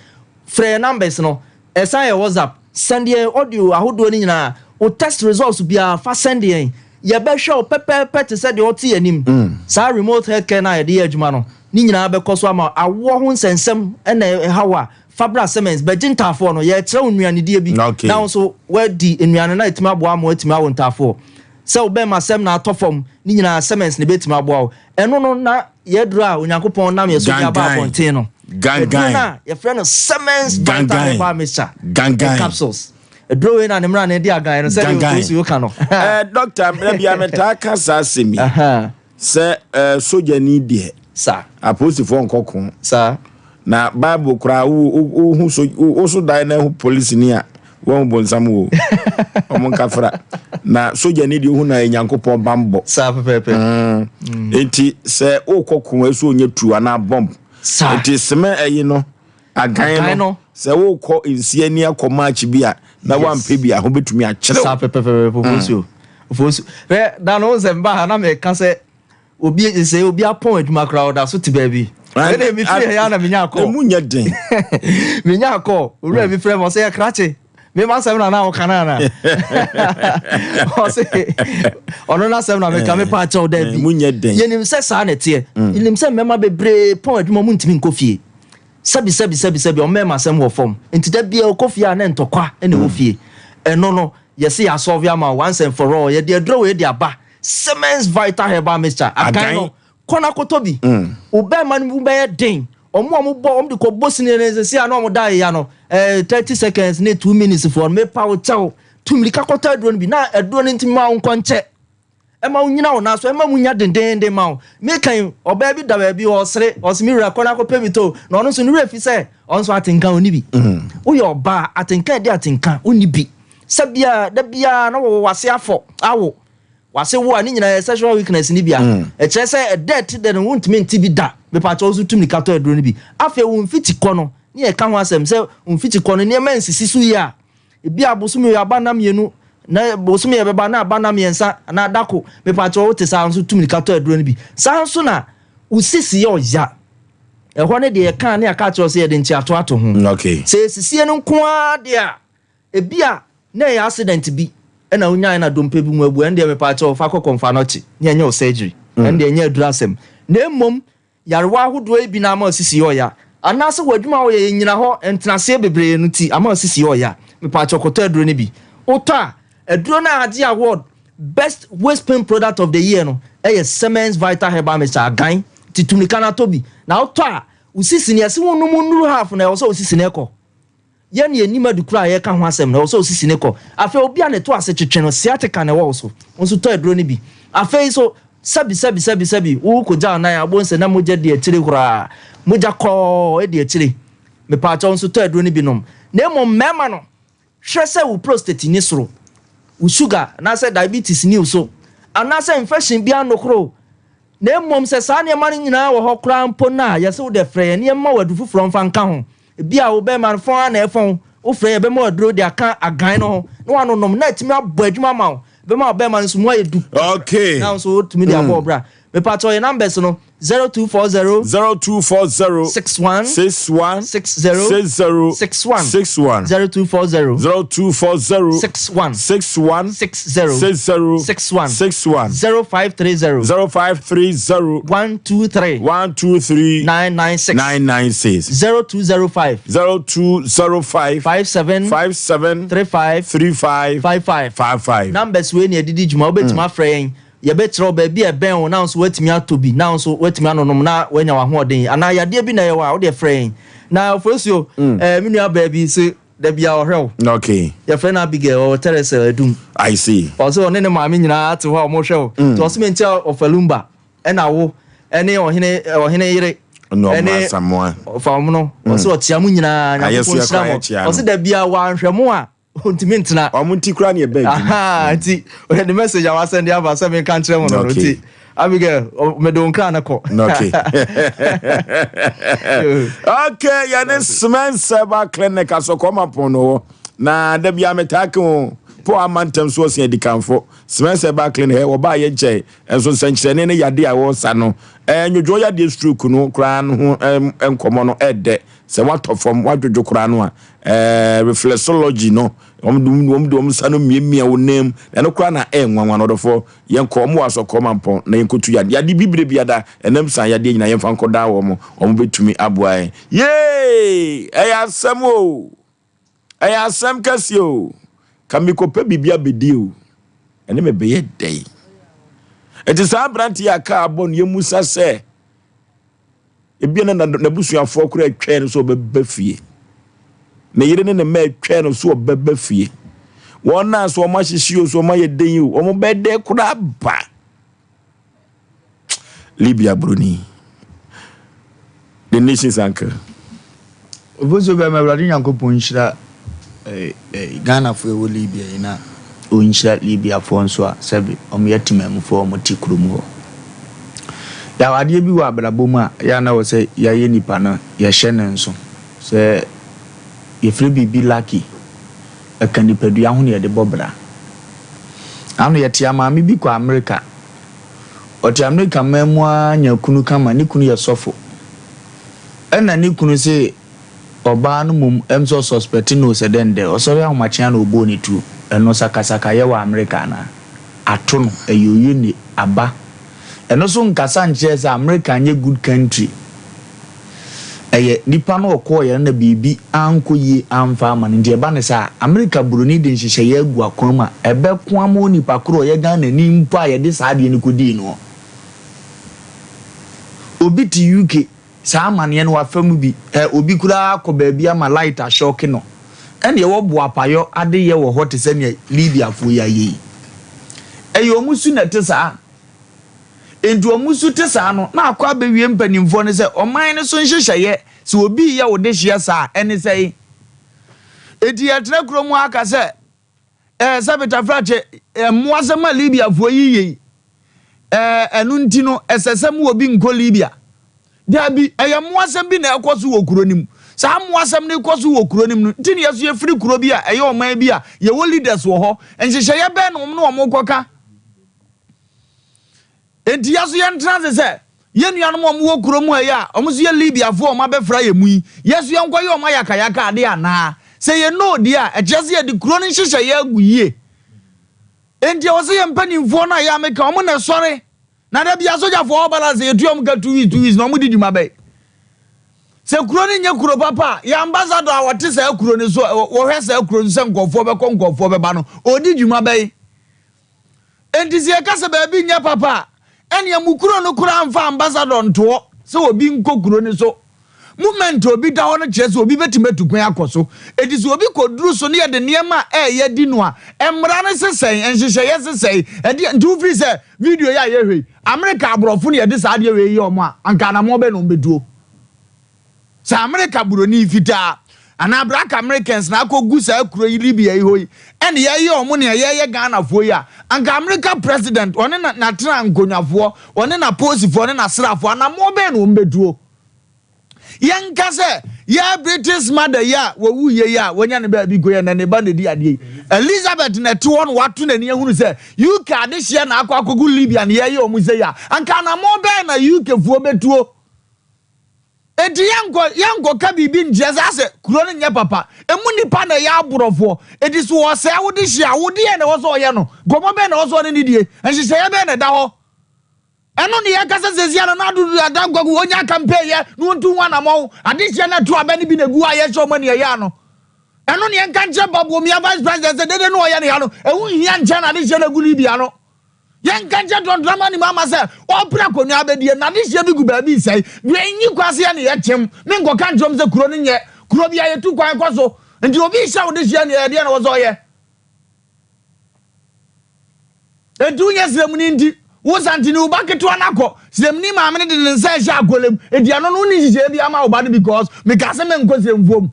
Frɛ yɛn numbers no. Ɛsan yɛ WhatsApp. Send yɛn audio ahodoɔ no nyinaa. Wo test results biara fa send yɛn. Yɛbɛhwɛ wo pɛpɛɛpɛ te sɛ deɛ ɔte yɛn anim. Mm. Saa remote healthcare no a yɛde yɛ adwuma no, ne nyinaa bɛkɔ so ama wo. Awoɔ ho nsɛnsɛm na ɛha wo a, fa bra Siemens. Bɛgye ntaafoɔ no. Yɛrekyerɛ wo nnuanedie bi. Okay. Na wo nso woadi nnuane no a ɛtumi aboa ama woatumi awo ntaafoɔ. Sɛ wo bɛmmasɛm na atɔ fam, ne nyinaa Siemens na ɛbɛtumi aboa wo. Ɛno no na yɛaduru a Onyankopɔn nam yɛn so de aba abɔnten no. Aduro no a yɛfrɛ no Siemens Vital Herbal Mixture and Capsules. Aduro wei na ne mmara na ɛdi agan no sɛdeɛ Ofosu ka no. Eh, Dɔkta, mmerɛ bia metaa ka saa asɛm yi sɛ eh, sogyani deɛ Sa. apolisifoɔ nkɔ ko. Sa. Na Bible koraa wohu so wo so dan na hu polisini a wɔn bonsam wo wɔn nkafra na sogyani deɛ ohu na Nyankopɔn bambɔ. Saa pɛpɛɛpɛ. Mm. Nti sɛ wokɔ ko ɛso onye tu anaa bomb. Saa. Nti sɛmɛ ɛyi no agan no sɛ wokɔ nsia ni akɔ match bi a na wampɛ bi a ho betumi akyerɛw. Saa pɛpɛɛpɛ fofosuo. Mm. Fofosuo. Hwɛ da no sɛ mba ha na meka sɛ Obi sɛ obi apɔn adwuma koraa ɔda so te baabi. Ɛna mi firi ha na menya akɔ. Emu nyɛ den. Menya akɔ. Owura bi frɛ mi ɔsɛ yɛ krakye. Me ma asɛm na na ɔka na na. Ɔsɛ ɔno n'asɛm na meka me pa akyɛw dɛ bi. Emu nyɛ den. Yɛnim sɛ saa na ɛteɛ. Yɛnim sɛ mmarima bebree pɔn adwuma mu ntumi nkɔ fie. Sɛbi sɛbi sɛbi sɛbi ɔmo mmarima asɛm wɔ fam. Nti da biara ɔkɔ fie a na ntɔkwa na ɛwɔ fie. Ɛno no yɛse yɛasɔlve ama wo once and for all. Yɛde aduro wei de aba. Siemens Vital Herbal Mixture, akan no, kɔ na kɔtɔ bi. Wo bɛrima no mu bɛyɛ den. Wɔn a wɔbɔ wɔn de kɔbɔ sini no sɛsi a na wɔn da ayeya no ɛɛ 30 seconds ne 2 minutes foɔ no mepa wo kyɛw tu mirika kɔtɔ aduro no bi na aduro no ntumi ma wo nkɔ nkyɛ. Ɛma wo nyina wo nan so, ɛma mu nya dendeenden ma wo. Meka yi, ɔbaa bi da baabi, ɔresere, ɔse me wura kɔ na kɔpɛ bi tɔ o. Na ɔno nso ne werɛ fi sɛ ɔno nso atenka ɔnni bi. Woyɛ ɔbaa, atenka ɛde atenka, wonni bi. Sɛ bia, da biara na wɔwɔ w'ase afɔ, awo. W'ase wo a, ne nyinaa yɛ sexual weakness no bi a. Ɛkyerɛ sɛ ɛda ɛte dɛ no wontumi nte bi da. Mepakyɛ wo nso tu mirika tɔ aduro no bi. Afei wo mfitikɔ no, ne yɛka ho asɛm sɛ wo mfitikɔ no nneɛma nsisi so yie a, Ebia bosome wei aba nna mmienu, na bosome a ɛbɛba na aba nna mmiɛnsa anaa da ko. Mepakyɛw wote saa nso tu mirika tɔ aduro no bi. Saa nso na wo sisi yɛ ɔya. Ɛhɔ no deɛ yɛka ne yɛaka akyerɛ wo sɛ yɛde nkyeato ato ho. Okay. Sɛ esisie no nko ara deɛ a, ebia na ɛyɛ accident bi ɛna wonyae na dompe bi mu abu, ɛno deɛ mepakyɛw fa kɔ kɔmfa-nɔkye ne ɛnyɛ wo surgery. Ɛno deɛ ɛnyɛ aduro asɛm. Na mmom Nyarewa ahodoɔ yi bi na ama osisi yɛ ɔya. Anaasɛ w'adwuma a woyɛ yɛ nnyina hɔ ntenaseɛ bebree no nti ama osisi yɛ ɔya. Mepaakyɛw kɔtɔ aduro no bi. Wotɔ a, aduro no a agye award Best Waist Pain Product of the Year no yɛ Siemens Vital Herbal Mixture, Agan. Nti tu mirika na tɔ bi. Na wotɔ a, wo sisi no yɛse wonom nnuru half no, ɛwɔ sɛ wo sisi no kɔ. Yɛn na yɛnnim ade koro a yɛreka ho asɛm no, ɛwɔ sɛ osisi no kɔ. Afei obi a ne to ase twetwe no, sciatica na ɛwɔ wo so, wo nso tɔ aduro no bi. Afei nso, sɛbi sɛbi sɛbi sɛbi, worekɔgya wo nan a, wobɛhu sɛ na mogya di akyire koraa. Mogya kɔɔ di akyire. Mepaakyɛw wo nso tɔ aduro no bi nom. Na mmom mmarima no, hwɛ sɛ wo prostate nni soro, wo sugar anaasɛ diabetes nni wo so, anaasɛ infection biara nnokoro wo. Na mmom sɛ saa nneɛma no nyinaa wɔ hɔ koraa mpo no a, yɛse wo deɛ frɛ yɛn na yɛmma wo aduru foforɔ mfa nka ho. Ebia wo bɛrima no fɔn ara na ɛfɔn wo, wofrɛ yɛn yɛbɛma wo aduro de aka agan no ho na woanonom na atumi abɔ adwuma ama wo. Ɛbɛma wo bɛrima no nso mu ayɛ du Okay. na wo nso wotumi de abɔ wo bra. Mepakyɛw yɛn numbers no, 0240. 0240. 61. 61. 60. 60. 61. 61. 0240. 0240. 61. 61. 60. 60. 61. 61. 0530. 0530. 123. 123. 996. 996. 0205. 0205. 57. 57. 35. 35. 55. 55. Numbers wei na yɛde di dwuma. Wobɛtumi afrɛ yɛn. Yɛbɛkyerɛ wo baabi a ɛbɛn wo na wo nso woatumi atɔ bi na wo nso woatumi anonom na woanya w'ahoɔden. Anaa yadeɛ bi na ɛyɛ wo a, wo deɛ frɛ yɛn. Na Ofosuo, eh, me nua baa bi se da biara ɔhwɛ wo. Okay. Yɛfrɛ no Abigail, ɔwɔ Teresel Adum. I see. Ɔse ɔne ne maame nyinaa te hɔ a wɔhwɛ wo. Nti ɔse menkyɛ Ɔfalumba ɛna wo ɛne ɔhene ɔhene yere Ɛne ɛne Asamoah. Ɔfamono. Ɔse ɔkyea mo nyinaa, Ayɛ so Nyankopɔn yɛ nhyira koraa mo. yɛkyea no. Ɔse da biara wanhwɛ mo a Ontumi ntena. Wɔn nti koraa na yɛba adwuma. Ahaa, nti ɔyɛ ne message a wasɛnde aba sɛ menka nkyerɛ mo no no. Okay. Nti Abigail, mede wo nkra no kɔ. Okay. Okay, yɛne Semensɛba Clinic asɔkɔma pɔn no hɔ. Na da bia metaa ke ho po ama ntɛm so ɔsen adikanfo. Semensɛba Clinic ɛ wɔbaa yɛ nkyɛn nso nsɛnkyerɛnne ne yade a wɔsa no. Ɛ nwodwo yadeɛ stroke no koraa no ho nkɔmmɔ no ɛdɛ. Sɛ woatɔ fam, woadwodwo koraa no a, ɛɛ reflexology no, wɔn de wɔn de wɔn nsa no miamia wo nan mu. Na ɛno koraa na ɛyɛ nwanwa no ɔdɔfoɔ. Yɛnkɔ, wɔn wɔ asɔkɔɔ mampɔn na yɛnkɔtu yadeɛ. Yadeɛ bibire biada, ɛnam san yadeɛ nyinaa yɛmfa nkɔdaa wɔn. Wɔn bɛtumi aboa yɛn. Yee! Ɛyɛ asɛm o! Ɛyɛ asɛm kɛseɛ o! Ka mekɔpɛ biribi abɛdi o, ɛne me bɛyɛ dɛn? Nti saa aberanteɛ a kaa abɔ no yɛmmusa sɛ, Ebia na n'abusuafoɔ koraa retwɛn no sɛ ɔbɛba fie. Ne yere ne ne mma retwɛn no sɛ ɔbɛba fie. Wɔn a sɛ wɔn ahyehye o, sɛ wɔn ayɛ den o, wɔn bɛyɛ dɛ koraa ba. Libya buroni. The nation's uncle. Ofosuo bɛma Awurade Nyankopɔn nhyira Ghanafoɔ ɛwɔ Libya yi na ɔnhyira Libyafoɔ nso a sɛbe wɔn yɛ temanmufoɔ a wɔn te kurom hɔ. Yɛwɔ adeɛ bi wɔ abrabɔ mu a yɛ a na ɛwɔ sɛ yɛayɛ nipa no yɛhyɛ no nso sɛ yɛfrɛ biribi lucky ɛka nipadua ho na yɛde bɔ bra. Ano yɛte a maame bi kɔ Amerika ɔte Amerika man mu ara nya kunu kama ne kunu yɛ sɔfo. Ɛna ne kunu se ɔbaa no mmom ɛm sɛ ɔsuspɛte no sɛ dɛn dɛ ɔsɔre ahomakye a na ɔbɔɔ ne tuo. Ɛno sakasaka yɛ wɔ Amerika anaa? Ato no, ɛyɛ oyone aba. Ɛno so nkasa nkyerɛ sɛ Amerika nyɛ good country. Ɛyɛ nipa no ɔkɔɔeɛ no na biribi ankɔ yie amfa ama no nti ɛba no saa. Amerika buroni de nhyehyɛeɛ agu akwan mu a ɛbɛko ama onipa koro a ɔyɛ Ghanani mpo a yɛde saa adeɛ no kɔdii noɔ. Obi te UK. Saa amaneɛ no wafa mu bi. Ɛ, obi koraa akɔ baabi ama light ahyɔke no. Ɛnneɛ wɔ boapayɔ adeyɛ wɔ hɔ te sɛ nea Libiafoɔ yi ayɛ yi. Ɛyɛ wɔn su na ɛte saa. Enti wɔn su te saa no, na akɔ abɛwie mpanimfoɔ no sɛ ɔman no so nhyehyɛeɛ, sɛ obi reyɛ wo dehyeɛ saa a, ɛne sɛn? Enti yɛtena kurom ha ka sɛ, Ɛɛ, sɛ Betafrakye, mmoasɛm a Libiafoɔ yi yɛ yi, ɛɛ, ɛno nti no, ɛsɛ sɛ mo obi nkɔ Libia. Daabi, ɛyɛ mmoasɛm bi na ɛkɔ so wɔ kuro no mu. Saa mmoasɛm no rekɔ so wɔ kuro no mu no nti na yɛso yɛfiri kuro bi a ɛyɛ ɔman bi a yɛwɔ leaders wɔ hɔ. Nhyehyɛeɛ bɛn na wɔn ne wɔn rekɔka? Enti yɛn nso yɛntena ase sɛ yɛn nuanom a wɔwɔ kurom ha yi a wɔn nso yɛ Libiafoɔ a wɔabɛfra yɛn mu yi, yɛn nso yɛnkɔyɛ wɔn ayakayaka adeɛ anaa? Sɛ yɛn no deɛ a, ɛkyerɛ sɛ yɛde kuro no nhyehyɛeɛ agu yie. Enti ɛwɔ sɛ yɛn mpanimfoɔ no a yɛ a meka wɔn na ɛsɔre. Na da bi asogyafoɔ wɔ balance yɛtua wɔn ka 2 weeks 2 weeks na wɔn di dwuma bɛn? Sɛ kuro no nyɛ kuro papa a, yɛn ambassador a wɔte saa kuro no so, wɔhwɛ saa kuro no sɛ nkurɔfoɔ bɛkɔ nkurɔfoɔ bɛba no, ɔdi dwuma bɛn? Enti sɛ yɛka sɛ baabi nyɛ papa a, ɛnneɛ mo kuro no koraa mfa ambassador ntoɔ sɛ obi nkɔ kuro no so. Moment a obi da hɔ no kyerɛ sɛ obi bɛtumi atu kwan akɔ so. Enti sɛ obi kɔduru so na yɛde nneɛma a ɛyɛ di no a, mmara no se sɛn? Nhyehyɛeɛ se sɛn? Ɛdeɛ nti wofiri sɛ video yi a yɛhwɛ yi, Amerika aborɔfo na yɛde saa adeɛ wei yɛ wɔn a, anka anammɔn bɛn na wɔbɛtuo? Sɛ Amerika buroni fitaa anaa black Americans na akɔ gu saa kuro yi Libya yi hɔ yi ɛna yɛyɛ ɔmo nea yɛyɛ Ghanafoɔ yi a, anka Amerika president ɔne na natena nkonwafoɔ, ɔne na posifoɔ ne nasraafoɔ anamoɔ bɛn na ɔmo bɛtuo? Yɛnka sɛ yɛ British mother yi a wɔwu yɛ yi a wɔnya ne baabi kɔ yɛ na ne ba na ɛdi adeɛ yi. Elizabeth na ɛte hɔ na wato n'ani ahunu sɛ UK adehyeɛ na akɔ akɔgu Libya na yɛyɛ ɔmo sɛ yi a, anka anamoɔ bɛn na UK foɔ bɛtuo? Enti yɛnkɔ yɛnkɔka biribi nkyerɛ sɛ asɛ kuro no nyɛ papa. Emu nnipa na ɛyɛ aborɔfoɔ. Enti so ɔsɛe wo de hye a, wo deɛn na ɛwɔ sɛ ɔyɛ no? Nkɔmmɔ bɛn na ɛwɔ sɛ ɔne no die? Nhyehyɛeɛ bɛn na ɛda hɔ? Ɛno ne yɛka sɛ seesei a Nana Addo Dankwa Kwaku ɔnya campaign yɛ na ɔntu ho anammɔn. Adehyeɛ no ɛto abɛ no bi na ɛgu hɔ a yɛhyɛ wɔn ani ɛyɛ ano. Ɛno ne yɛnka nkyerɛ Bawumia Vice President sɛ dede no ɔyɛ ne ha no, ɛho nhia nkyɛn na adehyeɛ no agu Libya no. Yɛnka nkyerɛ John Dramani Mahama sɛ ɔrepere akonnwa abɛdie no, n'adehyeɛ bi gu baabi resɛe. Deɛ ɛnyi kwan sɛ yɛne yɛkyem. Menkɔka nkyerɛ wɔn sɛ kuro no nyɛ kuro bi a yɛtu kwan kɔ so. Nti obi rehyɛ wo dehyeɛ neɛ ɛdeɛn na ɛwɔ sɛ ɔyɛ? Enti wonyɛ sremuni nti wo santini wo ba ketewa no akɔ sremuni maame no de ne nsa rehyɛ akɔla mu. Enti ɛno no wonni nhyehyɛeɛ biara ma wo ba no because mekaa sɛ menkɔ sremfoɔ mu.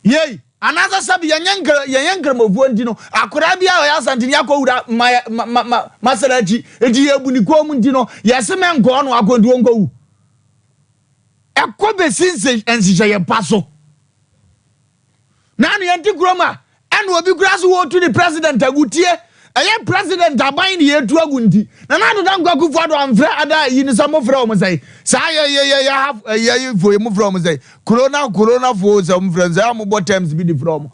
Yei, anaasɛ sɛbi yɛnyɛ nkra, yɛnyɛ nkramofoɔ nti no, akoraa bi a ɔyɛ Asanteni akɔwura ma, ma, ma, ma, masara akyi, nti yɛbu ne kɔn mu nti no, yɛse mɛnkɔɔ no akɔ nti ɔnkɔwu. Ɛkɔ bɛsi nse, nhyehyɛeɛ pa so. Na ano yɛnte kurom a, ɛna obi koraa so wɔretu ne president agu tie. Ɛyɛ president aban ne yɛtu agu nti. Nana Addo Dankwa Akufo Addo amfrɛ ada ayi no sɛ mofrɛ wɔn sɛn. Saa yɛ yɛ yɛ yɛ ha yɛ yɛ fo yɛ mofrɛ wɔn sɛn. Corona corona fo sɛ wɔn frɛ sɛ wɔn bɔ terms bi de frɛ wɔn.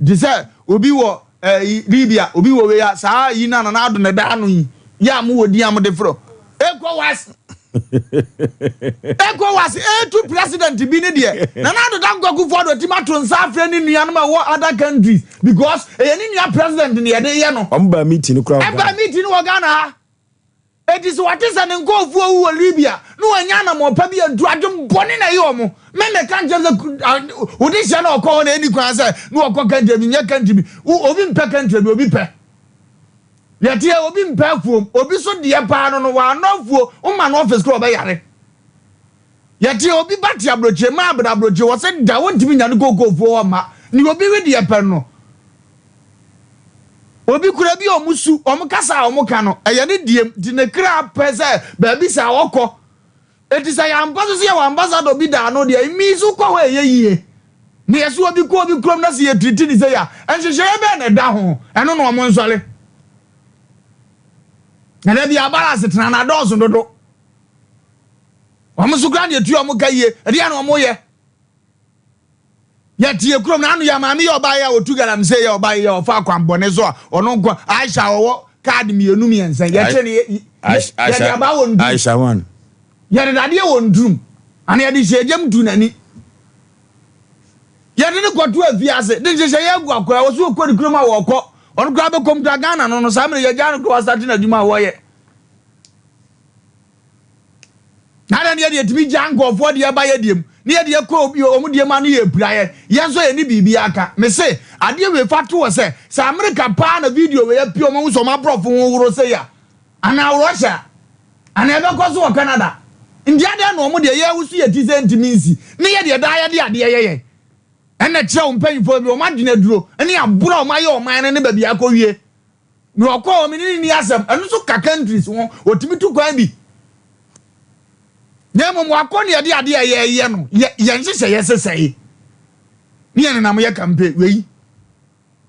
Te sɛ obi wɔ ɛɛ Libya obi wɔ wei a saa yi na Nana Addo na ɛda ano yi yɛ a mowɔ din a mode frɛ. ECOWAS ECOWAS etu president bi ne deɛ Nana Addo Dankwa Akufo-Addo atumi ato nsa afrɛ ne nuanom a ɛwɔ other countries because ɛyɛ ne nua president na yɛde yɛ no. Wɔn baa meeting no koraa wɔ Ghana. Ɛbaa meeting no wɔ Ghana ha. Eti sɛ wɔte sɛ ne nkurɔfoɔ awu wɔ Libya na wɔanya anammɔn pa bi antu adwen bɔne na ɛyɛ wɔn. Me meka nkyerɛ sɛ wode hyɛ na ɔkɔ hɔ na ɛni kwan sɛ na ɔkɔ country bi nyɛ country bi. Obi mpɛ country bi obi pɛ. Yɛteɛ obi mpɛ afuom, obi so deɛ paa no no wannɔ afuo, woma no office koraa ɔbɛyare. Yɛteɛ obi ba te aburokyire, maa bena aburokyire, wɔ se da wontumi nya no kookoo fuo hɔ mma, ne obi we deɛ pɛ no. Obi kura bi a ɔmo su, ɔmo kasa a ɔmo ka no, ɛyɛ ne diem, nti ne kra pɛ sɛ baabi saa ɔkɔ. Enti sɛ yɛampa so sɛ yɛwɔ ambassador bi da ano deɛ, emi nso kɔ hɔ a ɛyɛ yie. Na yɛse obi kɔ obi kurom na sɛ yɛtiriti ne sei a, nhyehyɛeɛ bɛn na ɛda ho? Ɛno na wɔn nsɔre. Na da bi abala asetena no adɔɔso dodo. Wɔn nso koraa na yɛtua wɔn ka yie. Ɛdeɛ na wɔn yɛ. Yɛte yɛ kurom na ano yɛ maame yɛ ɔbaa yɛ a ɔtu galamsey yɛ ɔbaa yɛ ɔfa akwanbɔne so a ɔno nko Aisha ɔwɔ kaadi mmienu mmiɛnsa yɛkyɛ ne yɛde abaa wɔ ndurum Aisha one yɛde dadeɛ wɔ ndurum ana yɛde hyɛ gyam tu n'ani yɛde ne kɔto afiase de nhyehyɛ yɛ agu akora wɔ so ɔkɔ ne kurom a wɔkɔ ɔno koraa bɛkɔm koraa Ghana no no saa mmerɛ yɛgya no koraa wasate n'adwuma a wɔyɛ. Na adɛn ne yɛde yɛtumi gyaa nkurɔfoɔ deɛ ba yɛ deɛ mu ne yɛde yɛkɔ obi wɔn deɛ mu a ne yɛpira yɛ yɛn nso yɛne biribi aka. Mese adeɛ wei fa to hɔ sɛ sɛ Amerika paa na video wei apue wɔn ahu sɛ wɔn aborɔfo ho woro sei a anaa Russia anaa ɛbɛkɔ so wɔ Canada nti adɛn na wɔn deɛ yɛwoso yɛ ti sɛ ntumi nsi ne yɛ deɛ daa yɛde adeɛ yɛ yɛn ɛna kyerɛ wɔn mpanyinfoɔ bi wɔn adwene aduro ne aboro a wɔn ayɛ ɔman no ne baabi akɔwie. Nea ɔkɔ hɔ me ne no nni asɛm. Ɛno nso ka countries ho. Ɔtumi tu kwan bi. Na mmom wakɔ ne yɛde adeɛ a yɛyɛ no yɛ yɛn nhyehyɛeɛ sesɛe. Ne yɛn nenam yɛ campaign wei.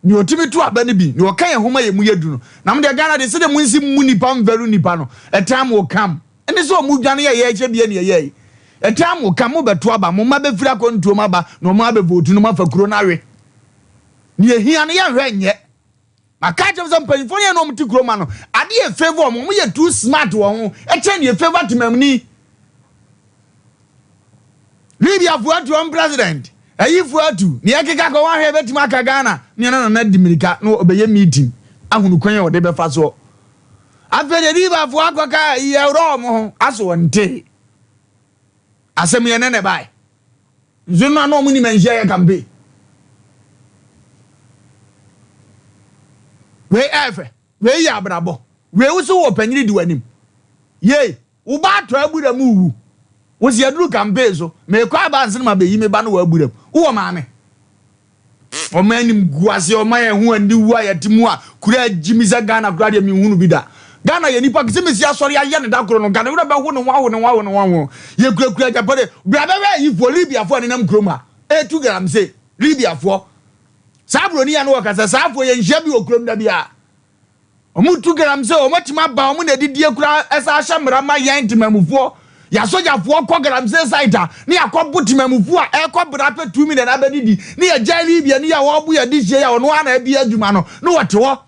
Nea ɔtumi tu aba no bi, nea ɔka yɛn ho ma yɛn mu yɛ du no. Na mo deɛ Ghana deɛ sɛdeɛ mo nsi mmu nipa mvalu nipa no, a time will come. Ɛne sɛ ɔmo dwane yɛ yɛhyɛ bie ne yɛyɛ yi. A time will come mo bɛto aba, mo mma bɛfiri akɔntuom aba na ɔmo abɛ vote no mo afa kuro no awe. Nea ehia no yɛnhwɛ nyɛ. Maka akyerɛ mo sɛ mpanyinfoɔ no yɛ na wɔn te kurom ha no, ade yɛ favour wɔn, wɔn yɛ too smart wɔ ho ɛkyɛn deɛ favour temamuni. Libyafoɔ atu wɔn president, ayifoɔ atu, nea ɛkeka kɔ wɔn ahwɛ ɛbɛtumi aka Ghana, nea na nana di mirika na ɔbɛyɛ meeting ahunu kwan a ɔde bɛfa soɔ. Afei deɛ Libyafoɔ akɔka ayi ɛworɔ wɔn ho aso wɔn nte. Asɛm yɛ nɛ na ɛbae. Nso no a na wɔn nim anhyia yɛ campaign. Wei ɛyɛ fɛ. Wei yɛ abrabɔ. Wei wo so wɔ panyini di w'anim. Yei, wo ba atɔ abura mu wu. Wo si aduru campaign so. Mekɔ aba ansa na mabɛyi me ba no wɔ abura mu. Wowɔ maame. Ɔman anim gu ase, ɔman ɛho aniwu a yɛte mu a kura agyimi sɛ Ghana koraa deɛ menhunu bi da. Ghana yɛ nipa sɛ mesi asɔre ayɛ ne da koro no Ghana werɛ bɛho ne ho aho ne ho aho ne ho aho. Yɛkurakura agyapade. Bra bɛhwɛ ayifoɔ, Libyafoɔ a nenam kurom ha ɛretu galamsey. Libyafoɔ. Saa buroni a na wɔka sɛ saa afoɔ yɛnhyia bi wɔ kurom da biara. Wɔn tu galamsey, wɔn atumi aba, wɔn na adidie koraa ɛsa ahyɛ mmara ma yɛn temamufoɔ. Yɛ asogyafoɔ kɔ galamsey site a, ne yɛakɔ bo temamufoɔ a ɛrekɔ bra pɛ tumi na n'abɛdidi, ne yɛgyae Libya ni a wɔrebo yɛ adehyeɛ yi a ɔno ara na abie adwuma no, ne wɔte hɔ.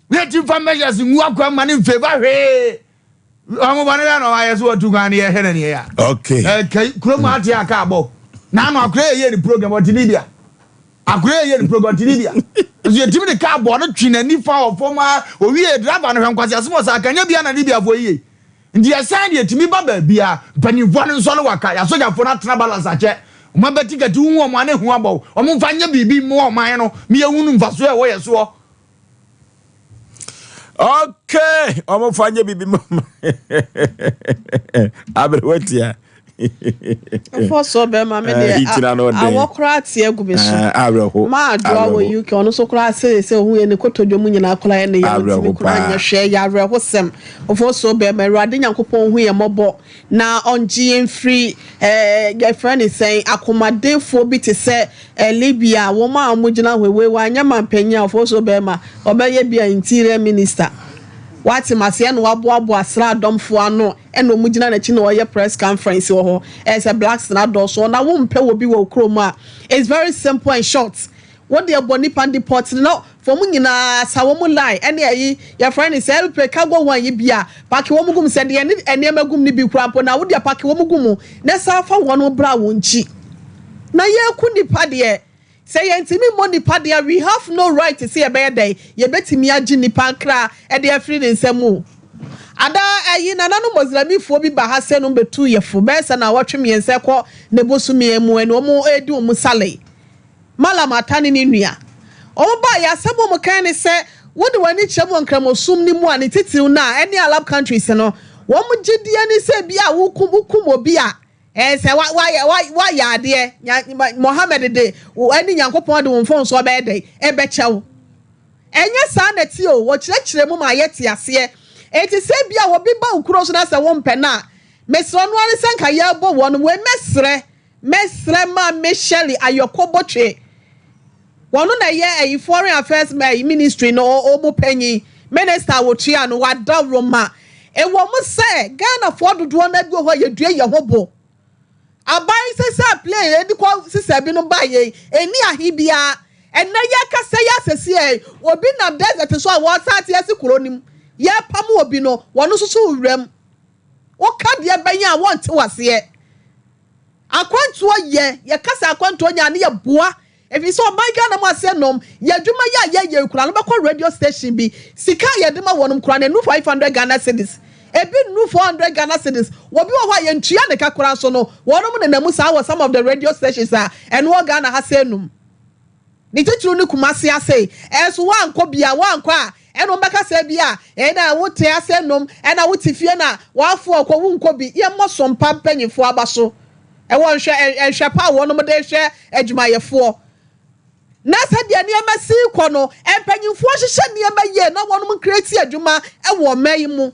Ne yɛtumi fa measures ngu akwan ma ne mfeva hwee. Wɔn bɔne bɛn na wɔayɛ so wɔtu kwan ne yɛhwɛ na ne yɛyɛ a. Okay. Ɛkɛyi kurom ate a kaa bɔ. N'ano akora yɛ yɛ ne program ɔte Libya. Akora yɛ yɛ ne program ɔte Libya. Nso yɛtumi de kaa bɔ no twe n'ani fa wɔ fam a owie driver no hwɛ nkwasi asɛm ɔsɛ akanya bia na Libyafoɔ yie. Nti yɛsan deɛ tumi ba baabi a mpanimfoɔ no nsɔre waka yɛasogyafoɔ no atena balance akyɛ. Wɔn abɛti kati wohu wɔn a ne ho abɔ wɔn mfa nyɛ biribi mmoa ɔman no ma yɛhunu mfasoɔ a ɛwɔ yɛ soɔ. Okay, ɔmo fa nye bibi ma aberewa tia. Mfɔ so bɛrima me deɛ awɔ koraa te agu me so. Awerɛho. Maa adoa wɔ UK ɔno nso koraa sɛ sɛ ohun yɛ ne kotodwe mu nyinaa koraa yɛ ne yam ntumi koraa nyɛ hwɛ yɛ awerɛho sɛm. Mfɔ so bɛrima Awurade Nyankopɔn hu yɛ mmɔbɔ na ɔngye yɛn mfiri ɛɛ yɛfrɛ ne sɛn akomadenfoɔ bi te sɛ Libya wɔn a wɔgyina hɔ wei wanyɛ manpanyin a ɔfo so bɛrima ɔbɛyɛ bi a interior minister wate mase ɛna waboaboa asraadɔmfoɔ ano ɛna wɔn gyina n'akyi na ɔyɛ press conference wɔ hɔ ɛyɛ sɛ blacks na adɔɔso na wɔn mpɛ wɔ bi wɔ kurom a it's very simple and short wɔde ɛbɔ nipa deport no fɔm nyinaa sa wɔn line ɛne ɛyi yɛfrɛ ne sɛ aeroplane cargo one yi bi a paaki wɔn gum sɛ deɛ ne nneɛma gum ne bi kura mpo na wɔde paaki wɔn gum na san fa wɔn bra wɔn nkyi na yɛku nipa deɛ sɛ yɛntumi mmɔ nipa deɛ we have no right sɛ yɛbɛyɛ dɛn yɛbɛtumi agye nipa nkra ɛde afiri ne nsam o ada ɛyi nananom mɔsilamifoɔ bi ba ha sɛ no bɛtu yɛfo bɛyɛ sɛ na wɔtwe mmiɛnsa kɔ ne bosome mu ɛne wɔn redi wɔn sale Malam Atta ne ne nua. Wɔn baeɛ, asɛm a wɔkae ne sɛ, Wode w'ani kyerɛ mu wɔ Nkramosom no mu a, ne titiriw no a ɛne Arab countries no, wɔn gyedie ne sɛ bi a wokum wokum obi a, ɛyɛ sɛ wa wayɛ wa wayɛ adeɛ, nya Mohammed de wo ɛne Nyankopɔn de wo mfomsoɔ bɛyɛ dɛn? Ɛbɛkyɛ wo. Ɛnyɛ saa na ɛte o, wɔkyerɛkyerɛ mu ma yɛte aseɛ. Enti sɛ bi a obi ba wo kuro so na sɛ wompɛ no a, mesrɛ ɔno ara ne sɛ nka yɛrebɔ wɔn, wei mɛsrɛ Mɛsrɛ Maame Shirley Ayɔko Botwe, wɔno na ɛyɛ ɛyi Foreign Affairs ɛyi Ministry no ɔmo panyin, Minister a wɔtua no, wada Roma. Ɛwɔ mo sɛ Ghanafoɔ dodoɔ no bi wɔ hɔ a yɛdue yɛn ho bo. Aban sesa plane ɛde kɔ sesa binom ba yɛn, ɛnni ahe biara. Ɛnnɛ yɛkasa yi asɛsi ɛ, obi nam desert so a wɔsan te asi kuro no mu, yɛpam obi no, wɔno nso so wuram. Woka deɛ bɛn a wɔnte waseɛ. Akwantuo yɛ, yɛka sɛ akwantuo nyɛ a ne yɛ boa ɛfiri sɛ ɔman Ghana mu aseɛ nom, yɛ adwuma yi a yɛyɛ yi koraa no wobɛkɔ radio station bi, sika a yɛde ma wɔnom koraa no ɛnuru 500 Ghana cedis. Ebi nnuru 400 Ghana cedis. Obi wɔ hɔ a yɛntua ne ka koraa nso no, wɔnom nenam mu saa wɔ some of the radio stations a ɛno wɔ Ghana ha sɛ num. Ne titiriw ne Kumasi ase. Ɛnso woankɔ bi a, woankɔ a, ɛna wɔbɛka sɛ bi a, ɛna wote ase nom, ɛna wote fie na w'afoɔ kɔ, wonkɔ bi. Yɛmmɔ so mpa mpanyinfoɔ aba so wɔ nhwɛ, nhwɛ pa a wɔnom de hwɛ adwumayɛfoɔ. Na sɛdeɛ nneɛma si rekɔ no, mpanyinfoɔ nhyehyɛ nneɛma yie na wɔnom nkreti adwuma wɔ ɔman yi mu.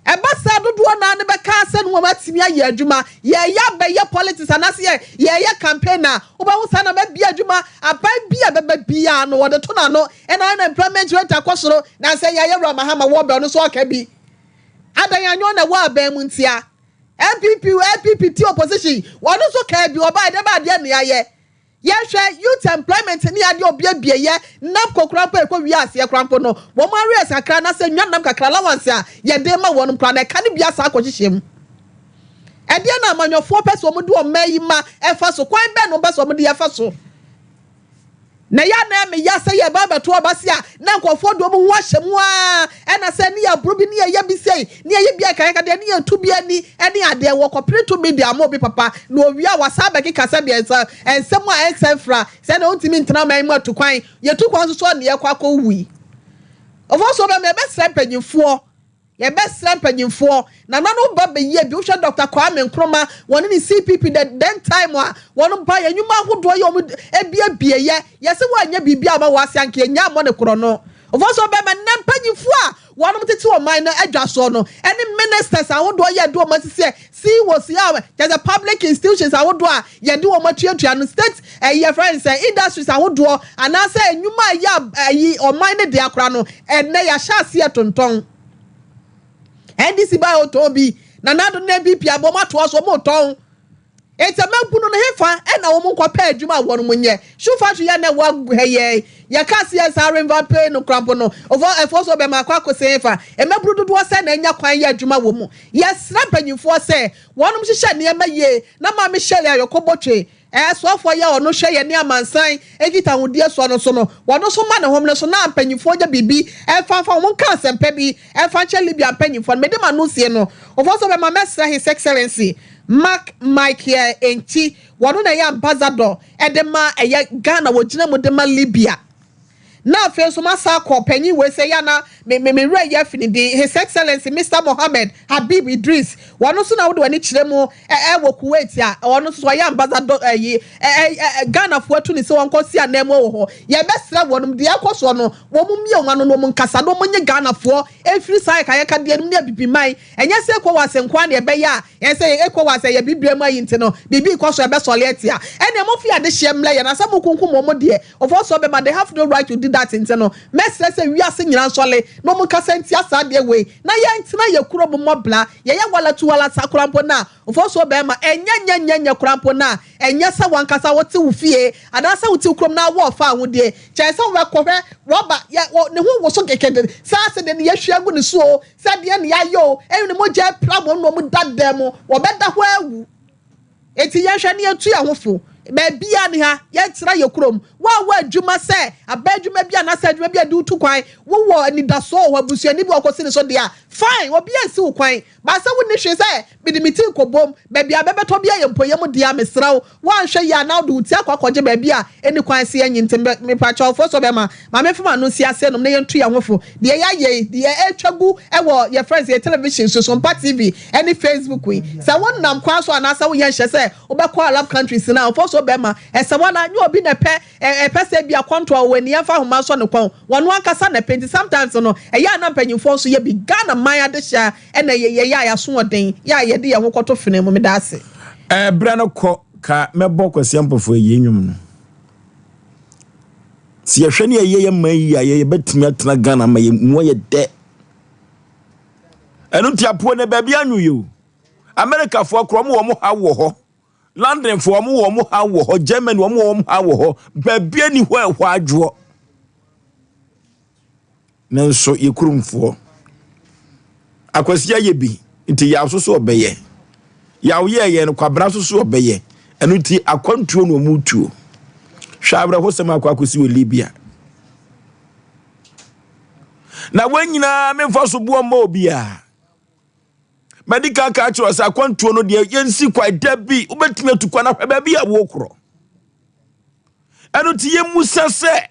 Ɛba saa dodoɔ no ara no bɛka sɛ no wɔn atumi ayɛ adwuma. Yɛreyɛ abɛyɛ politics anaasɛ yɛ yɛreyɛ campaign a, wobɛhu saa na mabie adwuma. Aban bi a ɛbɛba biara no wɔde to n'ano ɛna unemployment rate akɔ soro. Nansɛ yɛayɛ Wura Mahama wɔ bɛ ɔno nso ɔka bi. Adan anyɛ ɔna ɛwɔ aban mu ntia. NPP NPP ti opposition wɔn nso kaa bi ɔbaa ɛdɛ bɛ adeɛ na yɛayɛ. Yɛhwɛ youth employment ne adeɛ obiebie yɛ NABCO koraa mpo ɛkɔ wie aseɛ koraa mpo no wɔn arrears kakra anaasɛ nwa nam kakra allowance a yɛde ma wɔn koraa no ɛka no bi asan akɔhyehyɛ mu. Ɛdeɛ na amanyɔfoɔ pɛ sɛ wɔn de ɔman yi ma ɛfa so kwan bɛn na wɔn pɛ sɛ wɔn de yɛfa so. Na ɛyɛ a na ɛyɛ me ya sɛ yɛba abɛto aba se a na nkurɔfoɔ de wɔn ho ahyɛ mu ara ɛna sɛ ne yɛaboro bi ne yɛyɛ bi sei ne yɛyɛ bi a ɛkayɛka deɛ ne yɛtu bi ani ne adeɛ wɔkɔpere tumi de ama obi papa na owie a wasan abɛkeka sɛdeɛ nsa nsɛm a ɛnsɛ mfra sɛ na ɔntumi ntena ɔman yi mu atu kwan yɛtu kwan nso so a ne yɛkɔ akɔwu yi ɔfɔ so bɛma yɛbɛsrɛ mpanyinfoɔ Yɛbɛsrɛ mpanyinfoɔ, nananom ba bɛyie bi, wohwɛ Doctor Kwame Nkrumah, wɔne ne CPP the then time a wɔn ba yɛ nnwuma ahodoɔ yɛ wɔn ebiebie yɛ, yɛse wɔanyɛ biribi ama wɔ ase anka yɛnnya ammɔ ne korɔno. Ofosuo bɛma nnɛ mpanyinfoɔ a wɔnom tete ɔman no adwa soɔ no ɛne ministers ahodoɔ yɛ de wɔn asisi CEOs a kyerɛ sɛ public institutions ahodoɔ a yɛde wɔn atuatua no state ɛyi yɛfrɛ no sɛ industries ahodoɔ anaasɛ nnwuma a ɛyɛ ɛyi ɔman no dea koraa no ɛnnɛ yɛahyɛ aseɛ tontɔn. NDC baa ɔtɔn bi, Nana Addo ne NPP abɔ wɔn atoa so wɔn retɔn. Enti mmabunu no hefa na wɔn nkɔ pɛ adwuma a wɔn nyɛ? Shoe factory yɛ na ɛwɔ ha yɛ yɛka se yɛ saa renva pay no koraa mpo no ɔfɔ ɛfɔ so bɛma akɔ akɔsɛn hefa? Mmabunu dodoɔ sɛn na anya kwan yɛ adwuma wɔ mu? Yɛsrɛ mpanyinfoɔ sɛ wɔn hyehyɛ nneɛma yie na Maame Shirley Ayɔkɔ Botwe Ɛsoafoɔ yɛ ɔno hwɛ yɛne amansan nkitahodie soɔ no so no, wɔno nso ma ne homene so na mpanyinfoɔ nyɛ biribi mfa mfa wɔn nka asɛmpa bi mfa nkyerɛ Libya mpanyinfoɔ no. Mede m'ano sie no, ɔfoɔ sɛ ɔbɛma mɛsrɛ His Excellency Mark Michael Nti, wɔno na ɛyɛ ambassador de ma ɛyɛ Ghana, wɔgyina mu de ma Libya. Na afei nso masan akɔ panyin wei sɛ yɛ a na me me me werɛ yɛ afi ne din, His Excellency Mister Mohammed Habib Idris, ɔno nso na wode w'ani kyerɛ mu ɛ ɛ wɔ Kuwait a, ɔno nso so ɔyɛ ambassador ɛyi ɛ ɛ ɛ Ghanafoɔ atu ne sɛ wɔnkɔ si ananmu wɔ hɔ. Yɛbɛsrɛ wɔnom, deɛ ɛrekɔ soɔ no, wɔn mmue wɔn ano na wɔn nkasa na wɔn nye Ghanafoɔ mfiri saa ayɛkayɛkadeɛ no mu ne Abibiman. Ɛnyɛ sɛ ECOWAS nko ara na ɛbɛyɛ a, ɛyɛ sɛ ECOWAS ɛyɛ bibire mu ayi nti no, biribi rekɔ so a ɛbɛsɔre atia. Ɛnneɛ momfa yɛn adehyeɛ mmrɛ yɛn, na sɛ mokunkum wɔn deɛ, Ɔfɔsɔɔ bɛma they have no right to do that nti no mɛsrɛ sɛ wiase nyinaa nsɔle na ɔmo nkasa ntia saa adeɛ wei na yɛntena yɛ kurom mmɔ bra yɛyɛ wala tu wala sa koraa mpo no a Ɔfɔsɔɔ bɛɛma ɛnyɛ nyɛ nyɛ nyɛ koraa mpo no a ɛnyɛ sɛ wankasa wote wo fie anaasɛ wote wo kurom na awɔ ɔfa ahodie kyɛn sɛ wobɛkɔ hwɛ rɔba yɛ wɔ ne ho woso kɛkɛ de saa sɛ deɛ ne yɛahwie agu ne so o sɛ deɛ ne yɛayɛ o ɛne ne mogya apira wɔn na wɔn da dan mu wɔbɛda hɔ awu. Enti yɛnhwɛ na yɛntu yɛn ho fo. Baabiara nni ha, yɛntra yɛn kurom. Wo a wowɔ adwuma sɛ aban adwuma bi anaasɛ adwuma bi a ɛde wo tu kwan, wowɔ anidasoɔ wɔ hɔ, abusuani bi wɔ hɔ kɔsi ne so deɛ a, fine, obiara nsi wo kwan. But sɛ wonni hwee sɛ mede me ti rekɔbom, baabi a bɛbɛtɔ biara yɛ mpoeɛ mu deɛ a, mesrɛ wo, woanhwɛ yie a na wode wo ti akɔ akɔgye baabi a ɛnni kwan sɛ yɛnye. Nti mepakyɛw, foɔ sɛ ɔbɛma, ma memfa m'ano nsi aseɛ nom na yɛntu yɛn ho fo. Deɛ yɛayɛ yi, deɛ ɛretwa gu wɔ yɛfrɛ no sɛ yɛn television so, Sompa TV ne Facebook yi, sɛ wonam kwan so anaasɛ woyɛ nhyɛ sɛ wobɛkɔ Arab countries no a, ɔfɔ so bɛma ɛsɛ wɔn nyɛ obi na ɛpɛ ɛpɛ sɛ bi akɔnto a wɔn ani ɛmfa ahoma nsɔ ne kɔn, wɔn ankasa na ɛpɛ nti sometimes no ɛyɛ a na mpanyinfoɔ nso yɛ bi. Ghana man adehyɛ ɛna yɛyɛ a yɛaso ɔden yɛ a yɛde yɛn ho kɔto fene mu. Meda ase. Ɛberɛ no kɔ ka mɛbɔ Kwasi Ampofo ayie nnwom no. Sɛ yɛhwɛ ne yɛyɛ yɛ man yi a yɛbɛtumi atena Ghana ma yɛ mu ayɛ dɛ. Ɛno nti apoɔ ne baabi anwo yɛ o. Amerikafoɔ korɔ wɔn wɔ wɔn haw wɔ hɔ. Londonfoɔ wɔn wɔ wɔn haw wɔ hɔ. Germany wɔn wɔ wɔn haw wɔ hɔ. Baabi ani hɔ a ɛhɔ adwoɔ. Nanso yɛ kuromfoɔ. Akwasi ayɛ bi nti Yaw nso so ɔbɛyɛ. Yaw yɛɛ yɛn no Kwabena nso so ɔbɛyɛ. Ɛno nti akwantuo na wɔn tuo. Hwɛ awerɛhosɛm akɔ akɔsi wɔ Libya. Na wɔn nyinaa memfa so boɔ mmɔ obiara. Madi kan aka akyerɛ wo sɛ akwantuo no deɛ yɛnsi kwan da bi wobɛtumi atu kwan ahwɛ baabi a wokorɔ. Ɛno nti yɛmmusa sɛ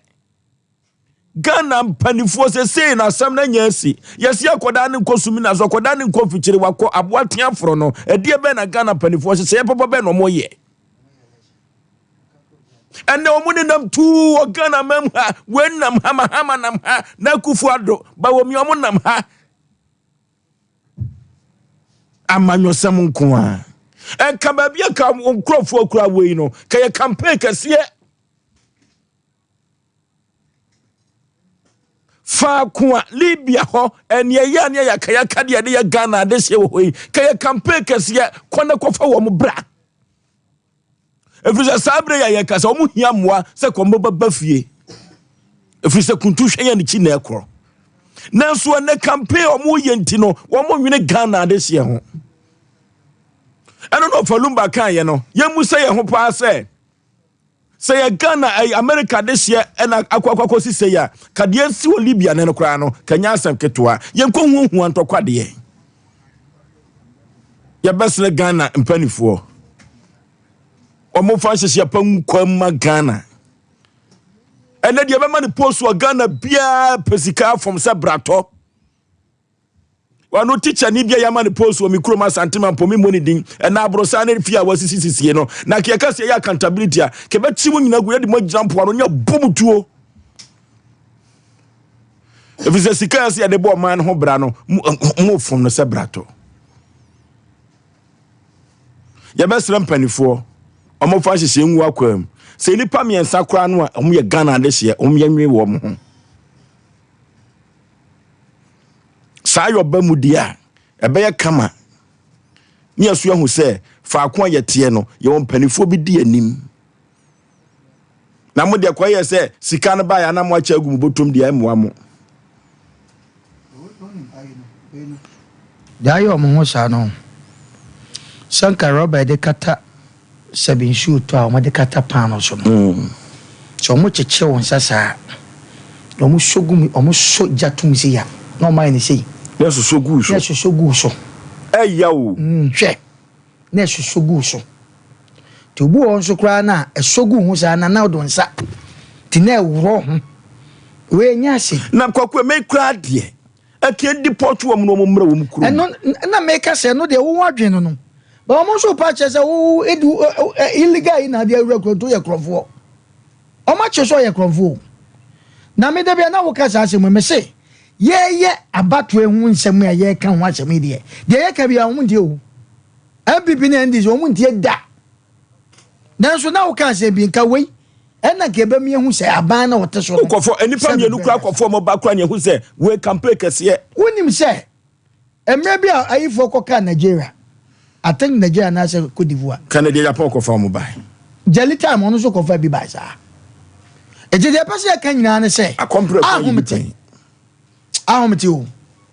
Ghana mpanimfoɔ sesei na asɛm no anya asi. Yɛsi akɔdaa ne nkɔ sumina so, akɔdaa ne nkɔ mfikyire, wakɔ aboa teaforɔ no. Ɛdeɛ bɛn na Ghana mpanimfoɔ hyehyɛeɛ papa bɛn na wɔyɛ? Ɛnɛ wɔn nenam tuu wɔ Ghana mam ha, wei nam ha, Mahama nam ha, na Akufo Addo, Bawumia wɔn nam ha. Amanyɔsɛm nko ara. Ɛnka baabi a ka nkurɔfoɔ kura wei no, ka yɛ campaign kɛseɛ. Faako a Libya hɔ ɛne ɛyɛ ne ayakayaka deɛ ɛde yɛ Ghana adehyeɛ wɔ hɔ yi, ka yɛ campaign kɛseɛ, kɔ na kɔfa wɔn bra. Ɛfiri sɛ saa berɛ yi a yɛka sɛ wɔn hia mmoa sɛ kɔm bɛba fie. Ɛfiri sɛ kuntu hwɛ yɛn akyi na ɛkorɔ. Nanso ɛnɛ campaign a wɔn yɛ nti no, wɔn nwene Ghana adehyeɛ ho. Ɛno na Ɔfalumba kaeɛ no, yɛmmu sɛ yɛn ho paa sɛ sɛ yɛ Ghana ɛyɛ America adehyeɛ ɛna akɔ akɔ akɔsi sɛ yɛ a, ka deɛ asi wɔ Libya ne no koraa no, ka nyɛ asɛm ketewa. Yɛnkɔ huahua ntɔkwa deɛ. Yɛbɛsrɛ Ghana mpanifoɔ wɔmfa nhyehyɛ pa nkwa mma Ghana. Ɛnɛ deɛ bɛma ne post wɔ Ghana biara pɛ sika afom sɛ bratɔ. Ɔno tikya ni bia yɛama ne post wɔ me kurom Asante Mampɔ me mmɔ ne din ɛna aborosan ne fie a wasisi sisie no na kɛ yɛka sɛ yɛyɛ accountability a kɛ bɛkyi mo nyina gu yɛde mo agyina mpoano ne abɔ mo tuo. Ɛfiri sɛ sika a ɛsɛ yɛde bɔ ɔman no ho bra no mo fom no sɛ bratɔ. Yɛbɛsrɛ mpanimfoɔ wɔmfa nhyehyɛ ngu akwaa mu sɛ nnipa mmiɛnsa koraa no a wɔyɛ Ghana adehyeɛ wɔn yɛnwe wɔn ho. Saa yɛ ɔba mu deɛ a ɛbɛyɛ kama ne yɛso ahu sɛ faako a yɛteɛ no yɛwɔ mpanimfoɔ bi di anim. Na mo deɛ kɔyɛ sɛ sika no baeɛ na mo akyɛ agu mo bɔtɔm deɛ ɛmmoa mo. Deɛ ayɛ wɔn ho saa no, sɛ nka rɔba yɛde kata sɛbi nsuo tɔ a wɔde kata paano so no, sɛ wɔkyekyere wɔn nsa saa na wɔsɔ gu mu, wɔsɔ gya tom sei a, na wɔayɛ no sei. Na ɛsosɔ gu so. Na ɛsosɔ gu so. Ɛya o. Hwɛ. na ɛsosɔ gu so. Nti obi wɔ hɔ nso koraa no a, ɛsɔ gu ho saa na na ɔde nsa nti na ɛworɔ ho. Wei ɛnyɛ ase. Na Kwaku me koraa deɛ ɛka di pɔtwe wɔn na wɔn mmra wɔn kurom. Ɛno na meka sɛ ɛno deɛ wo adwene no no. But wɔn nso pa kyerɛ sɛ wo edi illegal yi na ade awura kuro nti woyɛ korɔmfoɔ. Wɔn akyerɛ sɛ ɔyɛ korɔmfoɔ o. Na me da bi a na woka saa asɛm yi me se yɛyɛ abatoɔ ho nsɛm a yɛka ho asɛm yi deɛ deɛ yɛka biara wɔn ntie o. NPP ne NDC wɔn ntie da. Nanso na woka asɛm bi nka wei ɛna nka ɛbɛmi ehu sɛ aban na ɔte so no. Wokɔfɔ nnipa mmienu kura kɔfɔ wɔn ba kura ne ehu sɛ wei campaign kɛseɛ. Wonim sɛ mmerɛ bi a ayifoɔ kɔkaa Nigeria, I think Nigeria anaasɛ Cote d'Ivoire. Kennedy Agyapong kɔfa wɔn bae. Jelly time ɔno nso kɔfa bi bae saa. Eti deɛ ɛpɛ sɛ yɛka nyinaa ne sɛ. Akɔmprɛ kɔ yi bi pɛn. Ahomete o.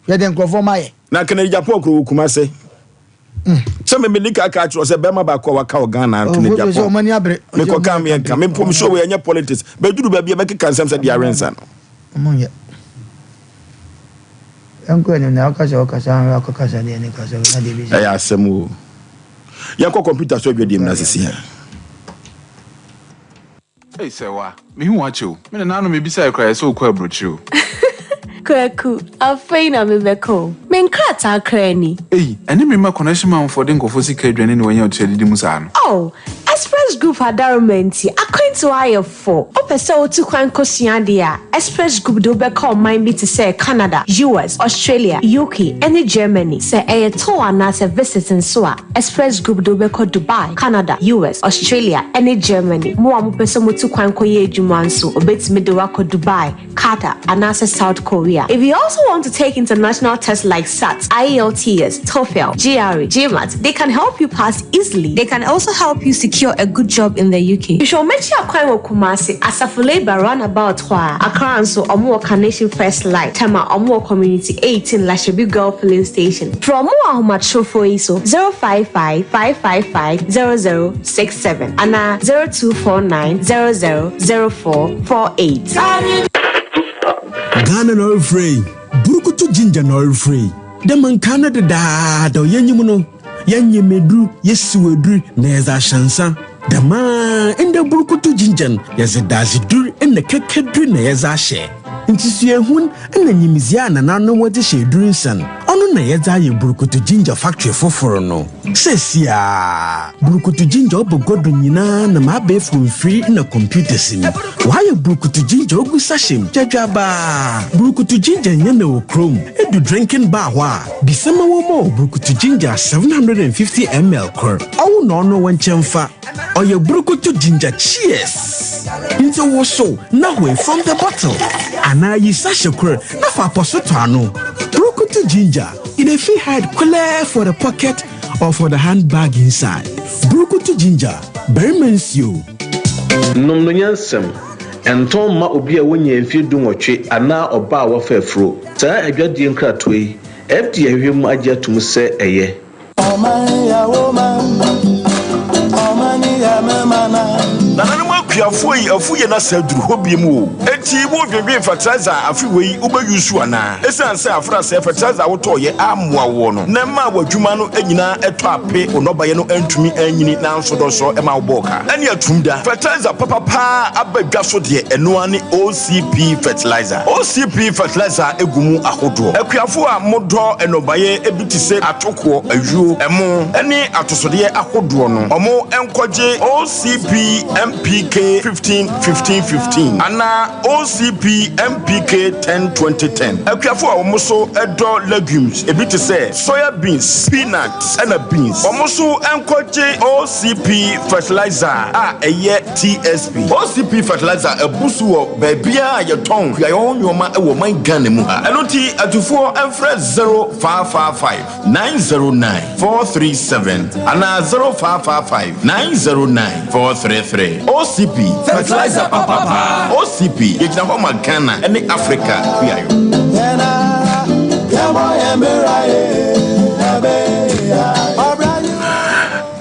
Hwɛ deɛ nkurɔfoɔ ma yɛ. Na Kennedy Agyapong kuro wɔ Kumase. Sɛ me medi ka ka kyerɛ sɛ bɛrima baako a waka wɔ Ghana oh, Kennedy Agyapong. Mekɔ ka meɛ nka me mpom show wei ɛnyɛ politics. Bɛduru baabi a bɛkeka nsɛm sɛ deɛ awensa no. Ɔmo nyɛ. Yɛnkɔ anim na ɔkasa ɔkasa ahwɛ akɔkasa deɛ ne kasa na deɛ bi. Ɛyɛ asɛm o. Yɛnkɔ kɔmputa so adwadie mu na sisi a. Ei Sɛwa, mehu wo akyɛ o. Me nana ano mebisae koraa yɛ sɛ wokɔ aburokyire o. Kwaku, afei na mebɛka o. Me nkrataa koraa ni. Ei, ɛne me mma connection manfoɔ de nkurɔfoɔ sika adwane ne wanya ɔtua didi mu saa no. Oh, Express Group adaroma nti, akwantuo ayɛ fo. Wopɛ sɛ wotu kwan kɔsua adeɛ a, Express Group de wo bɛka ɔman bi te sɛ Canada, US, Australia, UK, ne Germany. Sɛ ɛyɛ tour anaasɛ visit nso a, Express Group de wo bɛkɔ Dubai, Canada, US, Australia, ne Germany. Mo a mopɛ sɛ motu kwan kɔyɛ adwuma nso, wɔbɛtumi de wo akɔ Dubai, Qatar, anaasɛ South Korea. If you also want to take international tests like SAT, IELTS, TOEFL, GRE, GMAT, they can help you pass easily. They can also help you secure a good job in the UK. Hwehwɛ wɔn akyi akwan wɔ Kumasi, Asafo Labour roundabout hɔ ara. Accra nso, wɔwɔ Carnation First Light, Tema, wɔwɔ Community 18, Lashibi Girl Filling Station. Frɛ wɔn wɔ ahomatorofo yi so, 055 555 0067 anaa 0249 00 0448. Ghana na ɔrefrɛ yi, Burukutu Ginger na ɔrefrɛ yi. Dɛ ma nkaa no dedaada ɔyɛ nyim no, yɛnyem edur, yesiw edur na yɛdze ahyɛ nsa. Dɛmara ndɛ burukutu ginger no, yɛdze dadzedur na kɛkɛdur na yɛdze ahyɛ. Ntsi suahun na nyimdzee a nananom wɔdze hyɛ edur nsa no, ɔno na yɛdze ayɛ burukutu ginger factory fofor no. Seseiara, burukutu ginger ɔba gua do nyina nam abaɛfor mfir na computers mu. Wɔayɛ burukutu ginger ogu sachet mu gyadwabaa. Burukutu ginger nnyɛ na wɔ kurom. Edu drinking bar hɔ a, bisa ma wɔmma wo burukutu ginger 750 ml kor. Ɔwo na ɔno wo nkyɛn fa. Ɔyɛ burukutu ginger cheers! Ntsi wosow na hoe from the bottle anaa yi sachet kor na fa apɔso tɔ ano. Burukutu ginger, e dey fit hide kolɛɛ for the pocket or for the handbag inside. Burukutu ginger, barima nsuo. Nom no nyansam. Ɛntɔn mma obi a wonyaa mfeɛ dunwɔtwe anaa ɔbaa a wafa afuro. Saa adwadie nkratoɔ yi, FDA ahwehwɛ mu agye atom sɛ ɛyɛ. Nananom akuafoɔ yi afu yɛn asa aduru hɔ biom o. Enti wo dwendwen fertilizer a afe wei wo bɛ use anaa? Esiane sɛ afra sɛɛ fertilizer a wo tɔɔ yɛ ammoa woɔ no na ɛmaa w'adwuma no nyinaa ɛtɔ ape wo nnɔbaeɛ no antumi anyini nanso dɔsɔ ɛma wo bɔɔ ka ɛne atum da. Fertilizer papa paa aba dwa so deɛ ɛno ara ne OCP fertilizer. OCP fertilizer gu mu ahodoɔ. Akuafoɔ a mo dɔ nnɔbaeɛ bi te sɛ atokoɔ, ayuo, ɛmo ne atosodeɛ ahodoɔ no, ɔmo nkɔgye OCP MPK 15 15 15 anaa OCP MPK 10 20 10. Akuafoɔ a wɔn nso dɔ legumes ebi te sɛ soya beans, peanut ɛna beans, wɔn nso nkɔgye OCP fertilizer a ɛyɛ TSP. OCP fertilizer abu so wɔ baabiara a yɛtɔn kuayɔ ho nnoɔma wɔ ɔman Ghana mu ha. Ɛno nti atufoɔ mfrɛ 0555 909 437 anaa 0555 909 433. OCP, fertilizer papa paa. OCP, yɛgyina hɔ ma Ghana ne Africa kuayɔ.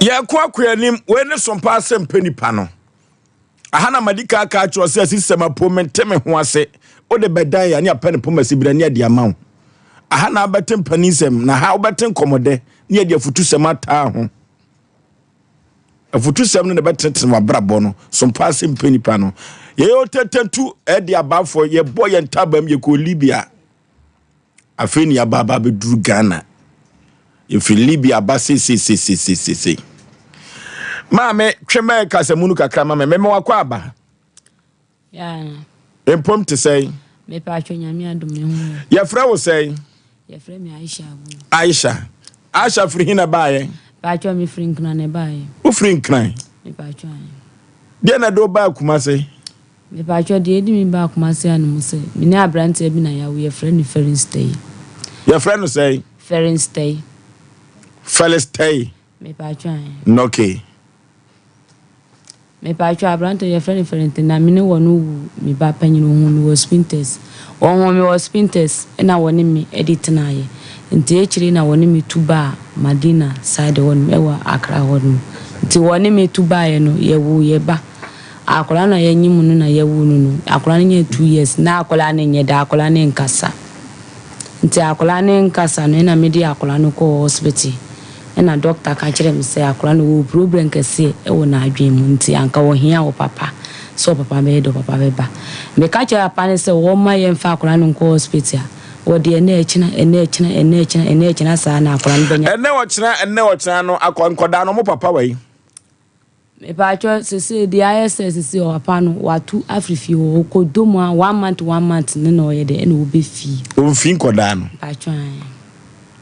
Yɛkɔ akɔ anim, wei ne sompa asɛm pɛ nipa no. Aha na madi ka aka akyerɛ sɛ asisɛm apo mente me ho ase. Wode bɛdan yɛ ne apɛ ne poma sibira ne adi ama wo. Aha na abɛte mpaninsɛm na ha wobɛte nkɔmmɔdɛ ne adi afutusɛm ataa ho. Afutusɛm no na ɛbɛtenetene w'abrabɔ no. Sompa asɛm pɛ nipa no. Yɛyɛ ɔtɛtɛtu ɛde abafoɔ yɛbɔ yɛn ntabam yɛkɔ Libya. Afei ne yɛaba aba abɛduru Ghana. Yɛfiri Libya aba seiseiseiseiseisei. Maame, twe mɛn kasamu no kakra ma me. Mema wakɔ aba. Yeah. Mpom te sɛn? Mepa atwa nyame adom me ho. Yɛfrɛ wo sɛn? Yɛfrɛ me Aisha Abu. Aisha. Aisha firi he na baayɛ? Paatwa me firi Nkran na ɛbaayɛ. Wofiri Nkran? Mepa atwa. Deɛ na de wo baa Kumase? Mepaatwɔ, deɛ edi me baa Kumasi ha no mu sɛ, me ne abranteɛ bi na yɛawo, yɛfrɛ no Ferenc Tei. Yɛfrɛ no sɛn? Ferenc Tei. Felix Tei. Mepaatwɔ ae. Nɔke. Mepaatwɔ, abranteɛ no yɛfrɛ no Ferenc Tei, na me ne wɔ no woo me ba panyin, ohuu me wɔ Spintex. Wɔhuu me wɔ Spintex na wɔne me de tenaeɛ. Nti akyire na wɔne me tu baa Madina side hɔ nom, ɛwɔ Accra hɔ nom. Nti wɔne me tu baeɛ no, yɛwoo yɛ ba. Akwadaa no a yɛnyem no na yɛwoo no no, akwadaa no nyaa two years na akwadaa no nyɛ dɛ, akwadaa no nkasa. Nti akwadaa no nkasa no ɛna mede akwadaa no kɔɔ hospital ɛna doctor ka kyerɛɛ me sɛ akwadaa no ɔwɔ problem kɛseɛ ɛwɔ n'adwene mu nti anka ɔhia ɔpapa sɛ ɔpapa bɛyɛ dɛ ɔpapa bɛba. Meka kyerɛɛ papa no sɛ wɔmma yɛmfa akwadaa no nkɔ hospital a, wɔde ɛnɛ ɛkyena, ɛnɛ ɛkyena, ɛnɛ ɛkyena, ɛnɛ ɛkyena saa na akwadaa no bɛnya. Ɛnɛ ɔkyena, ɛnɛ ɔkyena no akɔ nkɔdaa no ɔmo papa wɔ yi. Mepaatwɔ sesei deɛ ayɛ sɛ sesei ɔpapa no watu afiri fie hɔ ɔkɔ dɔ mu a one month one month ne na ɔyɛ dɛ ɛna ɔbɛ fie. Ɔnfi nkɔdaa no. Mepaatwɔ ae.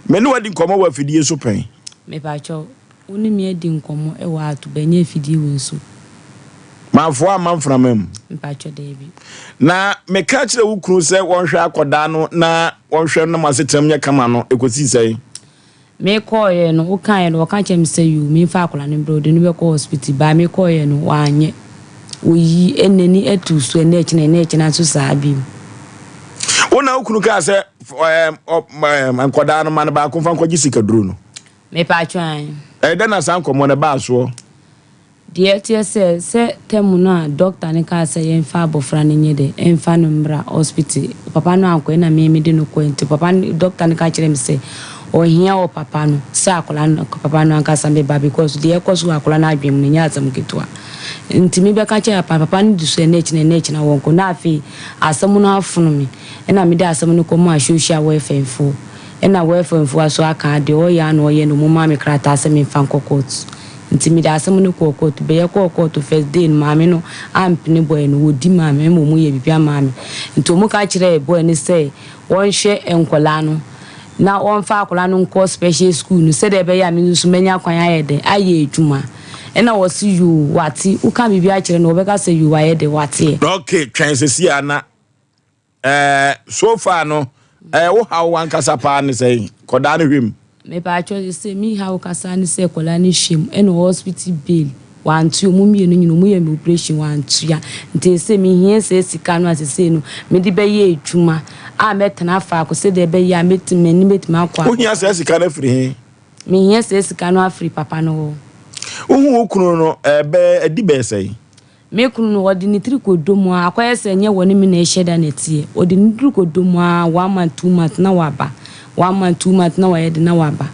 Me ne wo adi nkɔmmɔ wɔ afidie so pɛn? Mepaatwɔ wo ne me adi nkɔmmɔ wɔ ato bɛ nyɛ afidie wei so. Manfoa amma mframa mu. Mepaatwɔ daabi. Na meka kyerɛ wo kunu sɛ wɔnhwɛ akɔdaa no na wɔnhwɛ no na mo asetenam nyɛ kama no ɛkɔsii sɛn? Me kɔɔeɛ no wo kaeɛ no ɔka kyerɛɛ me sɛ yoo me nfa akwadaa no mbrɛ ɔde no bɛkɔ hospital baa me kɔɔeɛ no wanyɛ ɔyi ɛnani atuu so ɛnɛ ɛkyena ɛnɛ ɛkyena nso saa bio. Wo na wo kunu kaa sɛ ɛɛm ɔ ɛɛm nkwadaa no ma no baako nfa nkɔgye sikaduro no. Mepaatwo ae. Ɛyɛ dɛn na saa nkɔmmɔ no ɛbaa soɔ? Deɛ ɛteɛ sɛ, sɛ tɛm no a dɔkta no kaa sɛ yɛmfa abɔfra no nyɛ dɛ, mfa no mmra hospital, papa no ankɔ ɛna me mede no kɔɛ nti papa no, dɔkta no ka kyerɛɛ me sɛ ɔhia ɔpapa no sɛ akwadaa no, papa no ankasa bɛba because deɛ ɛkɔ so wɔ akwadaa no adwene mu no nyɛ asɛm ketewa. Nti me bɛka kyerɛɛ papa no, papa no di so ɛnɛ akyi na ɛnɛ akyi na wɔnkɔ na afei asɛm no afono me ɛna mede asɛm no kɔmaa social welfare foɔ ɛna welfare foɔ aso aka deɛ ɔyɛ a na ɔyɛ na ɔmo maa me krataa sɛ memfa nkɔ court. Nti mede asɛm no kɔɔ kɔɔto. Bɛ yɛkɔɔ kɔɔto first day no maame no ampene boy no, wɔdi maa me ma ɔmo yɛɛ biribi amaa me. Nti ɔmo ka kyerɛɛ boy no sɛ wɔnhwɛ nkwadaa no na wɔmfa akwadaa no nkɔ special school no sɛdeɛ ɛbɛyɛ a me nso mɛnya kwan ayɛ dɛn ayɛ adwuma. Ɛna wɔse yoo wate, woka biribi akyerɛ no ɔbɛka sɛ yoo wayɛ dɛn wateɛ. Okay, twɛn sɛsi a na Eh, so far no, eh, wo haw wankasa paa ne sɛn? Kɔdaa no hwɛ mu. Mepaakyɛw sese me haw kasa ne sɛ kɔdaa no hwɛ mu ɛna hospital bill wantua ɔmo mmienu nyina ɔmo yɛ me operation wantua nti sese me hia sɛ sika no a sese no mede bɛyɛ adwuma a mɛtena faako sɛdeɛ ɛbɛyɛ a mɛtumi m'ani bɛtumi akɔ Wo hia saa sika no afiri he? Me hia saa sika no afiri papa no hɔ. Wohu wo kunu no ɛbɛɛ adi bɛyɛ sɛn? Me kunu no, ɔde ne tiri kɔdɔ mu ara, akɔyɛ sɛ ɛnyɛ wɔne me na ɛhyɛ da na ɛteɛ. Ɔde ne tiri kɔdɔ mu ara, one month, two months na waba. One month, two months na wayɛ de na waba.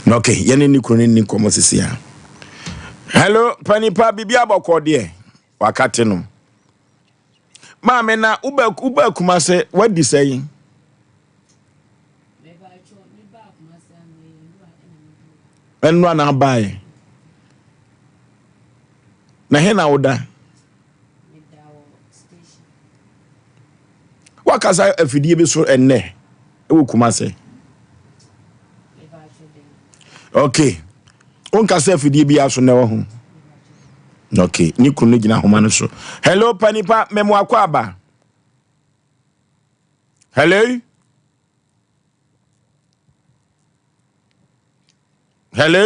Na okay, yɛne ne kunu no nni nkɔmmɔ sisi a. Hello, panipa, biribi abɔkɔ deɛ, wakate no. Maame na woba woba Kumase, wadi sɛn? Ɛnora na abaeɛ. Na he na woda? Wakasa afidie bi so ɛnnɛ ɛwɔ Kumase. Okay. Wonkasa afidie bi aso na ɛwɔ ho. Okay. Ne kunu no gyina ahoma no so. Hello, panipa, mɛmo akɔ aba. Hello? Hello?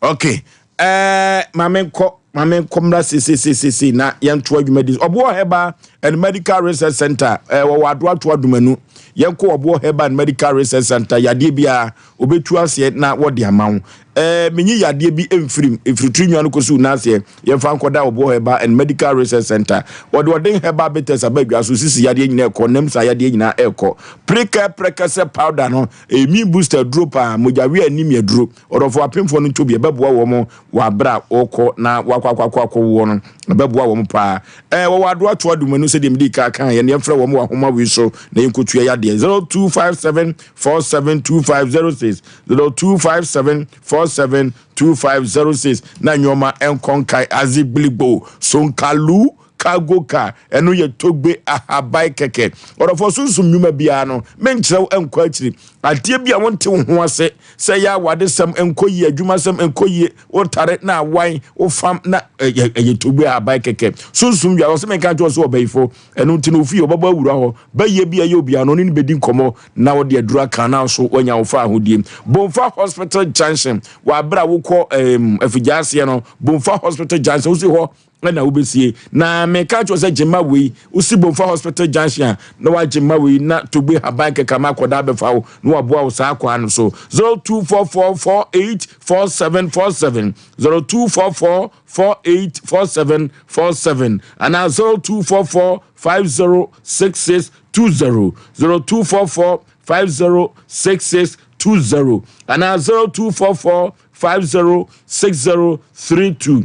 Okay. Eh, maame nkɔ maame nkɔ mmra sesesesese na yɛnto adwuma di. Ɔboɔ Herbal and Medical Research Center eh, wɔwɔ Adoato Adomanu. Yɛnkɔ Ɔboɔ Herbal and Medical Research Center yadeɛ biara obetu aseɛ na wɔde ama wo. Eh, menyi yadeɛ bi mfirim ɛfiri tiri nwa no kɔsi wo nan aseɛ. Yɛmfa nkɔda Ɔboɔ Herbal and Medical Research Center. Wɔde ɔden herbal bitters aba adwa so, sisi yadeɛ nyinaa ɛkɔ, nam saa yadeɛ nyinaa ɛkɔ. Prekɛ prɛkɛsɛ powder no, immune booster aduro paa, mogyaweɛ anemia aduro. Ɔdɔfoɔ apemfoɔ no ntɔ bi, ɛbɛboa wɔn wɔ aberɛ a wɔkɔ na wakɔ akɔ akɔ akɔwoɔ no, ɛbɛboa wɔn paa. Ɛɛ, wɔwɔ adoa toa dumanu sɛdeɛ medii kan kaeɛ no, yɛmfrɛ wɔn wɔ ahoma wei so na yɛnkɔtua yadeɛ. 0257 472506, 0257 47 2506 na nneɛma nkɔ nkae adze gbiligbo sonkalu cargo car ɛno yɛ togbe ahaban kɛkɛ ɔdɔfoɔ sunsum nnwuma biara no menkyerɛw nkɔ akyiri adeɛ bi a wonte wo ho ase sɛ yɛ awadesɛm nkɔ yie adwumasɛm nkɔ yie wotare na awan wofam na ɛyɛ togbe ahaban kɛkɛ sunsum dwa ɔsɛ menka nkyerɛ sɛ ɔbɛyifo Ɛno nti no, ofie ɔbɛbɔ awura hɔ, bɛyɛ bi a ɛyɛ obiara no, ɔne no bɛdi nkɔmmɔ na ɔde aduru aka na nso wanya wo fa ahodie. Bomfa Hospital Junction, wɔ abere a wokɔ um, afigya aseɛ no, Bomfa Hospital Junction, wosi hɔ ɛna wobɛsie. Na meka kyerɛ sɛ gyema wei, wosi Bomfa Hospital Junction a, na wagye ma wei na togbe haban kɛkɛ ma akɔda abɛfa wo na waboa wo saa kwaa no so. 0244484747 0244 484747 anaa 0244 506620 0244 506620 anaa 0244 506032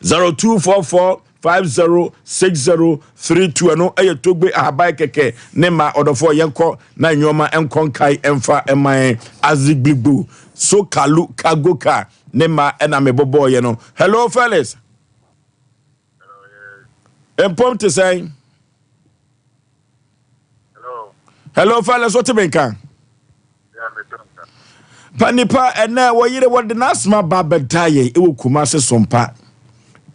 0244 506032 ɛno ɛyɛ togbe ahaban kɛkɛ ne ma ɔdɔfoɔ yɛnkɔ na nneɛma nkɔ nkae ɛmfa ɛman azigbigbo so kalu kagoka Ne mma ɛna me bɔbɔɔ yɛ no. Hello Felix. Mpom te sɛn? Hello Felix, wote me nka? Pa nipa ɛnɛ wɔyere wɔde n'asɛm aba abɛda yɛn ɛwɔ Kumase Sompa.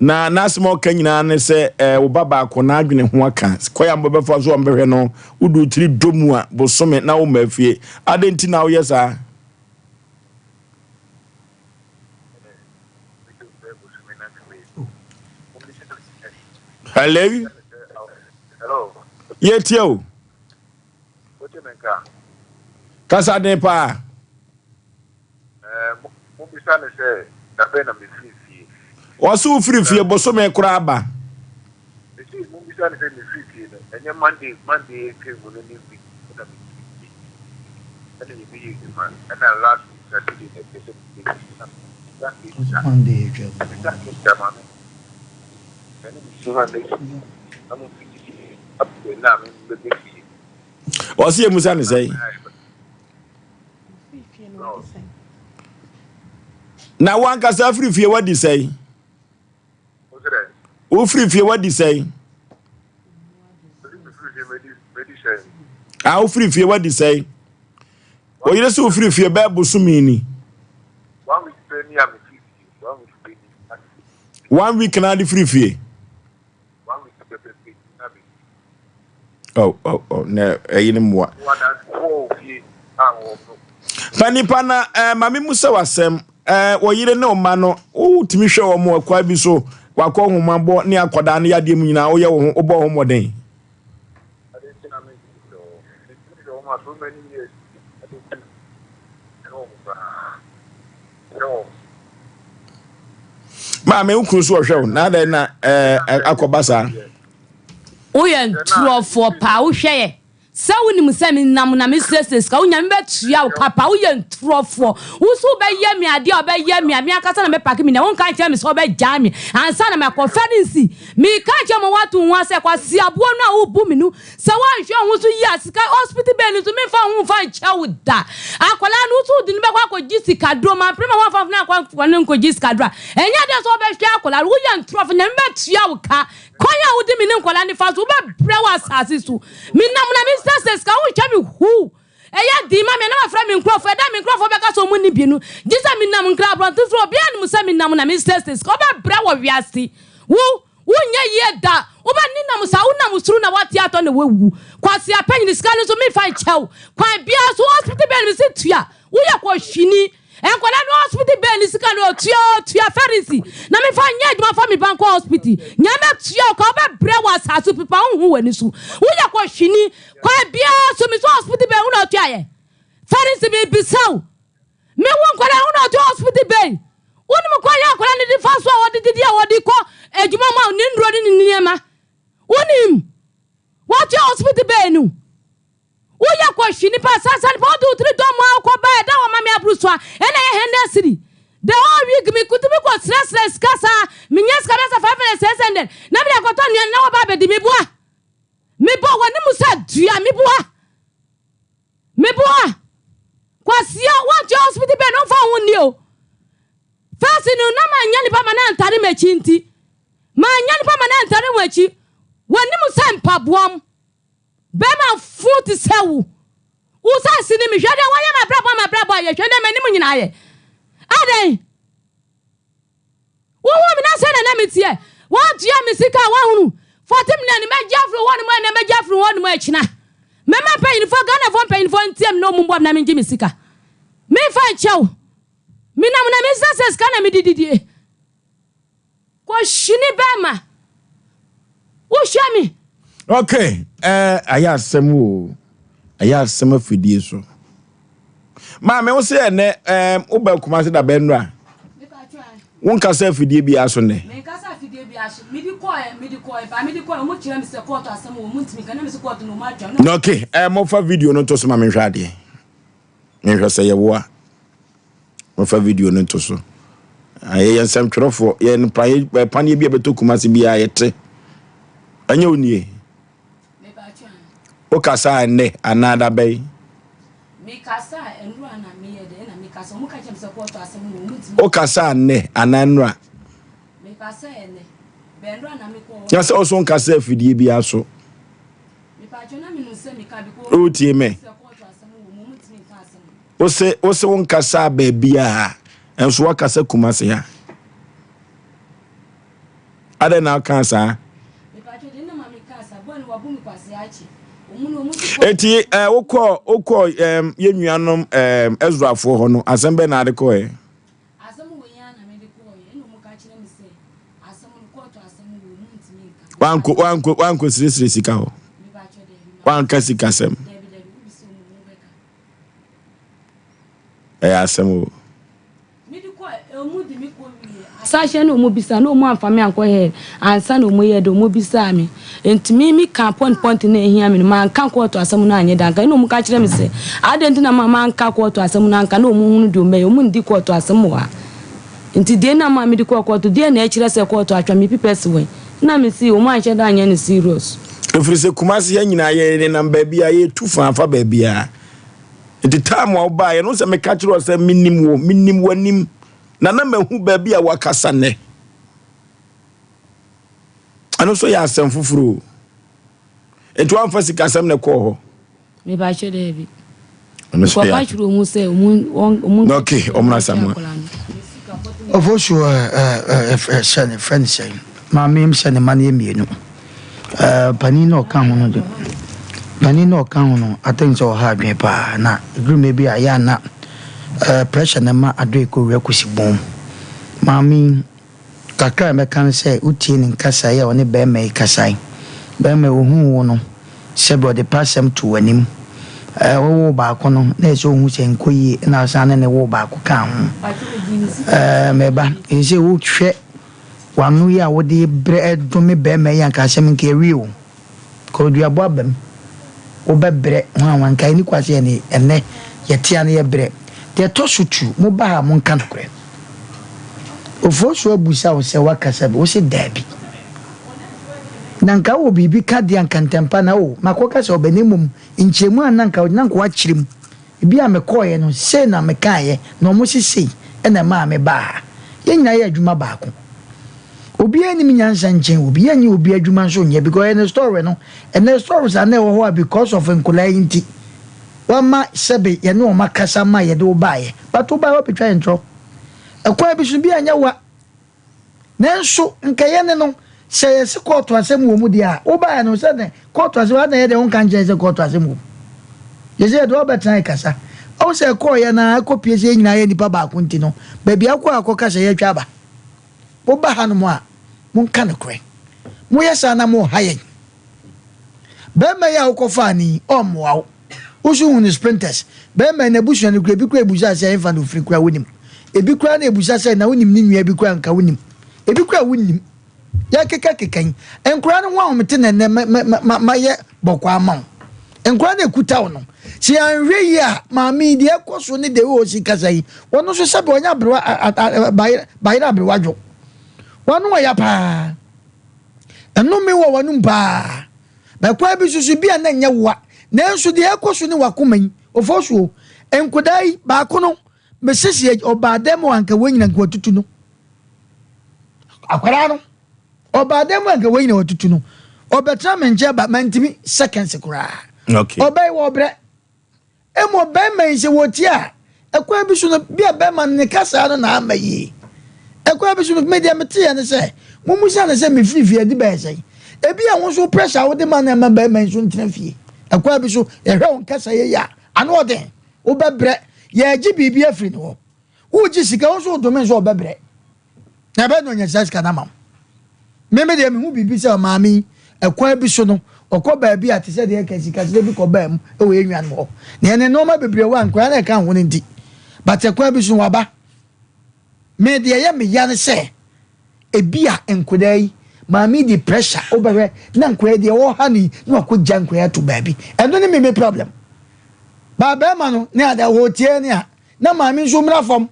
Na n'asɛm a ɔka nyinaa ne sɛ ɛɛ wo ba baako n'adwene ho aka kwan a mobɛfa so a mobɛhwɛ no wode tiri dɔ mu a bosome na woma afie. Adɛn nti na woyɛ saa? Hello. Yɛtie o. Kasa den paa. Mommisa no sɛ, Da bɛn na mefirii fie? Ɔse wofiri fie bosome koraa aba. Mese mommisa no sɛ mefirii fie no, ɛnyɛ Monday, Monday a atwam mu no ne week mu na mefirii fie. Ɛna yɛbɛyɛ adwuma, ɛna last week Saturday na ɛpɛ sɛ mebɛ fie. Na mebisa Esther, mebisa Esther maame, ɛne me si hɔ a mɛsi, na mo fiti up to now me mebɛ fie. Ɔse yɛmmisa no sɛn? Na wo ankasa afiri fie wadi sɛn? Wofiri fie wadi sɛn? A wofiri fie wadi sɛn? Oyere sɛ wofiri fie bɛɛ bosome ni. One week na ade firi fie. Oh, oh, oh, na ɛyi no mmoa. Fa nipa na eh, maame mu sɛ wasɛm eh, wɔyere ne ɔma no wotumi hwɛ wɔn ɛkwan bi so wakɔ nhomabɔ ne akwadaa no yadeɛ mu nyinaa woyɛ wo ho wobɔ ho mmɔden. Maame wo kunu so ɔhwɛ wo na adɛn na eh, akɔba saa. Woyɛ ntorɔfoɔ paa wohwɛ yɛ sɛ wonim sɛ me nam na me srɛsrɛ sika wo nyame bɛtua wo ka paa woyɛ ntorɔfoɔ wo so wobɛyɛ me adeɛ a wobɛyɛ me a me ankasa na mɛpake me nea wonka nkyerɛ me sɛ wobɛgyaa me ansa na makɔ fɛ no nsi meka nkyerɛ ma woato wo ho asɛ kwasi aboɔ no a wobu me no sɛ woanhwɛ wo ho so yie a sika hospital bɛn no so memfa wo ho mfa nkyɛ wo da akwadaa no wo so wode no bɛkɔ akɔgye sikaduro mampere ma woamfa no ankɔ no nkɔgye sikaduro a ɛnyɛ adeɛ sɛ wobɛhwɛ akwadaa no woyɛ ntorɔfoɔ nyame bɛtua wo ka Kwan a wode me ne nkwadaa no fa so, wobɛbrɛ wɔ asase so. Menam na mesrɛsrɛ sika, wontwa me huu. Ɛyɛ den ma me a na mafrɛ me nkurɔfoɔ. Ɛda a me nkurɔfoɔ bɛka sɛ wɔnni bi no, gye sɛ menam Nkran abɔnten so. Obiara nim sɛ menam na mesrɛsrɛ sika. Wobɛbrɛ wɔ wiase. Wo, wonyɛ yie da. Wobɛnenam saa, wonam soro na woate atɔ na woawu. Kwasea panyin, sika no nso memfa nkyɛ wo. Kwan biara so, hospital bɛn na mese tua? Woyɛ kɔhwini. Nkwadaa no hospital bɛn ne sika no otua otua ferisi na mefa nyɛ adwuma fa me ba nkɔ hospital nyame tua wo ka wobɛbrɛ wɔ asase pepa wo ho w'ani so woyɛ kɔhwini kwan biara so me so hospital bɛn wo na otua yɛ ferisi mebisa wo me wo nkwadaa wo na otua hospital bɛn wonim kwan yɛ akwadaa no de fa so a wɔde didi a wɔde kɔ adwuma mu a ne nnuro ne ne nneɛma wonim wɔtua hospital bɛn no Woyɛ kɔhwi nipa sasa nipa wode wo tiri dɔm a wokɔ ba ɛda wɔ ma me aboro so a ɛna ɛyɛ hundred cedi the whole week me kutumi kɔ srɛsrɛ sika saa menya sika bɛsɛ 500 600 na mede akɔtɔ nnuane na wɔba abɛdi meboa mebɔ wɔne mu sɛ dua meboa meboa kwasia wɔntua hospital bɛn no mfa wo ho nni o first no na manya nipa ma na ntare m'akyi nti manya nipa ma na ntare wɔn akyi wɔne mu sɛ mpaboam Bɛma fo te sɛ wo. Wo sase ni me hwɛ dɛ wɔyɛ m'abrabɔ a m'abrabɔ ayɛ hwɛ dɛ m'anim nyina ayɛ adɛn Wo hu me na sɛ na na me teɛ Wɔatua me sika a wɔahunu 40 million mɛgye afiri hɔ nom ɛnɛ mɛgye afiri hɔ nom akyina Mɛma mpanyinfoɔ Ghanafoɔ mpanyinfoɔ ntie me na ɔmu mboa me na mengye me sika Memfa nkyɛ wo Menam na mesrɛ sɛ sika na mede didie. Kɔhwini bɛɛma wo hwɛ me. Ok eh ayɛ asɛm o ayɛ asɛm afidie so maame wo sɛ ɛnɛ eh wo ba Kumasi da bɛn nura wo nkasa afidie biara so nnɛ. Menkasa afidie biara so mede kɔɛ mede kɔɛ ba mede kɔɛ ɔmo kyerɛ me sɛ kɔɔto asɛm wɔ ɔmo ntumi nka na me sɛ kɔɔto na ɔmo atwa no. Ok eh mofa video no nto so ma menhwɛ adeɛ menhwɛ sɛ yɛwoa. Momfa video no nto so. Ah, yɛyɛ nsɛmtwerɛfoɔ. Yɛn paneɛ paneɛ bi a ɛbɛtɔ Kumasi biara yɛte. Ɛnyɛ wo nie. Wokasa ɛnnɛ anaa da bɛn? Wokasa nnɛ anaa nnora? Na sɛ wo so nkasa afidie biara so. Wotie me? Wose wose wo nkasaa baabiaa nso wakasa Kumasi ha. Adɛn na wokaa saa? Eti eh, wokɔ wokɔ eh, yɛn nuanom eh, Ezrafoɔ hɔ no asɛm bɛn na ade kɔɛ? Wanko wanko wanko siresire sika hɔ. Wanka sikasɛm. Ɛyɛ asɛm o. Asahyɛ na ɔmo bisa na ɔmo anfa me ankɔ hɛl ansa na ɔmo yɛɛ dɛ ɔmo bisaa me nti me me kaa pɔnt pɔnt na ehia me no manka kɔɔto asɛm no anyɛ dɛ anka ɛna ɔmo ka kyerɛ me sɛ adɛn nti na ma manka kɔɔto asɛm no anka na ɔmo hunu deɛ ɔmo bɛyɛ ɔmo ndi kɔɔto asɛm wɔ ha nti deɛ na maa me de kɔɔ kɔɔto deɛ na ɛkyerɛ sɛ kɔɔto atwa me pipɛs wɛn na me si ɔmo anhyɛ da anyɛ no serious. Ɛfiri sɛ Kumasi ha nyinaa yɛ nenam baabiara yɛtu fa fa baabiara nti time a wobaeɛ no sɛ meka kyerɛ wo sɛ menim wo menim w'anim Na na mahu baabi a wakasa nnɛ. Ɛno nso yɛ asɛm foforo o. Enti wamfa sikasɛm na ɛkɔɔ hɔ? Mepakyɛ daabi. Ɛno nso yɛ. Mekɔka kyerɛ ɔmu sɛ ɔmu ɔmu. Na okay, ɔmo na Samoa. Ɔfo so sɛ ne frɛ ne sɛn maame m sɛ ne ma no yɛ mmienu panin na ɔka ho no de panin na ɔka ho no I think sɛ ɔha adwene paa na ɛduru mmerɛ bi a yɛ ana Eh, pressure na ɛma adoe kɔ wura kusi bɔn mu. Maame yi, kakra a mɛka ne sɛ, wotie ne nkasaeɛ a ɔne barima yi kasae. Barima yi, ɔhuu wo no, sɛbe ɔde pɛ asɛm too w'anim. Eh, wowoo baako no, na ɛsɛ sɛ ɔhu sɛ nkɔ yie, ɛna ɔsan ne ne woo baako kaa ho. Eh, me ba, ɛsɛ sɛ wohwɛ w'ano yi a wode brɛ dome barima yi anka asɛm nka awie o. Kɔduabɔ aba mu, wobɛbrɛ hwanhwan nka ɛni kwa sɛ yɛne ɛnnɛ yɛte ano yɛbrɛ. Deɛ ɛtɔ so tu, moba ha a monka nokorɛ. Ofosuo abusa wo sɛ woakasa bi, wose daabi. Na nka wowɔ biribi ka deɛ anka ntɛmpa na o makɔka sɛ ɔbɛ na mmom nkyerɛmu a na nka na nka woakyerɛ mu. Ebi a mekɔeɛ no sei na mekaeɛ na wɔn se sei na ɛmaa mebaa ha. Yɛn nyinaa yɛ adwuma baako. Obiara nnim nyansa nkyɛn obi, yɛnyɛ obi adwuma nso nyɛ because ɛyɛ ne story no, ɛnɛ stories a na ɛwɔ hɔ a because of nkwadaa yi nti wama sɛbe yɛne wɔn akasa ma yɛde wo baeɛ but wo baeɛ wabɛtwa yɛn ntorɔ. Ɛkwan bi so bi anyɛ wa nanso nka yɛne no sɛ yɛse kɔɔto asɛm wɔ mu deɛ a wo baeɛ no sɛ ne kɔɔto asɛm adɛn yɛ deɛ wonka nkyerɛ sɛ kɔɔto asɛm wɔ mu yɛsɛ yɛde wabɛtena yɛkasa ɔwo sɛ ɛkɔɔyɛ na ɛkɔpie sɛ yɛn nyinaa yɛ nipa baako nti no baabi akɔ akɔka sɛ yɛatwa aba. Moba hanom a, monka nokorɛ. Moyɛ saa na moreha yɛn. Barima yi a wokɔfaa no yi, ɔremmoa wo. Wo nso hu no sprinters. Barima yi, n'abusua no koraa, ebi koraa ebusa sɛ ɛhefa na ofiri koraa wonim. Ebi koraa na ebusa sɛ na wonim ne nua bi koraa nka wonim. Ebi koraa wonnim. Yɛkekakeka yi, nkwadaa no ho ahomete na ɛnnɛ mayɛ bɔkɔɔ ama wo. Nkwadaa no ekuta wo no, sɛ yɛanhwɛ yie a, maame yi deɛ ɛkɔ so ne deɛ ɔsi kasa yi, ɔno nso sɛbi ɔnyɛ aberewa bayerɛ aberewa dwo. Wano ɔya paa. Ɛnome wɔ w'anum paa. Bɛkwan bi soso bi a na nyɛ woa. Nanso deɛ ɛkɔ so ne wakoma yi, ɔfɔ so nkwadaa yi baako no, mesese ɔbaa dɛm anka wɔn nyina nka watutu no. Akwadaa no. Ɔbaa dan mu a nka wɔn nyinaa wɔtutu no. Ɔbɛtena me nkyɛn ba mantumi seconds koraa. Okay. Ɔbɛyi wɔ ɔbrɛ. Emu bɛrima yi sɛ wɔtie a ɛkwan bi so no bi a bɛrima no ne kasaa no na ama yie. Ɛkwan bi so no me deɛ mete yɛ ne sɛ mummusa ne sɛ mefiri fie adi bɛyɛ sɛn. Ebi a wo nso pressure a wode ma no ɛma bɛrima yi nso ntena fie. Ɛkwan bi so yɛhwɛ wo nkasa yɛ yi a ano ɔden wobɛbrɛ yɛgye biribi afiri ne hɔ. Wogye sika wo nso wodome nso ɔbɛbrɛ. Na ɛbɛyɛ na ɔnya saa sika no ama wo. Me me deɛ mehu biribi sɛ maame yi ɛkwan bi so no ɔkɔ baabi a te sɛ deɛ ɛka sikasɛm bi kɔ baa mu wɔ yɛn nuanom hɔ. Na ɛne nneɛma bebree wɔ a nkwadaa na ɛka ho no nti. But ɛkwan bi so no waba. Me deɛ ɛyɛ me ya ne sɛ ebi a nkwadaa yi maame yi de pressure wobɛhwɛ na nkwadaa yi deɛ ɔha no yi na wakɔ gya nkwadaa ato baabi. Ɛno ne me me problem. Baa bɛrima no ne ada wɔtie ne a na maame nso mmra fam.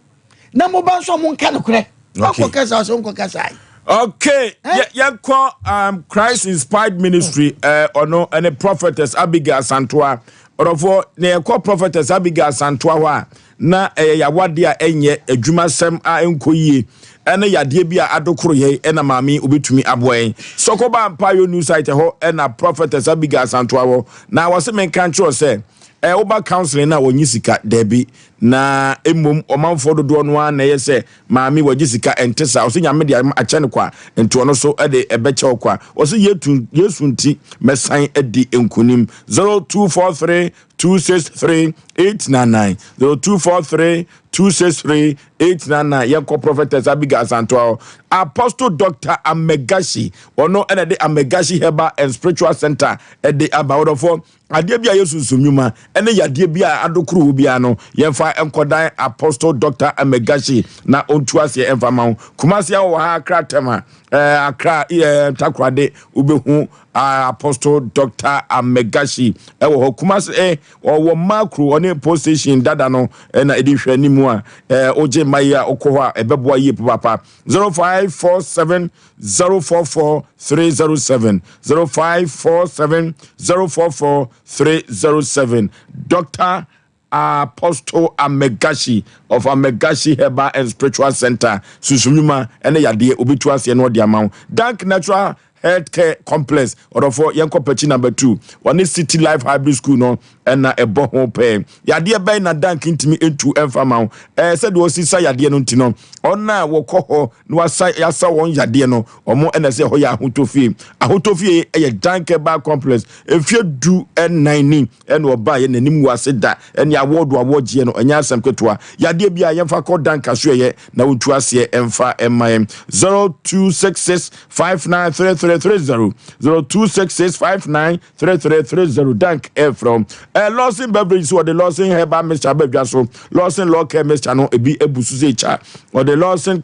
na mo ba nso mo nka nokorɛ. Okay. Wakɔ kasa ɔsɛ nkɔ kasa yi. Okay, eh? yɛnkɔ Christ Inspired Ministry eh, ɔno uh, ɛne Prophetess Abigail Santoa ɔdɔfoɔ na yɛkɔ Prophetess Abigail Santoa hɔ a na ɛyɛ yawadeɛ a ɛnyɛ adwumasɛm a ɛnkɔ yie ɛne yadeɛ bi a adokoro yɛn ɛna maame obɛtumi aboa yɛn sɔkɔba mpaeɛ new site hɔ ɛna Prophetess Abigail Santoa hɔ na wɔse menka nkyerɛ sɛ ɛ woba counseling na wɔnyi sika daabi Na mmom ɔmanfoɔ dodoɔ no ara na ɛyɛ sɛ maame wagye sika ɛnte saa ɔsɛ nyame de akyɛ no kwa nti ɔno so de ɛbɛkyɛ wo kwa ɔsɛ yetu yesu nti mɛsan adi nkunim 0243 263 899 0243 263 899. Yɛnkɔ Prophetess Abigail Asantoa hɔ. Apostle Doctor Amegashi, ɔno ɛna de Amegashi Herbal and Spiritual Center ɛde aba. Wɔdɔfoɔ, adeɛ bi a yɛ sunsum nnwuma ɛne yadeɛ bi a adokoro wɔ biara no, yɛmfa nkɔdan Apostle Doctor Amegashi na ɔntu aseɛ ɛmfa ma wo. Kumasi a wɔwɔ ha, Accra Tema, Accra Takoradi, wobɛhu Apostle Doctor Amegashi ɛwɔ hɔ. Kumasi ɔwɔ Makro, ɔne post station dada no ɛna ɛdi hwɛ anim a wogye mma yi a wokɔ hɔ a ɛbɛboa yie papaapa. 0547 044 307, 0547 044 307. Dr. Apostle Amegashi of Amegashi Herbal and Spiritual Center, susumnwuma ɛne yadeɛ obi tu aseɛ na ɔde ama wo. Dank Natural Healthcare Complex, ɔdɔfoɔ, yɛnkɔ Pɛkyi number 2, wɔne City Life Hybrid School no ɛna ɛbɔ ho pɛɛ. Yadeɛ bɛn na Dank ntumi ntu ɛmfa ma wo? Sɛdeɛ ɔsi sa yadeɛ no nti no, ɔno a wɔkɔ hɔ na wasa yasa wɔn yadeɛ no, ɔmo ɛna sɛ ɛhɔ yɛ ahotɔ fie. Ahotɔ fie ɛyɛ Dank Herbal Complex. Efie 14 ni ɛna ɔbaa yɛ n'anim wɔ ase da ɛne awɔdo awɔgyeɛ no, ɛnyɛ asɛm ketewa. Yadeɛ bi a yɛmfa kɔ Dank aso ɛyɛ na wotu aseɛ ɛmfa ɛma yɛn. 0266 593330, 0266 593330. Dank ɛfrɛ Lawson Beverage so, wɔde Lawson Herbal Mixture abɛdwa so. Lawson Law Care Mixture no ebi ebu so sɛ ekya. Wɔde Lawson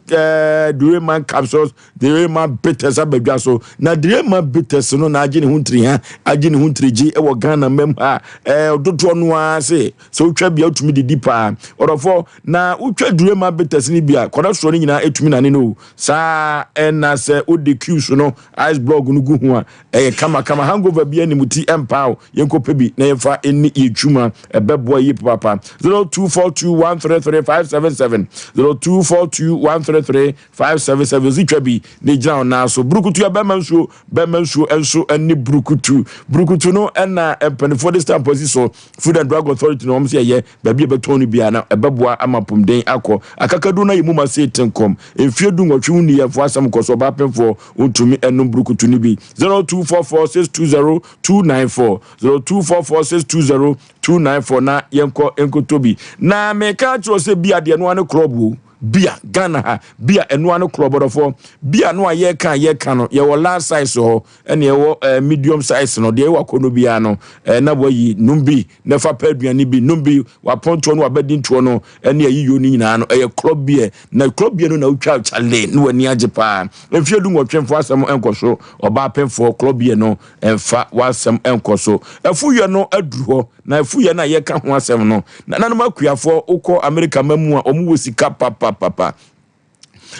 Dureman capsules, Dureman bitters abɛdwa so, na Dureman bitters no na agye ne ho ntiri ha, agye ne ho ntirigye ɛwɔ Ghana mɛm ha. Dodoɔ no ara se sɛ wotwa bia wotumi didi paa, ɔdɔfoɔ, na wotwa Dureman bitters no bi a, cholesterol no nyinaa etumi nane no saa. Ɛna sɛ wode cubes no, ice block no gu ho a, ɛyɛ kamakama. Hangover bi anim ti ɛmpa o. Yɛnkɔpɛ bi na yɛmfa ɛni yɛdwuma, ɛbɛboa yie papaapa. 0242133577, 0242133577. Si twa bi na gyina wo nan so. Burukutu yɛ bɛrima nsuo, bɛrima nsuo nso ne burukutu. Burukutu no ɛna mpanimfoɔ de stamp asi so, Food and Drug Authority na wɔn sɛ ɛyɛ baabi a ɛbɛtɔn no biara na ɛbɛboa ama apɔmuden akɔ akakadu no ayɛ mu ma se te nkɔm. Mfie 18 ho ni yɛfo asɛm kɔ so. Ɔbaa pemfoɔ ntumi ɛnum burukutu no bi. 0244620294, 0244620294, na yɛnkɔ nkoto bi. Na meka kyerɛ sɛ bi adeɛ no ane korɔ o bia Ghana ha bia ɛnoa no korɔ bɔdɔfoɔ bia no a yɛka no, yɛwɔ large size hɔ ɛne yɛwɔ medium size no. Deɛ ɛwɔ akɔnɔ biara no na wayi num bi na fa pɛ aduane bi num bi wapɔntoɔ no wabɛdi ntoɔ no ɛne ayi yio no nyinaa no, ɛyɛ korɔ beer. Na korɔ beer no na wotwa kyale na w'ani agye paa. Mfie 18 fo asɛm nkɔ so. Ɔbaa pɛnfoɔ, korɔ beer no ɛmfa w'asɛm nkɔ so. Ɛfuyɛ no aduru hɔ na ɛfuyɛ no a yɛka ho asɛm no, nananom akuafoɔ, wokɔ Amerika ma mu a, ɔmo wɔ sika papapapa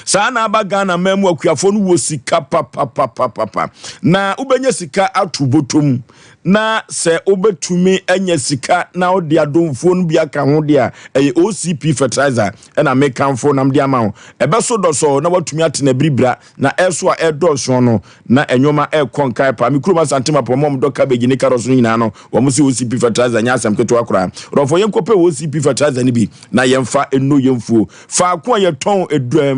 saa na aba Ghana ma mu akuafoɔ no wɔ sika papapapapa. Na wobɛnya sika ato bɔtɔm, na sɛ wobɛtumi anya sika na wode adomfuo no bi aka ho deɛ a, ɛyɛ OCP fertilizer ɛna mekamfo nam de ama wo. Ɛbɛso dɔsɔ na watumi atena biribira na ɛso a ɛdɔɔso no na ɛnwoma ɛkɔ nkae paa. Me kurom Asante ma pɔmɔ dɔ cabbage ne carrots no nyinaa no, wɔn sɛ OCP fertilizer nyɛ asɛm ketewa koraa. Rɔfo, yɛnkɔpɛ OCP fertilizer no bi na yɛmfa ɛno yɛmfuo. Faako a yɛtɔn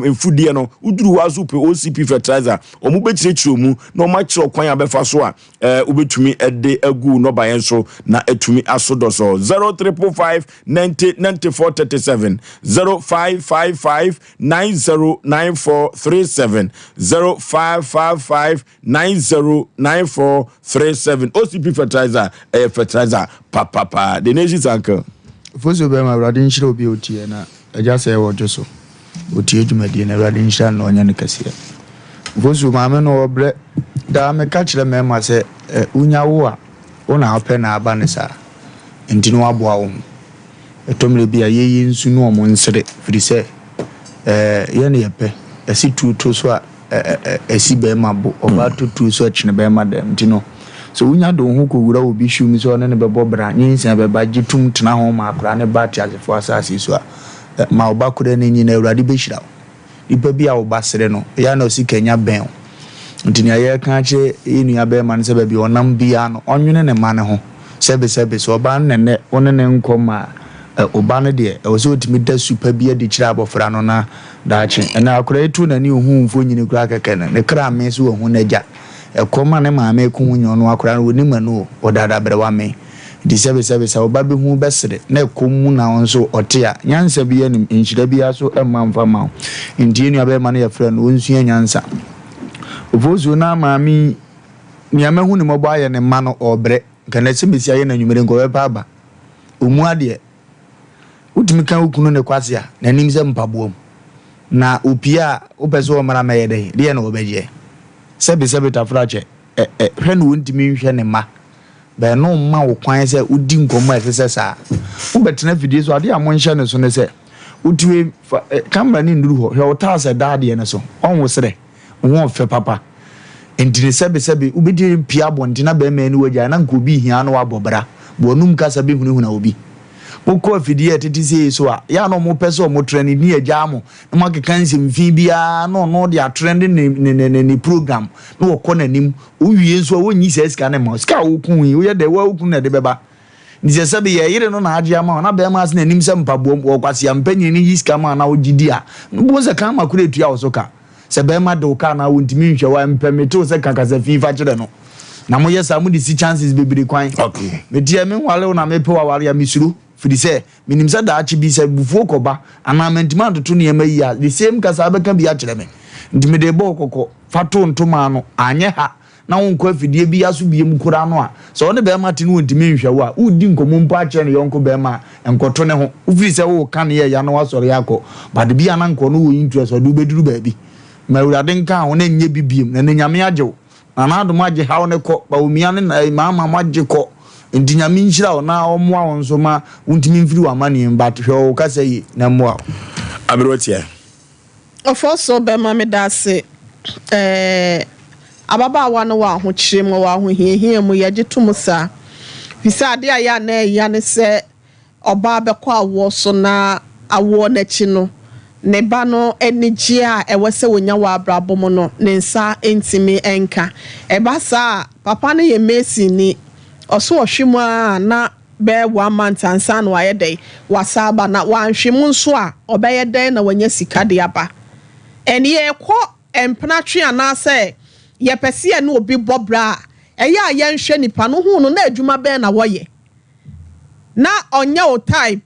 mfudeɛ no, woduru hɔ aso pɛ OCP fertilizer, wɔn bɛkyerɛkyerɛ mu na wɔn akyerɛ kwan a bɛfa so a wobɛtumi ɛde agu nnɔbaeɛ nso na ɛtumi aso dɔsɔ. 0555 90 94 37, 0555 90 94 37, 0555 90 94 37. OCP fertilizer ɛyɛ fertilizer papapa. The nation's uncle. Foso bɛrima, Awurade nhyira obi a otie na agya sɛ ɛwɔ dwo so otie dwumadie na Awurade nhyira no na ɔnyɛ no kɛseɛ. Foso maame no ɔbrɛ daa. Meka kyerɛ mmarima sɛ wonya wo a, wo na wopɛ na aba ne saa nti no waboa wo ho. Ɛtɔ mmerɛ bi a yɛyi nsu ne ɔmo nsere firi sɛ yɛ ne yɛpɛ ɛsi tuo so a ɛsi bɛrima bo ɔbaa to tuo so ɛkyene bɛrima dɛm. Nti no sɛ wonya de wo ho kɔwura obi hwiw mu sɛ ɔne ne bɛbɔ bra, nyinsɛn bɛba, gye tum tena ho ma akora ne ba te asefoɔ asase so a, ma wo ba koraa no nyi na Awurade bɛhyira wo. Nipa bi a wo ba sere no ɛyɛ na ɔsi kanya bɛn wo. Nti nea yɛreka akyerɛ yɛ nua bɛrima no sɛ baabi a ɔnam biara no, ɔnwene ne ma ne ho. Sɛbesɛbe sɛ ɔbaa no nɛnɛ wo ne ne nkɔ ma ɔba no deɛ, ɛwɔ sɛ ɔtumi da su pa bi adi kyerɛ abɔfra no na daakye ɛnɛ akora yi to n'ani ohu mfonyini koraa kɛkɛ no, ne kra me so wahu n'agya. Ɛkɔm a ne maame ko ho nyɛ ɔno akora no wɔnim ano o, ɔdada brɛwa me. Nti sɛbesɛbe sɛ wo ba bɛhu wo bɛsere na ɛkɔm mu na wo nso ɔte a, nyansa biara nnim, nhyira biara nso mma mfa mma wo. Nti yɛn nuabarima no yɛfrɛ no ɔnsua nyansa. Ofosuo na maame yi, nea mahu ne mmɔbɔ ayɛ ne mma no, ɔrebrɛ. Nka na sɛ mɛsi ayɛ no anwummere nka ɔbɛpɛ aba. Ɔmmu adeɛ. Wotumi ka wo kunu ne kwase a, n'anim sɛ mpaboa mu. Na opie a, wopɛ sɛ ɔmmra mmɛyɛ dɛn? Deɛn na ɔbɛgyeɛ? Sɛbesɛbe tafrakyɛ, ɛ, ɛ, hwɛ na ɔntumi nhwɛ ne mma. But ɛno mma wo kwan sɛ wodi nkɔmmɔ a ɛte sɛ saa. Wobɛtena afidie so, adeɛ a monhyɛ no so ne sɛ, wotumi fa, ɛ, camera no nnuru hɔ, hwɛ wo tiles a ɛda adeɛ no so, ɔnwo serɛ. Wo ho ɔfɛ papa. Nti no sɛbe sɛbe wobɛtumi apue abɔnten na bɛrima ani wagyae na nka obi hia na wabɔ bra. Wɔnum kasa bɛhunahuna obi. Mokɔ afidie a ɛtete sei so a, yɛ a na wɔpɛ sɛ wɔn trɛnde ne agyaa mo na moakeka nsɛm fi biara na ɔno de atrɛnde ne ne ne ne ne program na wɔkɔ n'anim. Wowie nso a wɔnyi saa sika no mma wo. Sika a woko yi, woyɛ dɛ, wo ara wo kunu na ɛde bɛba. Nti sɛ sɛbe yɛ yere no na agye ama wo na bɛrima ase n'anim sɛ mpaboam wɔ kwasea mpanyin no yi sika ma wo na wogye di a, wobɛhu sɛ karma koro etua wo so ka. Sɛ bɛrima de wo ka anaa ontumi nhwɛ wo a, mpɛ mete wo sɛ ka kasa fi fa kyerɛ no. Na moyɛ saa mode si chances bebree kwan. Okay. Meteɛ menware wo na mepɛ wo aware a mesuro firi sɛ menim sɛ daakye bi sɛ abufuo kɔba anaa mantumi antoto nneɛma yie a the same kasa wobɛka bi akyerɛ me. Nti mede rebɔ wo kɔkɔ fa to ntoma ano anyɛ ha na wonkɔ afidie bi aso biom koraa no a, sɛ wo ne bɛrima te na ɔntumi nhwɛ wo a, woredi nkɔmmɔ mpo akyerɛ ne yɔnko bɛrima a, nkɔto ne ho. Wofiri sɛ woreka ne yɛ ya na woasɔre akɔ, but bi a na nka ɔno wɔ interest, ɔde wo bɛduru baabi. Ma Awurade nka ho na nyɛ bi biom. Na nnɛ Nyame agye wo. Nana Adom agye haw no kɔ, Bawumia ne Maama mo agye kɔ. Nti Nyame nhyira wo na ɔmmoa wo nso ma wontumi mfiri w'amaneɛ mu, but hwɛ wo kasa yie na ɛmmoa wo. Aberewa tia. Ɔfɔsɔ bɛma meda ase eh Ababaawa no wɔ ahokyere mu, ɔwɔ ahohiahia mu, yɛgye to mu saa. Efisɛ adeɛ a ɛyɛ a na ɛya ne sɛ ɔbaa bɛkɔ awoɔ so na awoɔ no akyi no, ne ba no anigyeɛ a ɛwɔ sɛ ɔnya wɔ abrabɔ mu no, ne nsa ntumi nka. Ɛba saa a, papa no yɛ masonni, ɔso ɔhwe mu ara na bɛyɛ one month ansa na wayɛ dɛn wasan aba na wanhwe mu nso a ɔbɛyɛ dɛn na wanya sika de aba and yɛkɔ mpena twe anaasɛ yɛpɛ sɛ yɛne obi bɔ bra a ɛyɛ a yɛnhwɛ nipa no hu no na adwuma bɛn na wɔyɛ na ɔnyɛ wo type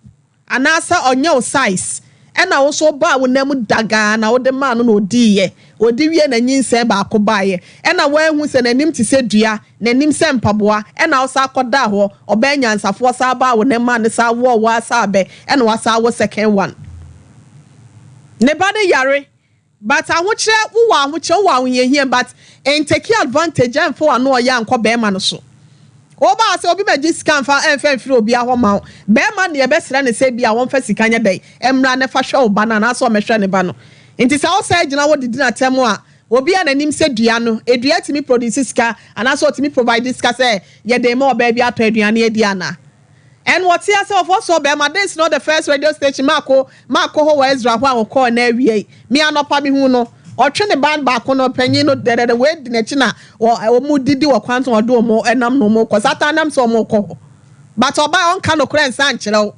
Anaasɛ ɔnyɛ wo size ɛna wo nso wobaa wo nan mu dagaa na wode maa no na odiiɛ. Ɔdi wie na nyinsɛn baako baeɛ ɛna woanhu sɛ n'anim te sɛ dua, n'anim sɛ mpaboa ɛna wosan kɔdaa hɔ. Ɔbaa nyansafoɔ san baa wo nan mu a ne san wɔɔ wo ara sɛ abɛ ɛna wasan awo second one. Ne ba no yare But ahokyerɛ wo wɔ ahokyerɛ wo wɔ ahohiahia but ntake advantage ɛnfa w'ano ɔyɛ ankɔ bɛɛma no so. Wo ba sɛ obi bɛgye sika nfa ɛnfa nfiri obia hɔ ma wo bɛɛma no yɛbɛsrɛ no sɛ ebia wɔnfa sika nyɛ dɛn ɛmmra na fa hwɛ wo ba no anaasɛ ɔmɛhwɛ ne ba no. Nti sɛ wo saa gyina hɔ didi no atɛm a obi a n'anim sɛ dua no dua tumi produce sika anaasɛ ɔtumi provide sika sɛ yɛde rema ɔbaa bi atɔ aduane adi anaa? And wɔte ase wɔfɔ sɔ bɛɛma this not the first radio station maako maakɔ hɔ wɔ Ezra hɔ a ɔkɔɔ na awiei me anɔpa me hu no ɔtwe ne ban baako no panyin no dɛdɛdɛ wei di n'akyi na wɔ wɔn didi wɔ kwan so ɔde wɔn ɛnam na wɔn kɔ satan nam sɛ wɔn kɔ hɔ but ɔbaa ɔnka nokorɛ nsa nkyerɛ wo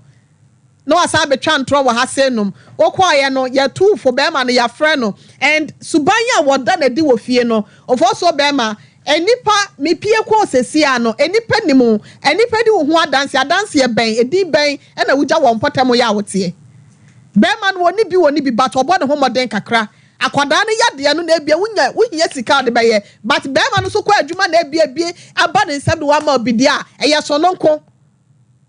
na wasan abɛtwa ntorɔ wɔ ha sei nom wokɔɔyɛ no yɛtuu fo bɛɛma no yɛafrɛ no and suban a wɔda no adi wɔ fie no ɔfɔsuo bɛɛma Nnipa, mepue kɔɔ seesei ara no, nnipa nim wo, nnipa di wo ho adanseɛ, adanseɛ bɛn, edin bɛn na wogya wɔ mpɔtam yɛ a woteɛ? Barima no ɔnni bi ɔnni bi but ɔbɔ ne ho mmɔden kakra, akwadaa no yadeɛ no na ebia wonya, wohia sika a wode bɛyɛ but barima no nso kɔ adwuma na ebia ebi aba ne nsam de wama obi deɛ a, ɛyɛ sononko.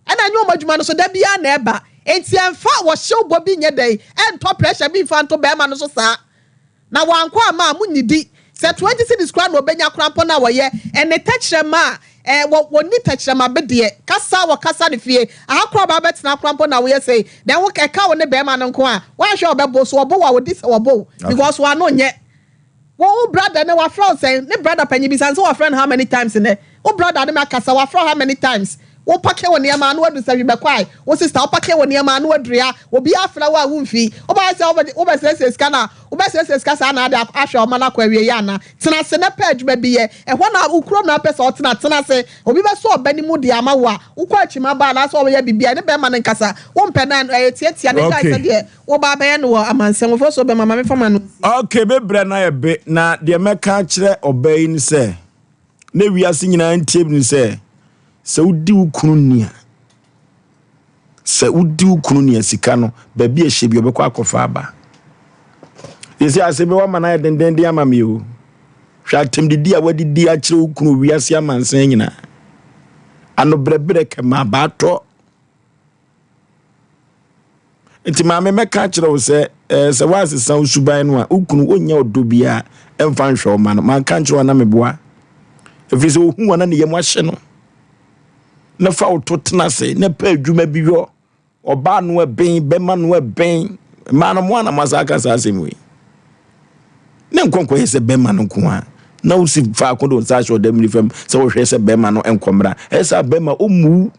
Ɛna ɛnyɛ wɔn adwuma no so da biara na ɛba, enti ɛmfa wɔhyew bɔ bi nyɛ dɛn, ɛntɔ pressure bi mfa nto barima no so saa. Na wankɔ amma a, monnidi. Sɛ 20 cedis koraa na ɔbɛnya koraa mpo no a wɔyɛ, ɛne tɛkyerɛma a, eh, wɔ, wɔnni tɛkyerɛma bedeɛ. Kasa a wɔkasa no fie. Aha koraa ɔbaa bɛtena koraa mpo na woyɛ sei. Then wo, ɛka wo ne barima no nko a, woanhwɛ a ɔbɛbo wo. So ɔbo wo a, ɔdi sɛ wɔbo wo. Because w'ano nyɛ. Wo, wo brother nnɛ, wafrɛ wo sɛn? Ne brother panyin, bisa no sɛ wafrɛ no how many times nnɛ? Wo brother ne me akasa, wafrɛ wo how many times? Wo pake wo nneɛma ano adu sɛ hwi bɛkɔ ae, wo sister wo pake wo nneɛma ano aduru ha, obiara frɛ wo a wo mfi. Wobɛyɛ sɛ wobɛ wobɛsiesie sika no a, wobɛsiesie sika saa na ade ahwɛ ɔma no akɔ awieɛ anaa? Tena ase na pɛ adwuma bi yɛ. Ɛhɔ na wo kurom na wopɛ sɛ ɔtena, tena ase. Obi bɛsɔ ɔba no mu de ama wo a, wokɔ akyima ba anaasɛ ɔyɛ biribi a, ɛne bɛrima no nkasa. Wompɛ no a, ɛyɛ tiatia na gyae Okay. sɛdeɛ woba abɛyɛ no wɔ amansɛm. Foforɔ so bɛma ma memfa m'ano nsi. Okay, me brɛ no ayɛ be, na deɛ mɛka akyerɛ ɔbaa yi ne sɛ, na wiase nyinaa ntie me ne sɛ, Sɛ wodi wo kunu ni a, sɛ wodi wo kunu ni a, sika no, baabi a ɛhyɛ bi ɔbɛkɔ akɔfa aba. Yɛsɛ asɛm bi wama no ayɛ dendenden ama me o. Hwɛ atɛmdidi a wadidi akyerɛ wo kunu wiase amansan nyinaa. Ano brɛbrɛ kɛma abaatɔ. Nti maame mɛka akyerɛ wo sɛ eh, sɛ woansesa wo suban no a, wo kunu ɔnnya ɔdɔ biara ɛmfa nhwɛ wo ma no. Manka nkyerɛ wo a na meboa. Ɛfiri sɛ ɔhu wa na ne yam ahye no. Na fa wo to tena ase na pɛ adwuma bi yɔ. Ɔbaa no ɛben, bɛma no ɛben. Mmaa no mo a na mo asa aka saa asɛm wei. Ne nkɔnkɔ yɛ sɛ bɛma no nko a. Na wosi faako de wo nsa ahyɛ ɔda mmiri fam sɛ wohwɛ sɛ bɛma no nkɔmmra. Ɛyɛ sɛ bɛma ɔmmu.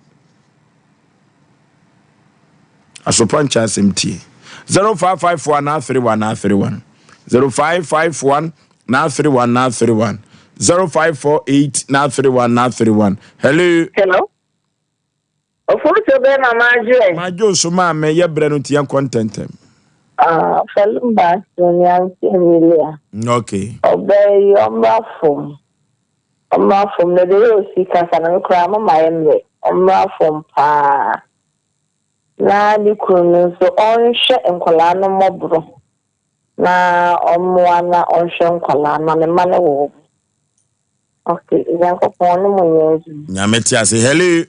Asopa nkyɛ asɛm tie. 0554 931 931 0551 931 931 0548 931 931 Hello. Hello. Ofosuo bɛɛ ma madwo ɛ. Madwo nso maame yɛ brɛ no nti yɛnkɔ ntɛntɛm. Ah, Falumba Soniansi Emilia. Okay. Ɔbaa yi ɔmmra fam. Ɔmmra fam na the way osi kasa no me koraa mama ayɛ mmerɛ. Ɔmmra fam paa. Na ne kunu no nso ɔnhwɛ nkwadaa no mmɔborɔ na ɔmmoa na ɔnhwɛ nkwadaa no na ne mma no wɔ hɔ. Ok, Nyankopɔn ɔne mo nyɛ adwuma. Nyame te ase. Hello.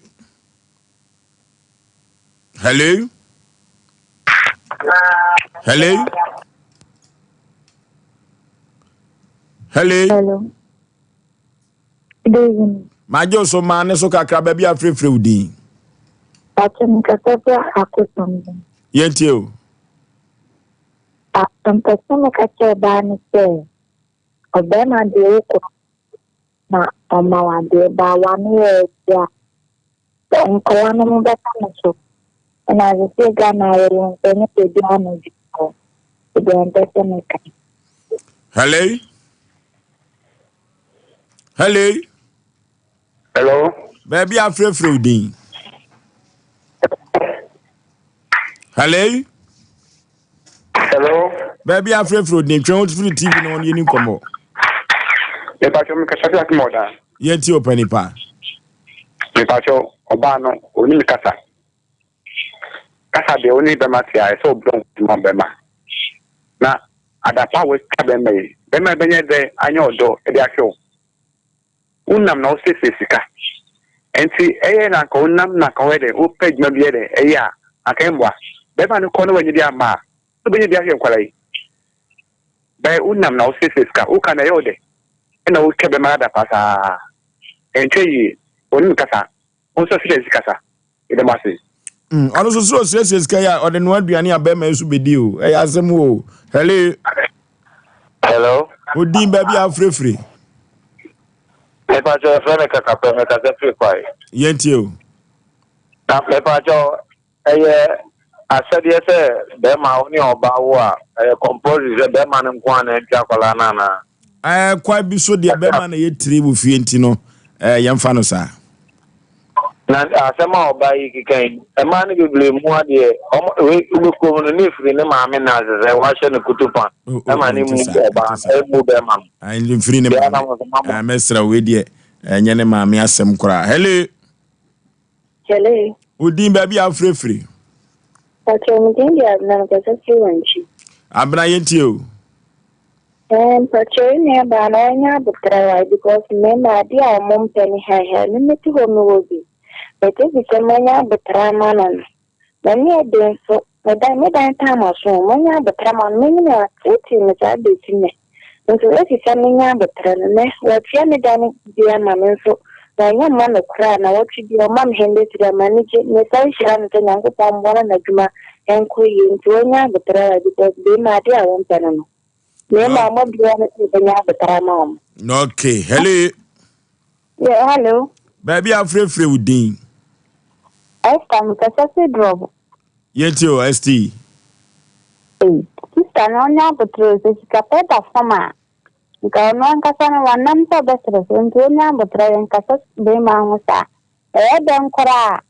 Hello. Hello. Hello. Hello. Good evening. Magye wo so maa ne so kakra baabi a frɛfrɛ wo din. Pakyɛ mekasa firi Akosombo. Yɛntie o. Ah, mpɛ sɛ meka kyerɛ ɔbaa no sɛ ɔbarima deɛ wokɔ na ɔma wo adeɛ ba wano yɛ ɛdi a sɛ nkɔla no mo bɛka no so ɛna sɛ Ghana yɛwɔ nso ɛnyɛ baabi a na adwuma hɔ ɛdeɛ mpɛ sɛ meka. Hello. Hello. Hello. Baabi afrɛfrɛ wo din. Hello. Hello. Baabi afrɛfrɛ wo din twɛn wo firi TV na wɔn yɛ ni nkɔmɔ. Mepatwa mi kasa fi asem ɔda. Yɛn ti ɔpɛ nipa. Mepatwa ɔbaa no onim kasa. Kasa deɛ wo ne bɛma te a ɛsɛ ɔbrɛ wo ma bɛma. Na adapa a wɔatwa bɛma yi, bɛma bɛnyɛ dɛ anyɛ ɔdɔ de ahwɛ wo. Wonam na wosiesie sika. Nti ɛyɛ na anka wonam na anka woyɛ dɛ wopɛ adwuma bi yɛ dɛ ɛyɛ a anka ɛmmoa. Bɛma no kɔ na wanya bi amma a, wobɛnya bi ahwɛ nkwadaa yi. Bɛyɛ wonam na wosiesie sika, woka na ɛyɛ wo dɛ ɛna wotwa bɛma no adapa saa. Ɛntwa yie, onim kasa, wo nso siesie kasa. Meda mo ase. Mm, ɔno nso sɛ ɔsiesie sika yi a ɔde noa aduane a bɛrima yi so bɛdi o. Ɛyɛ asɛm o. Hello. Hello. Odin baabi a afirefire. Mepakyɛ yɛfrɛ me kakapɛ mekasa firi kwae. Yɛntie o. Na mepakyɛ ɛyɛ asɛdeɛ sɛ bɛrima wo ne ɔbaa wo a ɛyɛ compulsory sɛ bɛrima no nko a na ɛntwa akwadaa no anaa? Ɛɛ kwae bi so deɛ bɛrima na yɛ tiri wɔ fie nti no ɛɛ yɛmfa no saa. Na asɛm a ɔbaa yi keka yi, mmaa no bebree mu adeɛ, wɔn wei wobɛkɔ mu no ne efiri ne maame na ase sɛ wahyɛ no kutupa ɛma ne mu ɔbaa ɛmu bɛrima no. Ayi mfiri ne maame. Ah, mɛsrɛ wei deɛ ɛnyɛ ne maame asɛm koraa. Hello. Hello. Odin baabi a afirefiri. Pakyɛ me din de Abena mekasa firi Wankyi. Abena yɛntie o. Ɛɛ mpakyɛw yi nua baa no ɔnyɛ aboterɛ why because mmarima adeɛ a ɔmo mpɛ ne hɛrɛhɛrɛ me mete hɔ me wɔ bi but efisɛ manya aboterɛ ama no no m'ani ɛden nso me dan me dan taa m'aso o manya aboterɛ ama no me nyini ateetee me saa besi nnɛ nso efisɛ menya aboterɛ no nɛ watua me dan bi ama me nso wanyɛ mma me koraa nawɔtwe bi ɔma me hundred cedi a m'ani gye mesan hyira no sɛ Nyankopɔn mmoa no n'adwuma ɛnkɔ yie nti wanya aboterɛ why because beema adeɛ a wɔmpɛ no no Mmarima a wɔn bia no sɛ bɛnya aboterɛ ama wɔn. Okay, hello. Yeah, hello. Baabi a afirefire wo din. Esther, mekasa fi Drɔbo. Yɛntie o, ST. Ei, sista no ɔnya aboterɛ o, sɛ sika pɛ da fam a, nka ɔno ankasa no wanam sɛ ɔbɛsrɛ so, nti ɔnya aboterɛ, yɛnkasa bɛrima ho saa. Ɛyɛ dɛn koraa a,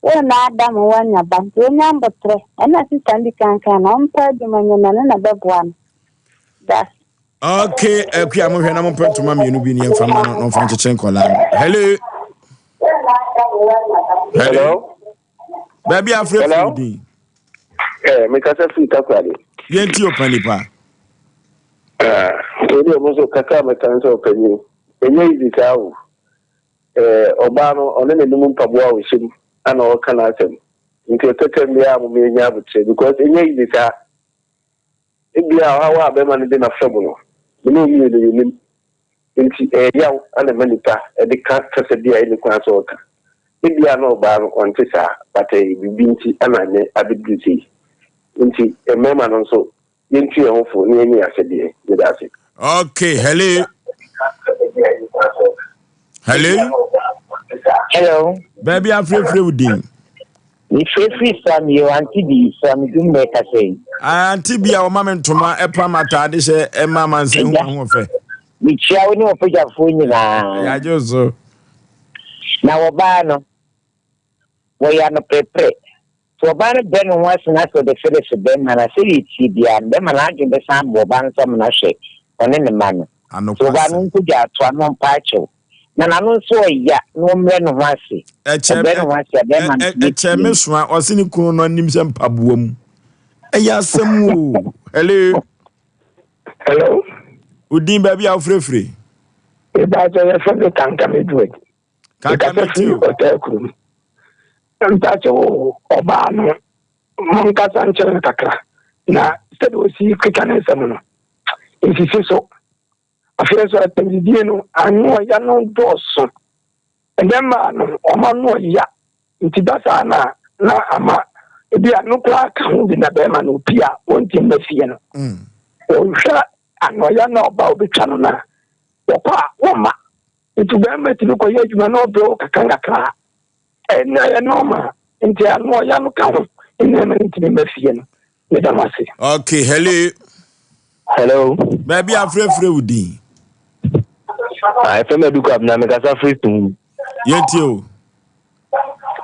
wo na ada ma woanya ba nti onya mboterɛ ɛna sister no di kan kan no ɔmpɛ adwuma nyɛ na ɛno na ɛbɛboa no da. Okay, akua mo hwɛ na mo pɛ ntoma mmienu bi ne yɛmfa ma no na ɔmfa nkyekyere nkɔlaa no. Hello. Hello. Baabi afrɛ firi din. Eh, mekasa firi Takoradi. Yɛnti ɔpa nipa. Ah, wei deɛ mo nso kakra a mɛka ne sɛ ɔpanyin, ɛnyɛ easy saa o. Eh, ɔbaa no, ɔne n'anim mpaboa a ɔhyɛ mu ana ɔreka n'asɛm. Nti ɔtɛtɛm biara mo yɛnya abotrɛ because ɛnyɛ easy saa. Ebia ɔhaw a bɛrima no de no afa mu no, me ne wo mmienu yɛnim. Nti ɛyɛ yaw na ɛma nipa de ka kasa bi a ɛnni kwan sɛ ɔka. Ebia na ɔbaa no ɔnte saa but ɛyɛ biribi nti na ɛnnɛ abɛduru sei. Nti mmarima no nso yɛntu yɛn ho fo na yɛnyɛ yɛn asɛdeɛ. Meda ase. Okay, hello. Hello. Hello. Baabi afrɛfrɛ wo din. Mefirefiri Sami o, Auntie Bi, Sami Dum na ɛkasa yi. Auntie Bi a ɔma me ntoma ɛpam ataade hyɛ ɛma amansan hu ahoɔfɛ. Mekyia wo ne ɔpagyafoɔ nyinaa. Yɛagye so. Na wɔbaa no, wɔyɛ anoprɛprɛ. Sɛ ɔbaa no brɛ ne ho ase na sɛ ɔde Felix bɛrima no a, sɛdeɛ ɛteɛ biara no, bɛrima no adwene bɛsan aba ɔbaa no so ama no ahwɛ ɔne ne mma no. Sɛ ɔbaa no nkɔgya atoa na ɔmpa akyɛw, na n'ano nso ɔya na ɔmmrɛ ne ho ase. Ɔbrɛ ne ho ase a, bɛrima no bɛtie Ɛkyɛ me soa, ɔse ne kunu no anim sɛ mpaboa mu. Ɛyɛ asɛm o. Hello. Hello. Odin baabi a wofrɛfrɛ? Ìbájọ́ yẹ fẹ́ mi Kankam Edward. Kankam ti o. Ɔtaa kurom. Mpakyɛ wo ɔbaa no, monkasa nkyerɛ no kakra. Na sɛdeɛ ɔsi keka ne nsɛm no, nsisi so. Afei nso atɛmdidie no, ano ɔya no dɔɔso. Ɛnɛ mmaa no, wɔn ano ɔya. Nti ba saa na na ama ebi ano koraa ka ho bi na bɛrima no opi a ɔnti mma fie no. Ɔhwɛ ano ɔya na ɔba ɔbɛtwa no na wɔkɔ a wɔmma. Nti bɛrima tumi kɔyɛ adwuma na ɔbrɛ wo kakra kakra a, ɛnna ɛyɛ nɔɔma. Nti ano ɔya no ka ho nneɛma no ntumi mma fie no. Meda mo ase. Okay, hello. Hello. Baabi afrɛfrɛ wo din. Ah, ɛfɛ mɛ duku abena mekasa firi sum. Yɛntie o.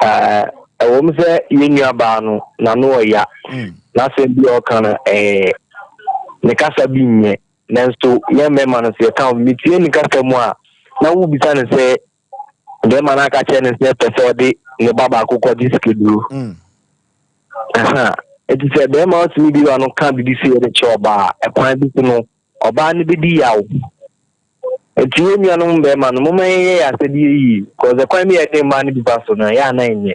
Ah, ɛwɔ mu sɛ yɛn nua baa no n'ano ɔya. N'asɛm bi a ɔka no ɛɛ ne kasa bi nyɛ. Nanso yɛn mmarima no sɛ yɛka metie ne kasa mu a na wobisa no sɛ bɛrima no aka kyerɛ no sɛ pɛ sɛ ɔde ne ba baako kɔgye sikaduro. Eti sɛ bɛrima ɔtumi bi wa no ka biribi sɛ yɛde kyɛ ɔbaa ɛkwan bi so no ɔbaa no bɛdi yaw. Eti yɛn nuanom bɛrima no momma yɛnyɛ yɛn asɛdeɛ yie kɔsɛ kwan bi a yɛde mmaa no bi fa so no ɛyɛ a na ɛnyɛ.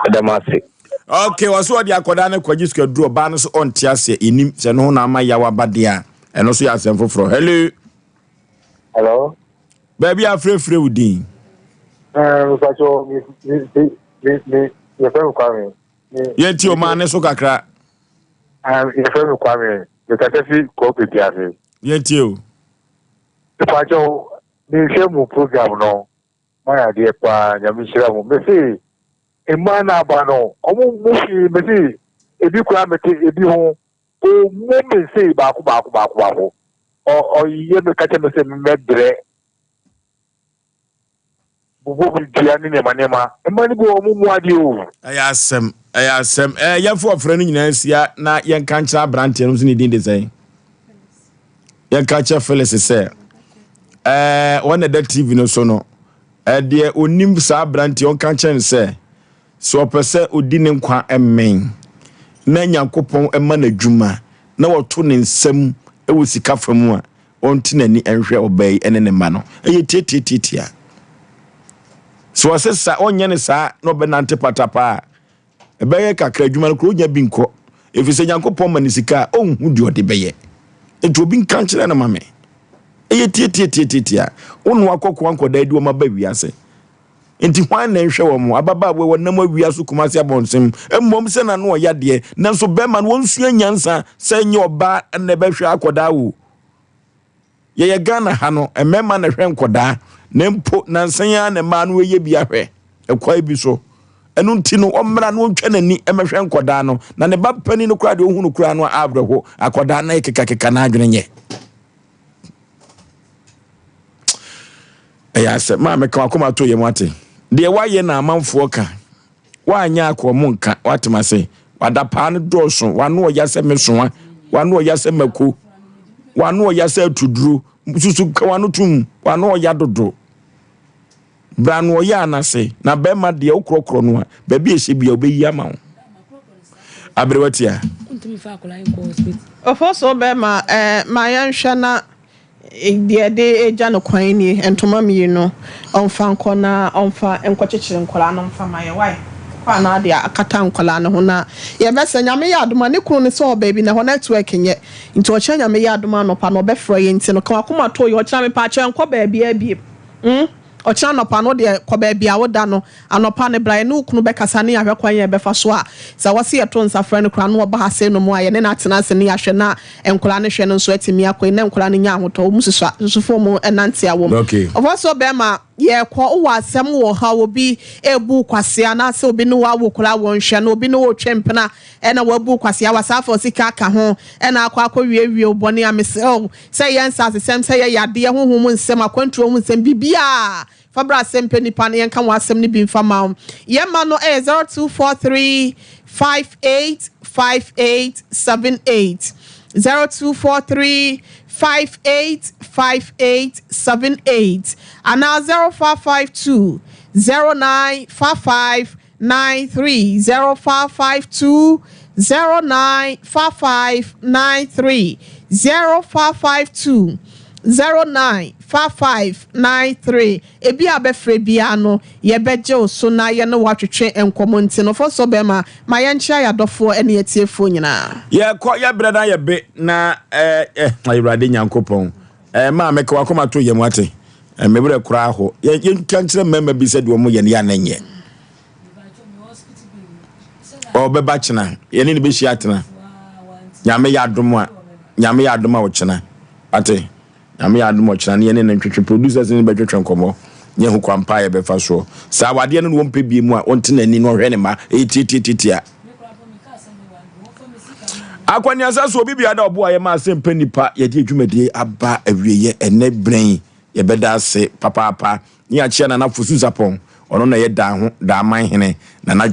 Meda mo ase. Okay, ɔsɛ ɔde akwadaa no kɔgye sikaduro ɔbaa no so ɔnte aseɛ yɛnim sɛ no ho na ama yaw aba deɛ a ɛno so yɛ asɛm foforɔ. Hello. Hello. Baabi a frɛfrɛ wo din. Mpatsɔ mi mi mi mi yɛfrɛ mi Kwame. Yɛnti ɔmaa ne so kakra. Yɛfrɛ mi Kwame mekasa fi kɔɔpe bi ase. Yɛnti o. Mpatsɔ mehwɛ mu program no moayɛ adeɛ paa nyame nhyira mo mese mmaa no aba no ɔmo mu fi mese ebi koraa mete ebi ho ɔmu me sei baako baako baako baako ɔyɛ me ka kyɛ me sɛ mɛbrɛ bobɔ me dua ne nneɛma nneɛma mma no bi wɔ ɔmo mu adeɛ o. Ɛyɛ asɛm, ɛyɛ asɛm. Ɛɛ yɛmfa ɔfrɛ no nyinaa nsia na yɛnka nkyerɛ aberanteɛ no nso ne din de sɛn? Yɛnka kyerɛ Phyllis sɛ ɛɛ wɔn na ɛda TV no so no ɛdeɛ onim saa aberanteɛ ɔnka nkyerɛ no sɛ sɛ ɔpɛ sɛ odi ne nkwa mmɛn na Nyankopɔn ma no adwuma na wɔto ne nsam wɔ sika fa mu a ɔnte n'ani nhwɛ ɔbaa yi ne ne mma no. Ɛyɛ tiatiatiatia. Sɛ ɔse sa ɔnyɛ ne saa na ɔbɛnante patapaa a, ɛbɛyɛ kakra adwuma no koro ɔnya bi nkɔ. Ɛfiri sɛ Nyankopɔn ma ne sika a, ɔnhu deɛ ɔde bɛyɛ. Nti obi nka nkyerɛ no ma me. Ɛyɛ tiatiatiatiatia. Wo ne wakɔkoa nkɔdaa di wɔn aba wiase. Enti hwan na ɛnhwɛ wɔn? Ababaawa yi, ɔnam awia so Kumasi abɔnten. Mmom sɛ n'ano ɔya deɛ, nanso bɛrima no ɔnsua nyansa sɛ ɛnyɛ ɔbaa na ɛbɛhwɛ akɔdaa o. Yɛyɛ Ghana ha no, mmarima na ɛhwɛ nkɔdaa, na mpo nansa yi ara na mmaa no reyɛ bi ahwɛ ɛkwan bi so. Ɛno nti no, ɔmmra na ɔntwa n'ani mmɛhwɛ nkɔdaa no, na ne ba panin no koraa deɛ ɔhu no koraa no awerɛho, akɔdaa no kekakeka n'adwene nyɛ. Ɛyɛ asɛm. Maa meka wakoma to yam ate. Deɛ wayɛ na amanfoɔ ka. Wanyɛ akɔ ɔmo nka. Watem ase. Wadapaa no dɔɔso. Wano ɔya sɛ mesoa. Wano ɔya sɛ mako. Wano ɔya sɛ atuduro. Susu ka wano tum. Wano ɔya dodo. Bra no ɔyɛ anase na bɛrima deɛ wokorɔkorɔ no a baabi a ɛhyɛ bia wobɛyi ama wo. Aberewa tia. Ofosuo bɛrima eh, ma yɛnhwɛ na Deɛ yɛde regya no kwan nie, ntoma mmienu, ɔmfa nkɔ na ɔmfa nkɔkyekyere nkwadaa no mfa ma yɛn, wai? Kɔ a na ade akata nkwadaa no ho na yɛbɛsɛ, Nyame yɛ adom a, ne kunu no sɛ ɔwɔ baabi na ɛhɔ network nyɛ, nti ɔkyena Nyame yɛ adom a anɔpa no ɔbɛfrɛ yɛn, nti no ka w'akoma to yɛ, ɔkyena mepaakyɛw nkɔ baabiara bio, hmm? Ɔkyena anɔpa no wodeɛ kɔ baabi a woda no, anɔpa no bra yɛne wo kunu bɛkasa ne yɛahwɛ kwan a yɛbɛfa so a sɛ wɔse yɛto nsa frɛ no koraa na ɔba ha sei nom a yɛne no atena ase ne yɛahwɛ na nkwadaa no hwɛ no nso atumi akɔ yi na nkwadaa no nya ahotɔ wɔn susua susufoɔ mu nante a wɔm. Okay. Ɔfa so bɛrima yɛkɔ wowɔ asɛm wɔ ha obi ebu wo kwasea anaasɛ obi ne wo awo koraa wɔnhwɛ no obi ne wo retwe mpena ɛna wabu wo kwasea wasa afa osika aka ho ɛna akɔ akɔ wiewie wo bɔne a mesrɛ wo Sɛ ɛyɛ nsasesɛm, sɛ ɛyɛ yadeɛ, honhom mu nsɛm, akwantuo ho nsɛm, biribiara, fa bra asɛmpɛ nipa na yɛnka w'asɛm no bi mfa ma wo. Yɛn mma no yɛ 0243 58 58 78, 0243 58 58 78, anaa 0552 09 55 93 0552 09 55 93 0552 09 55 93 Ebi a bɛfrɛ biara no yɛbɛgye wo so na yɛne wo atwetwe nkɔmmɔ nti no fɔsɔ bɛrima ma yɛnkyea yɛn adɔfoɔ ne atiefoɔ nyinaa. Yɛkɔ yɛbrɛ na yɛbe na eh eh Awurade Nyankopɔn eh maame ka wakoma to yam wate eh me werɛ koraa ho yɛn yɛnka nkyerɛ mmarima bi sɛ deɛ wɔn yɛ no yɛ ana nyɛ ɔbɛba kyena yɛne ne bɛhyia atena nyame yɛ adom a nyame yɛ adom a ɔkyena ate nyame yɛ adom ɔkyena ne yɛne ne ntwetwe producers ne bɛtwetwe nkɔmmɔ nyɛ ho kwampa a yɛbɛfa soɔ saa awadeɛ no na wɔmpɛ bie mu a ɔnte n'ani na ɔhwɛ ne ma ɛyɛ tiatiatiatia Akɔneasa so obi biara da ɔboa yɛ ma asɛmpa nipa yɛde adwumadie aba awieɛ ɛnɛ berɛn yɛbɛda ase papaapa ne yɛakyea Nana Fosu Sapɔn ɔno na ɛyɛ daa ho daa man hene Nana Dwo.